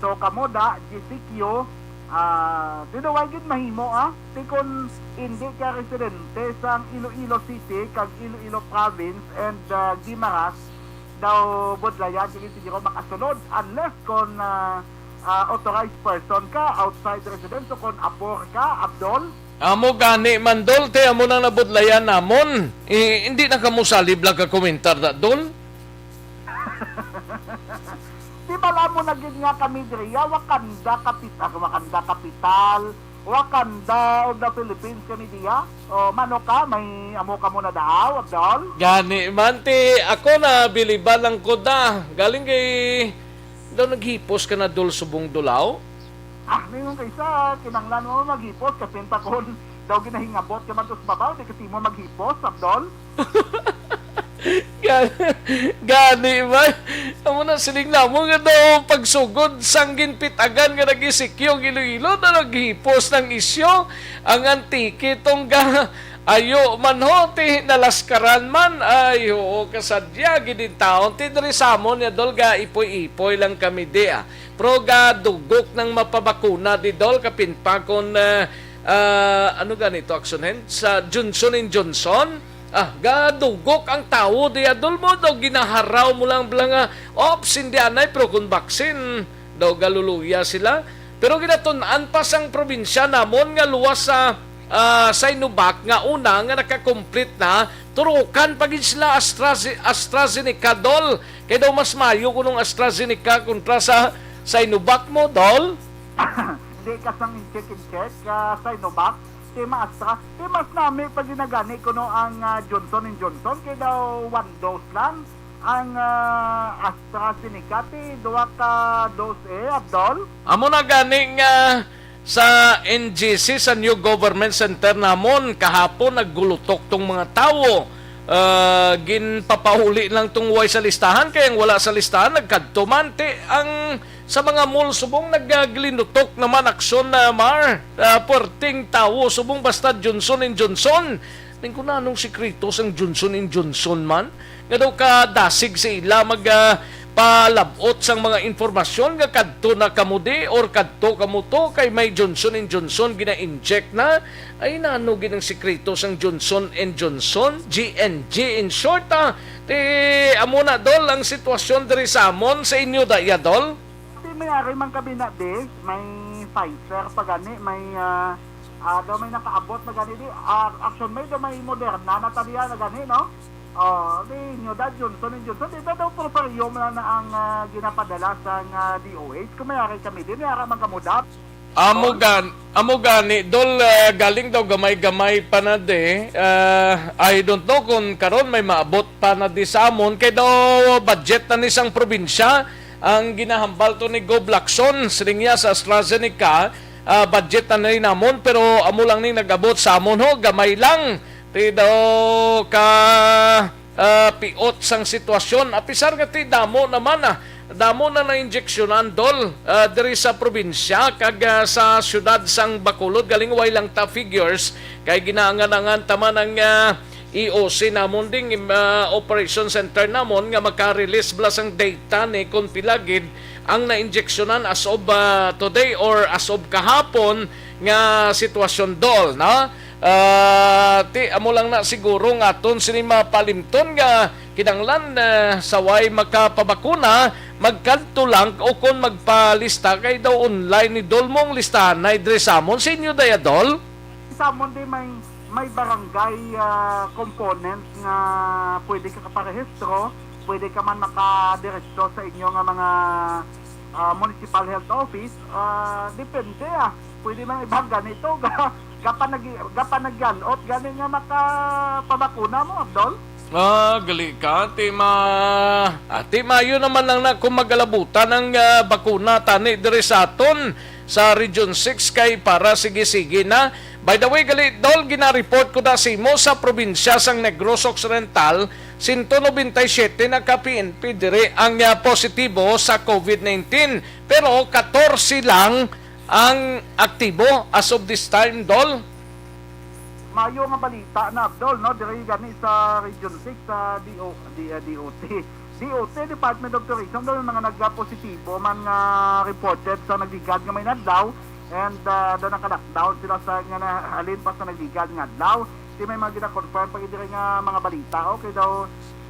So, kamo da, G C Q, ah, di daw ay gid mahimo, ah. Ti kon hindi ka residente sang Iloilo City kag Iloilo Province and, ah, Guimaras, daw budlayan, dili siguro makasulod unless kon, ah, ah, authorized person ka outside residence o kon apor ka, Abdol. Amo gani man, Dol, te, amo nang nabudlayan namon. Eh, hindi na kamo salib lang ka komentar na, Dol. Wala mo na gid nga kami diriya, Wakanda kapit-, ah, Wakanda kapital, Wakanda of the Philippines kami diya. O, mano ka, may amo ka mo na daaw, Abdol? Gani man, ti, ako na biliban lang ko da. Galing kay, daw naghipos ka na, Dol, subong dulaw? Ah, ningon kay sa, kinanglan mo maghipos, kapin pa kon daw ginahingabot ka man to sa babaw, di kasi mo maghipos, Abdol? Ga-, gani ba? Amo na siling namon nga daw pagsugod sang ginpitagan nga nag-isikyo ang Iloilo na naghipos ng isyu ang Antique, Tongga. Ayo man ho, ti nalaskaran man. Ay, oo, kasadya, gid in taon. Ti diri sa amon, ya, Dol, ga ipoy-ipoy lang kami di, ah. Pero ga dugok nang mapabakuna di, Dol, kapin pa kon, ah, ah, ano gani to, Action Hand? Sa Johnson and Johnson? Ah, ga dugok ang tawo di, Dol, mo daw ginaharaw mo lang bala nga, "Ops, hindi anay, pero kung vaccine," daw galuluya sila. Pero ginatun-an pa sang probinsya namon nga luwas sa, ah, Sinovac nga una nga nakakomplit na, turukan pa gid sila Astra-, AstraZeneca, Dol. Kay daw mas maayo kunong AstraZeneca kontra sa Sinovac mo, Dol? Hindi ka sang incheck-incheck, ah, Sinovac, ti ma-Astra. Ti mas nami pa ginagani kuno ang, ah, Johnson and Johnson, kay daw one dose lang. Ang, ah, AstraZeneca, ti duha ka dose, eh, Abdol? Amo na gani nga sa N G C, sa New Government Center namon, kahapon naggulutok tong mga tawo. Ah, ginpapauli lang tong way sa listahan, kay ang wala sa listahan nagkadto man. Ti ang sa mga mall subong naglinutok naman, Action, ah, Mar. Ah, puwerteng tawo subong basta Johnson and Johnson. Ning kung anong sikreto sang Johnson and Johnson man, nga daw kadasig sa ila mag, ah, palab-ot sang mga impormasyon nga kadto na kamo di or kadto kamo to kay may Johnson and Johnson gina-inject na. Ay, nano gid ang sikreto sang Johnson and Johnson, J and J in short, ah? Ti, amo na, Dol, ang sitwasyon diri sa amon. Sa inyo da, ya, Dol? Ti may ari man kami na di, may Pfizer pa gani, may, ah, ah, daw may nakaabot na gani di, ah, Action, may daw may Moderna na taliya na gani, no? Oh, di inyo da, Johnson and Johnson, di ba daw puro pareho man na ang, ah, ginapadala sa, ah, D O H? Kung may ari kami di, may ara man kamo da. Amo gan-, amo gani, Dol, ah, galing daw gamay-gamay pa na di. Ah, I don't know kung karon may maabot pa na di sa amon, kay daw budget na ni sang probinsya ang ginahambal to ni Gov Lacson. Siling niya sa AstraZeneca, ah, budget na ni namon, pero amo lang ning nag-abot sa amon ho, gamay lang. Ti daw ka, ah, piot sang sitwasyon. Apisar nga ti damo naman, ah, damo na nainjeksyonan, Dol, ah, diri sa probinsya kag, ah, sa siyudad sang Bacolod. Galing way lang ta figures, kay ginaangan-angan ta man ang, ah, E O C namon ding, ah, operation center namon nga maka-release bala sang data ni kon pila gid ang nainjeksyonan as of, ah, today or as of kahapon nga sitwasyon, Dol, no? Ah, ti, amo lang na siguro nga aton sini mapalimton nga kinahanglan, ah, sa way makapabakuna, magkadto lang o kon magpalista kay daw online ni Dol mo ang listahan na diri sa amon. Sa inyo daya, Dol? Sa amon di may, may barangay, ah, components nga pwede ka kaparehistro, pwede ka man makadiretso sa inyo nga mga, ah, municipal health office. Ah, depende, ah. Pwede man ibang ganito, ga-, gapanag-, gapanagyanot gani nga makapabakuna mo, Abdol? Ah, gali ka, ti ma-, ah, ti maayo naman lang na kung magalabutan ang, ah, bakuna tani diri sa aton sa Region six kay para sige-sige na. By the way, gali, Dol, gina-report ko na sa imo sa probinsya sang Negros Occidental, sento nobenta y siyete na ka P N P diri ang, ah, positibo sa COVID nineteen, pero katorse lang ang aktibo as of this time, Dol. Mayo nga balita na, Abdol, no? Diri gani sa Region six, sa D O, D, ah, D O T. D O T, Department of Tourism, daw may mga nagpositibo man nga reported sa nagligad nga mga adlaw, and, ah, daw naka-lockdown sila sa nga nahalin pa sa nagligad nga adlaw. Ti may mga gina-confirm pa gid diri nga mga balita, okay daw,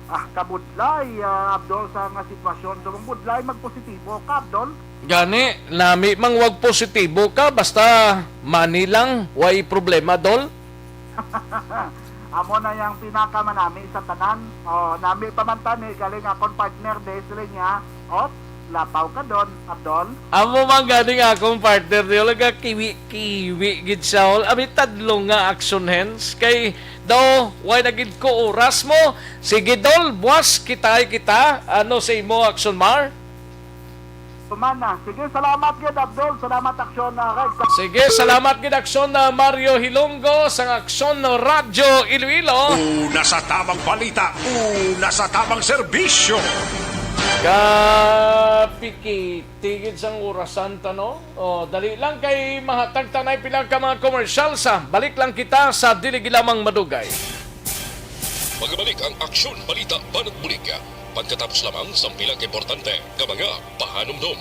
ah, kabudlay, ah, Abdol, sa nga sitwasyon. So, kung budlay, magpositibo ka, Abdol? Gani, nami mang wag positibo ka, basta money lang, way problema, Dol. Amo na yang pinakamanami sa tanan. Oh, nami pa man tani, galing akon partner, de, sila niya, "Op, Lapaw ka, Don, Abdon. Amo man gani nga akong partner, Dol, nagakiwi-kiwi gid siya, Hol. Abi, tadlo nga action hands. Kay daw, way na gid ko oras mo. Sige, Dol, buwas kitay kita. Ano sa imo, Action Mar? Sumana. Sige, salamat gid, Abdon. Salamat, Action, ah, Red. Sige, salamat gid, Action, ah, Mario Hilonggo sang Action Radyo Iloilo. Una sa tamang balita, una sa tamang serbisyo. Kapikit. Tigid sang orasan ta, no? O, dali lang kay mahatag ta na pila ka mga commercial sa balik lang kita sa dili lamang madugay. Magabalik ang Aksyon Balita Banat Bulig pagkatapos lamang sang pila ka importante nga mga pahanumdom.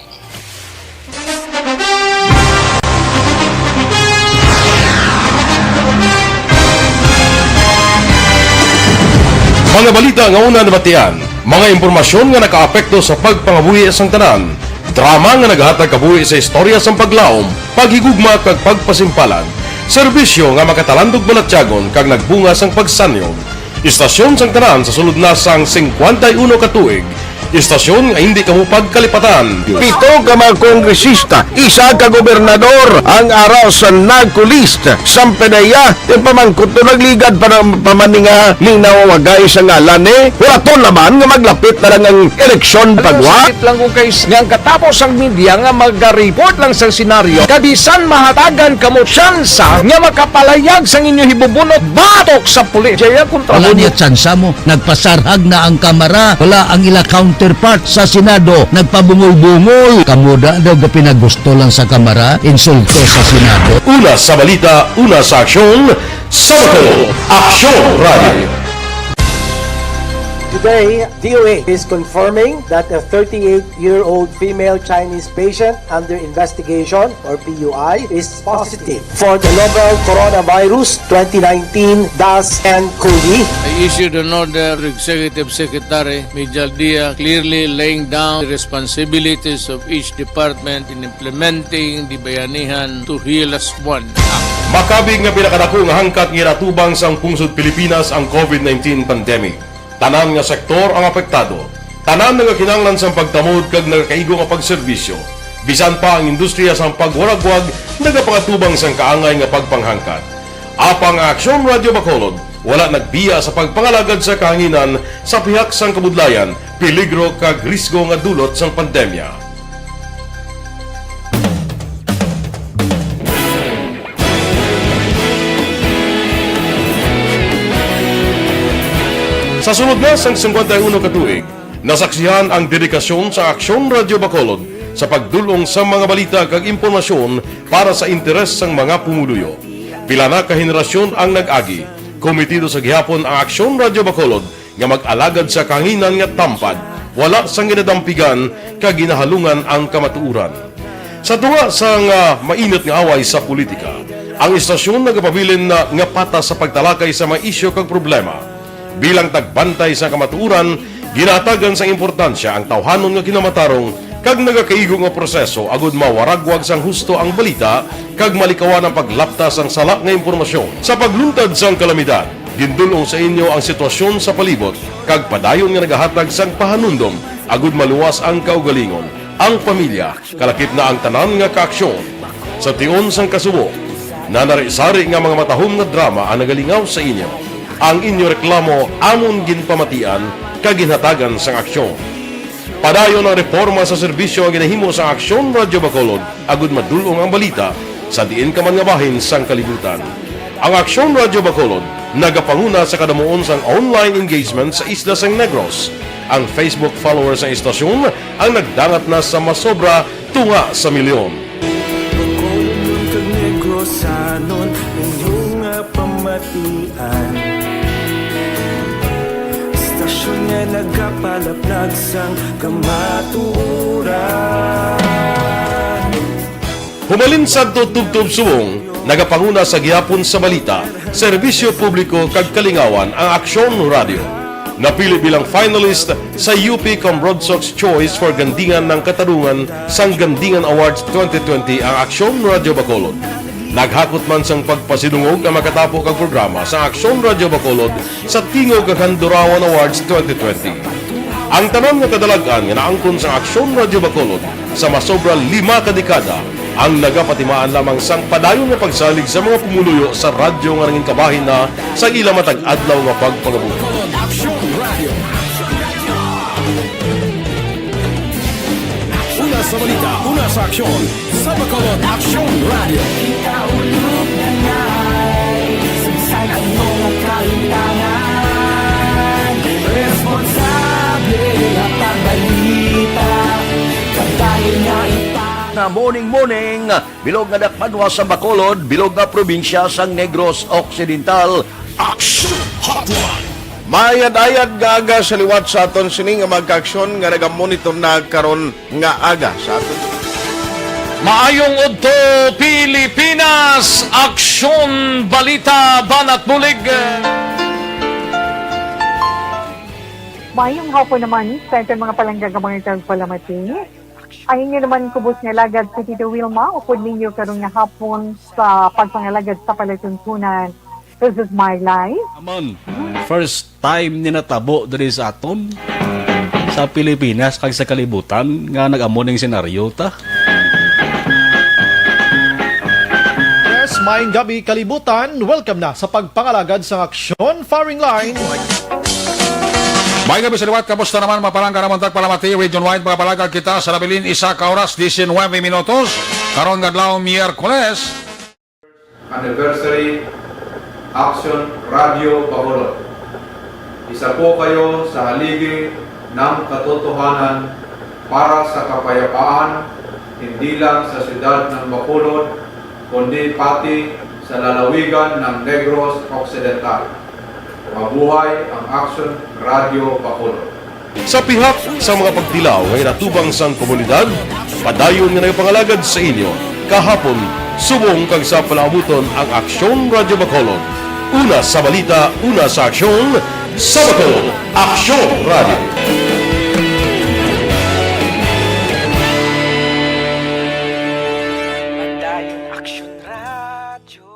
Mga balita nga una nabatian, mga impormasyon nga nakaapekto sa pagpangabuhi sang tanan, drama nga nagahatag kabuhi sa istorya sang paglaom, paghigugma kag pagpasimpalan, serbisyo nga makatalandog balatyagon kag nagbunga sang pagsanyog. Istasyon sang tanan sa sulod na sang singkwenta y uno ka tuig. Istasyon nga hindi kamo pagkalipatan. Pito ka mga kongresista, isa ka gobernador ang ara sa NAGCO list. Sampe na iya, yung pamangkot to nagligad pa ng pamaninga ning nawawagay sa ngalan ni. Hulaton naman nga maglapit na lang ang eleksyon pagwa. Sakit lang kung kay nga ang katapos ang media nga mag-report lang sa senaryo, kabisan mahatagan kamo tsansa nga makapalayag sang inyo hibubunot batok sa pulis. Jaya kontra Wala niya tsansa mo. Nagpasarhag na ang Kamara. Wala ang ila counterpart sa Senado. Nagpabungol-bungol. Kamo da daw gapinagusto lang sa Kamara. Insulto sa Senado. Una sa balita, una sa aksyon, sa Bacolod, Aksyon Radio. Today, D O A is confirming that a thirty-eight-year-old female Chinese patient under investigation, or P U I, is positive for the novel coronavirus twenty nineteen dash N cov. I issued an order to Executive Secretary Mijal Dia, clearly laying down the responsibilities of each department in implementing the Bayanihan to Heal Us One Act. Makabig nga pinakadako nga hangkat nga ginatubang sang pungsod Pilipinas ang covid nineteen pandemic. Tanan nga sektor ang apektado. Tanan nagakinahanglan sang pagtamod kag nagakaigo nga pagserbisyo. Bisan pa ang industriya sang pagwaragwag nagapangatubang sang kaangay nga pagpanghangkat. Apang ang Aksyon Radyo Bacolod wala nagbiya sa pagpangalagad sa kahanginan sa pihak sang kabudlayan, peligro kag risgo nga dulot sang pandemya. Sa sulod na sang singkwenta y uno ka tuig, nasaksihan ang dedikasyon sa Aksyon Radyo Bacolod sa pagdul-ong sa mga balita kag impormasyon para sa interes sang mga pumuluyo. Pila na ka henerasyon ang nag-agi. Komitido sa gihapon ang Aksyon Radyo Bacolod nga mag-alagad sa kahanginan nga tampad, wala sang ginadampigan kag ginahalungan ang kamatuoran. Sa tunga sang, ah, mainit nga away sa politika, ang istasyon nagapabilin na nga patas sa pagtalakay sa mga isyu kag problema. Bilang tagbantay sa kamatuoran, ginahatagan sang importansya ang tawhanon nga kinamatarong kag nagakaigo nga proseso agud mawaragwag sang husto ang balita kag malikawan ang paglapta sang sala nga impormasyon. Sa pagluntad sang kalamidad, gindul-ong sa inyo ang sitwasyon sa palibot kag padayon nga nagahatag sang pahanumdom agud maluwas ang kaugalingon, ang pamilya, kalakip na ang tanan nga kaaksyon. Sa tion sang kasubo, nanari-sari nga mga matahom nga drama ang nagalingaw sa inyo. Ang inyo reklamo amon ginpamatian kag ginhatagan sang aksyon. Padayon ang reforma sa serbisyo nga ginahimo sang Aksyon Radyo Bacolod agud madul-ong ang balita sa diin ka man nga bahin sang kalibutan. Ang Aksyon Radyo Bacolod nagapanguna sa kadamuon sang online engagement sa isla sang Negros. Ang Facebook followers sang istasyon ang nagdangat na sa masobra tunga sa milyon. Bacolod kag Negrosanon, inyo nga pamatian. Istasyon nga nagapalaplag sang kamatuoran. Humalin sadto tubtob subong, nagapanguna sa gihapon sa balita, serbisyo publiko kag kalingawan ang Aksyon Radyo. Napili bilang finalist sa U P Cambrodsoc's Choice for Gandingan ng Katarungan sang Gandingan Awards twenty twenty ang Aksyon Radyo Bacolod. Naghakot man sang pagpasidungog ang makatapo kag programa sa Aksyon Radyo Bacolod sa Tingog kag Handurawan Awards twenty twenty. Ang tanan nga kadalag-an nga naangkon sang Aksyon Radyo Bacolod sa masobra lima ka dekada ang nagapatimaan lamang sang padayon nga pagsalig sa mga pumuluyo sa radyo nga nangin kabahin na sa ila matag adlaw nga pagpangabuhi. Una sa balita, una sa aksyon, sa Bacolod Aksyon Radio. Kita ulog na ngay, sa bisan ano nga kalimtangan, responsable nga pagbalita, kadali nga ipa- Na morning, morning, bilog nga dakpanwa sa Bacolod, bilog nga probinsya sang Negros Occidental. Action Hotline. Maayad-ayad nga aga sa liwat sa aton sini nga mga kaaksyon nga nagamonitor na karon nga aga sa aton. Maayong udto, Pilipinas! Aksyon, balita, banat bulig. Maayong hapon naman sa aton mga palangga nga mga tagpalamati. Ang inyo naman kubos nga alagad si Tito Wilma, upod ninyo karon nga hapon sa pagpangalagad sa palatuntunan. This is my life. Amon, first time ni natabo diri sa aton, sa Pilipinas kag sa kalibutan nga nag-amo ning senaryo ta. Yes, maayong gabi, kalibutan. Welcome na sa pagpangalagad sang aksyon, firing line. Maayong gabi sa liwat. Kamusta naman, mga palangga namon tagpalamati? Region-wide, mga palangga, kita sa nabilin isa ka oras, diecinuebe minutos. Karon nga adlaw, Miyerkules. Anniversary Action Radio Bacolod. Isa po kayo sa haligi ng katotohanan para sa kapayapaan, hindi lang sa siyudad ng Bacolod, kundi pati sa lalawigan ng Negros Occidental. Mabuhay ang Action Radio Bacolod. Sa pihak sa mga pagtilaw nga ginatubang sang komunidad, padayon nga nagapangalagad sa inyo kahapon, subong kag sa palaabuton ang Aksyon Radyo Bacolod. Una sa balita, una sa aksyon, sa Bacolod, Aksyon Radyo. Padayon Aksyon Radyo.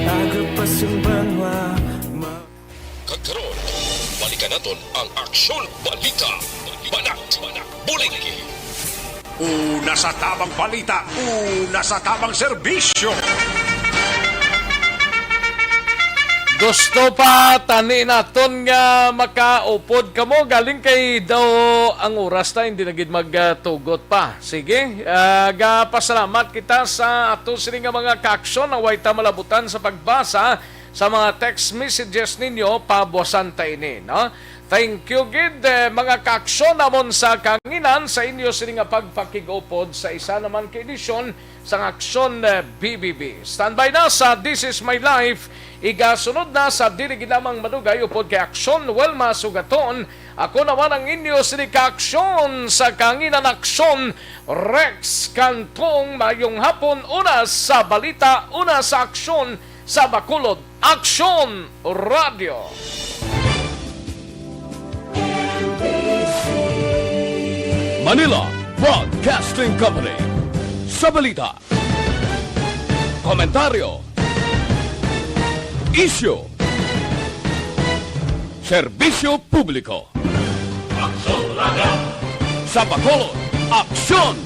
Agapas ang banwa, ma- Kag karon, balikan naton ang Aksyon Balita. Banat, banat, bulig. Una sa tamang balita, una sa tamang serbisyo. Gusto pa tani naton nga makaupod kamo, galing kay daw ang oras ta hindi na gid magtugot pa. Sige, ah, gapasalamat kita sa ato sini nga mga kaaksyon na way ta malabutan sa pagbasa sa mga text messages ninyo, pabuasan ta ini, no? Thank you gid, eh, mga kaaksyon namon sa kahanginan sa inyo sini nga pagpakig-upod sa isa naman ka edisyon sang Aksyon, eh, B B B. Standby na sa This Is My Life. Igasunod na sa dili gid lamang madugay upod kay Aksyon Wilma Sugaton. Ako naman ang inyo sini ka aksyon sa kahanginan, Aksyon Rex Cantong. Mayong hapon, una sa balita, una sa aksyon, sa Bacolod Aksyon Radio. Manila Broadcasting Company. Sa balita, komentaryo, isyu, serbisyo publiko. Aksyon Radio. Sa Bacolod, Aksyon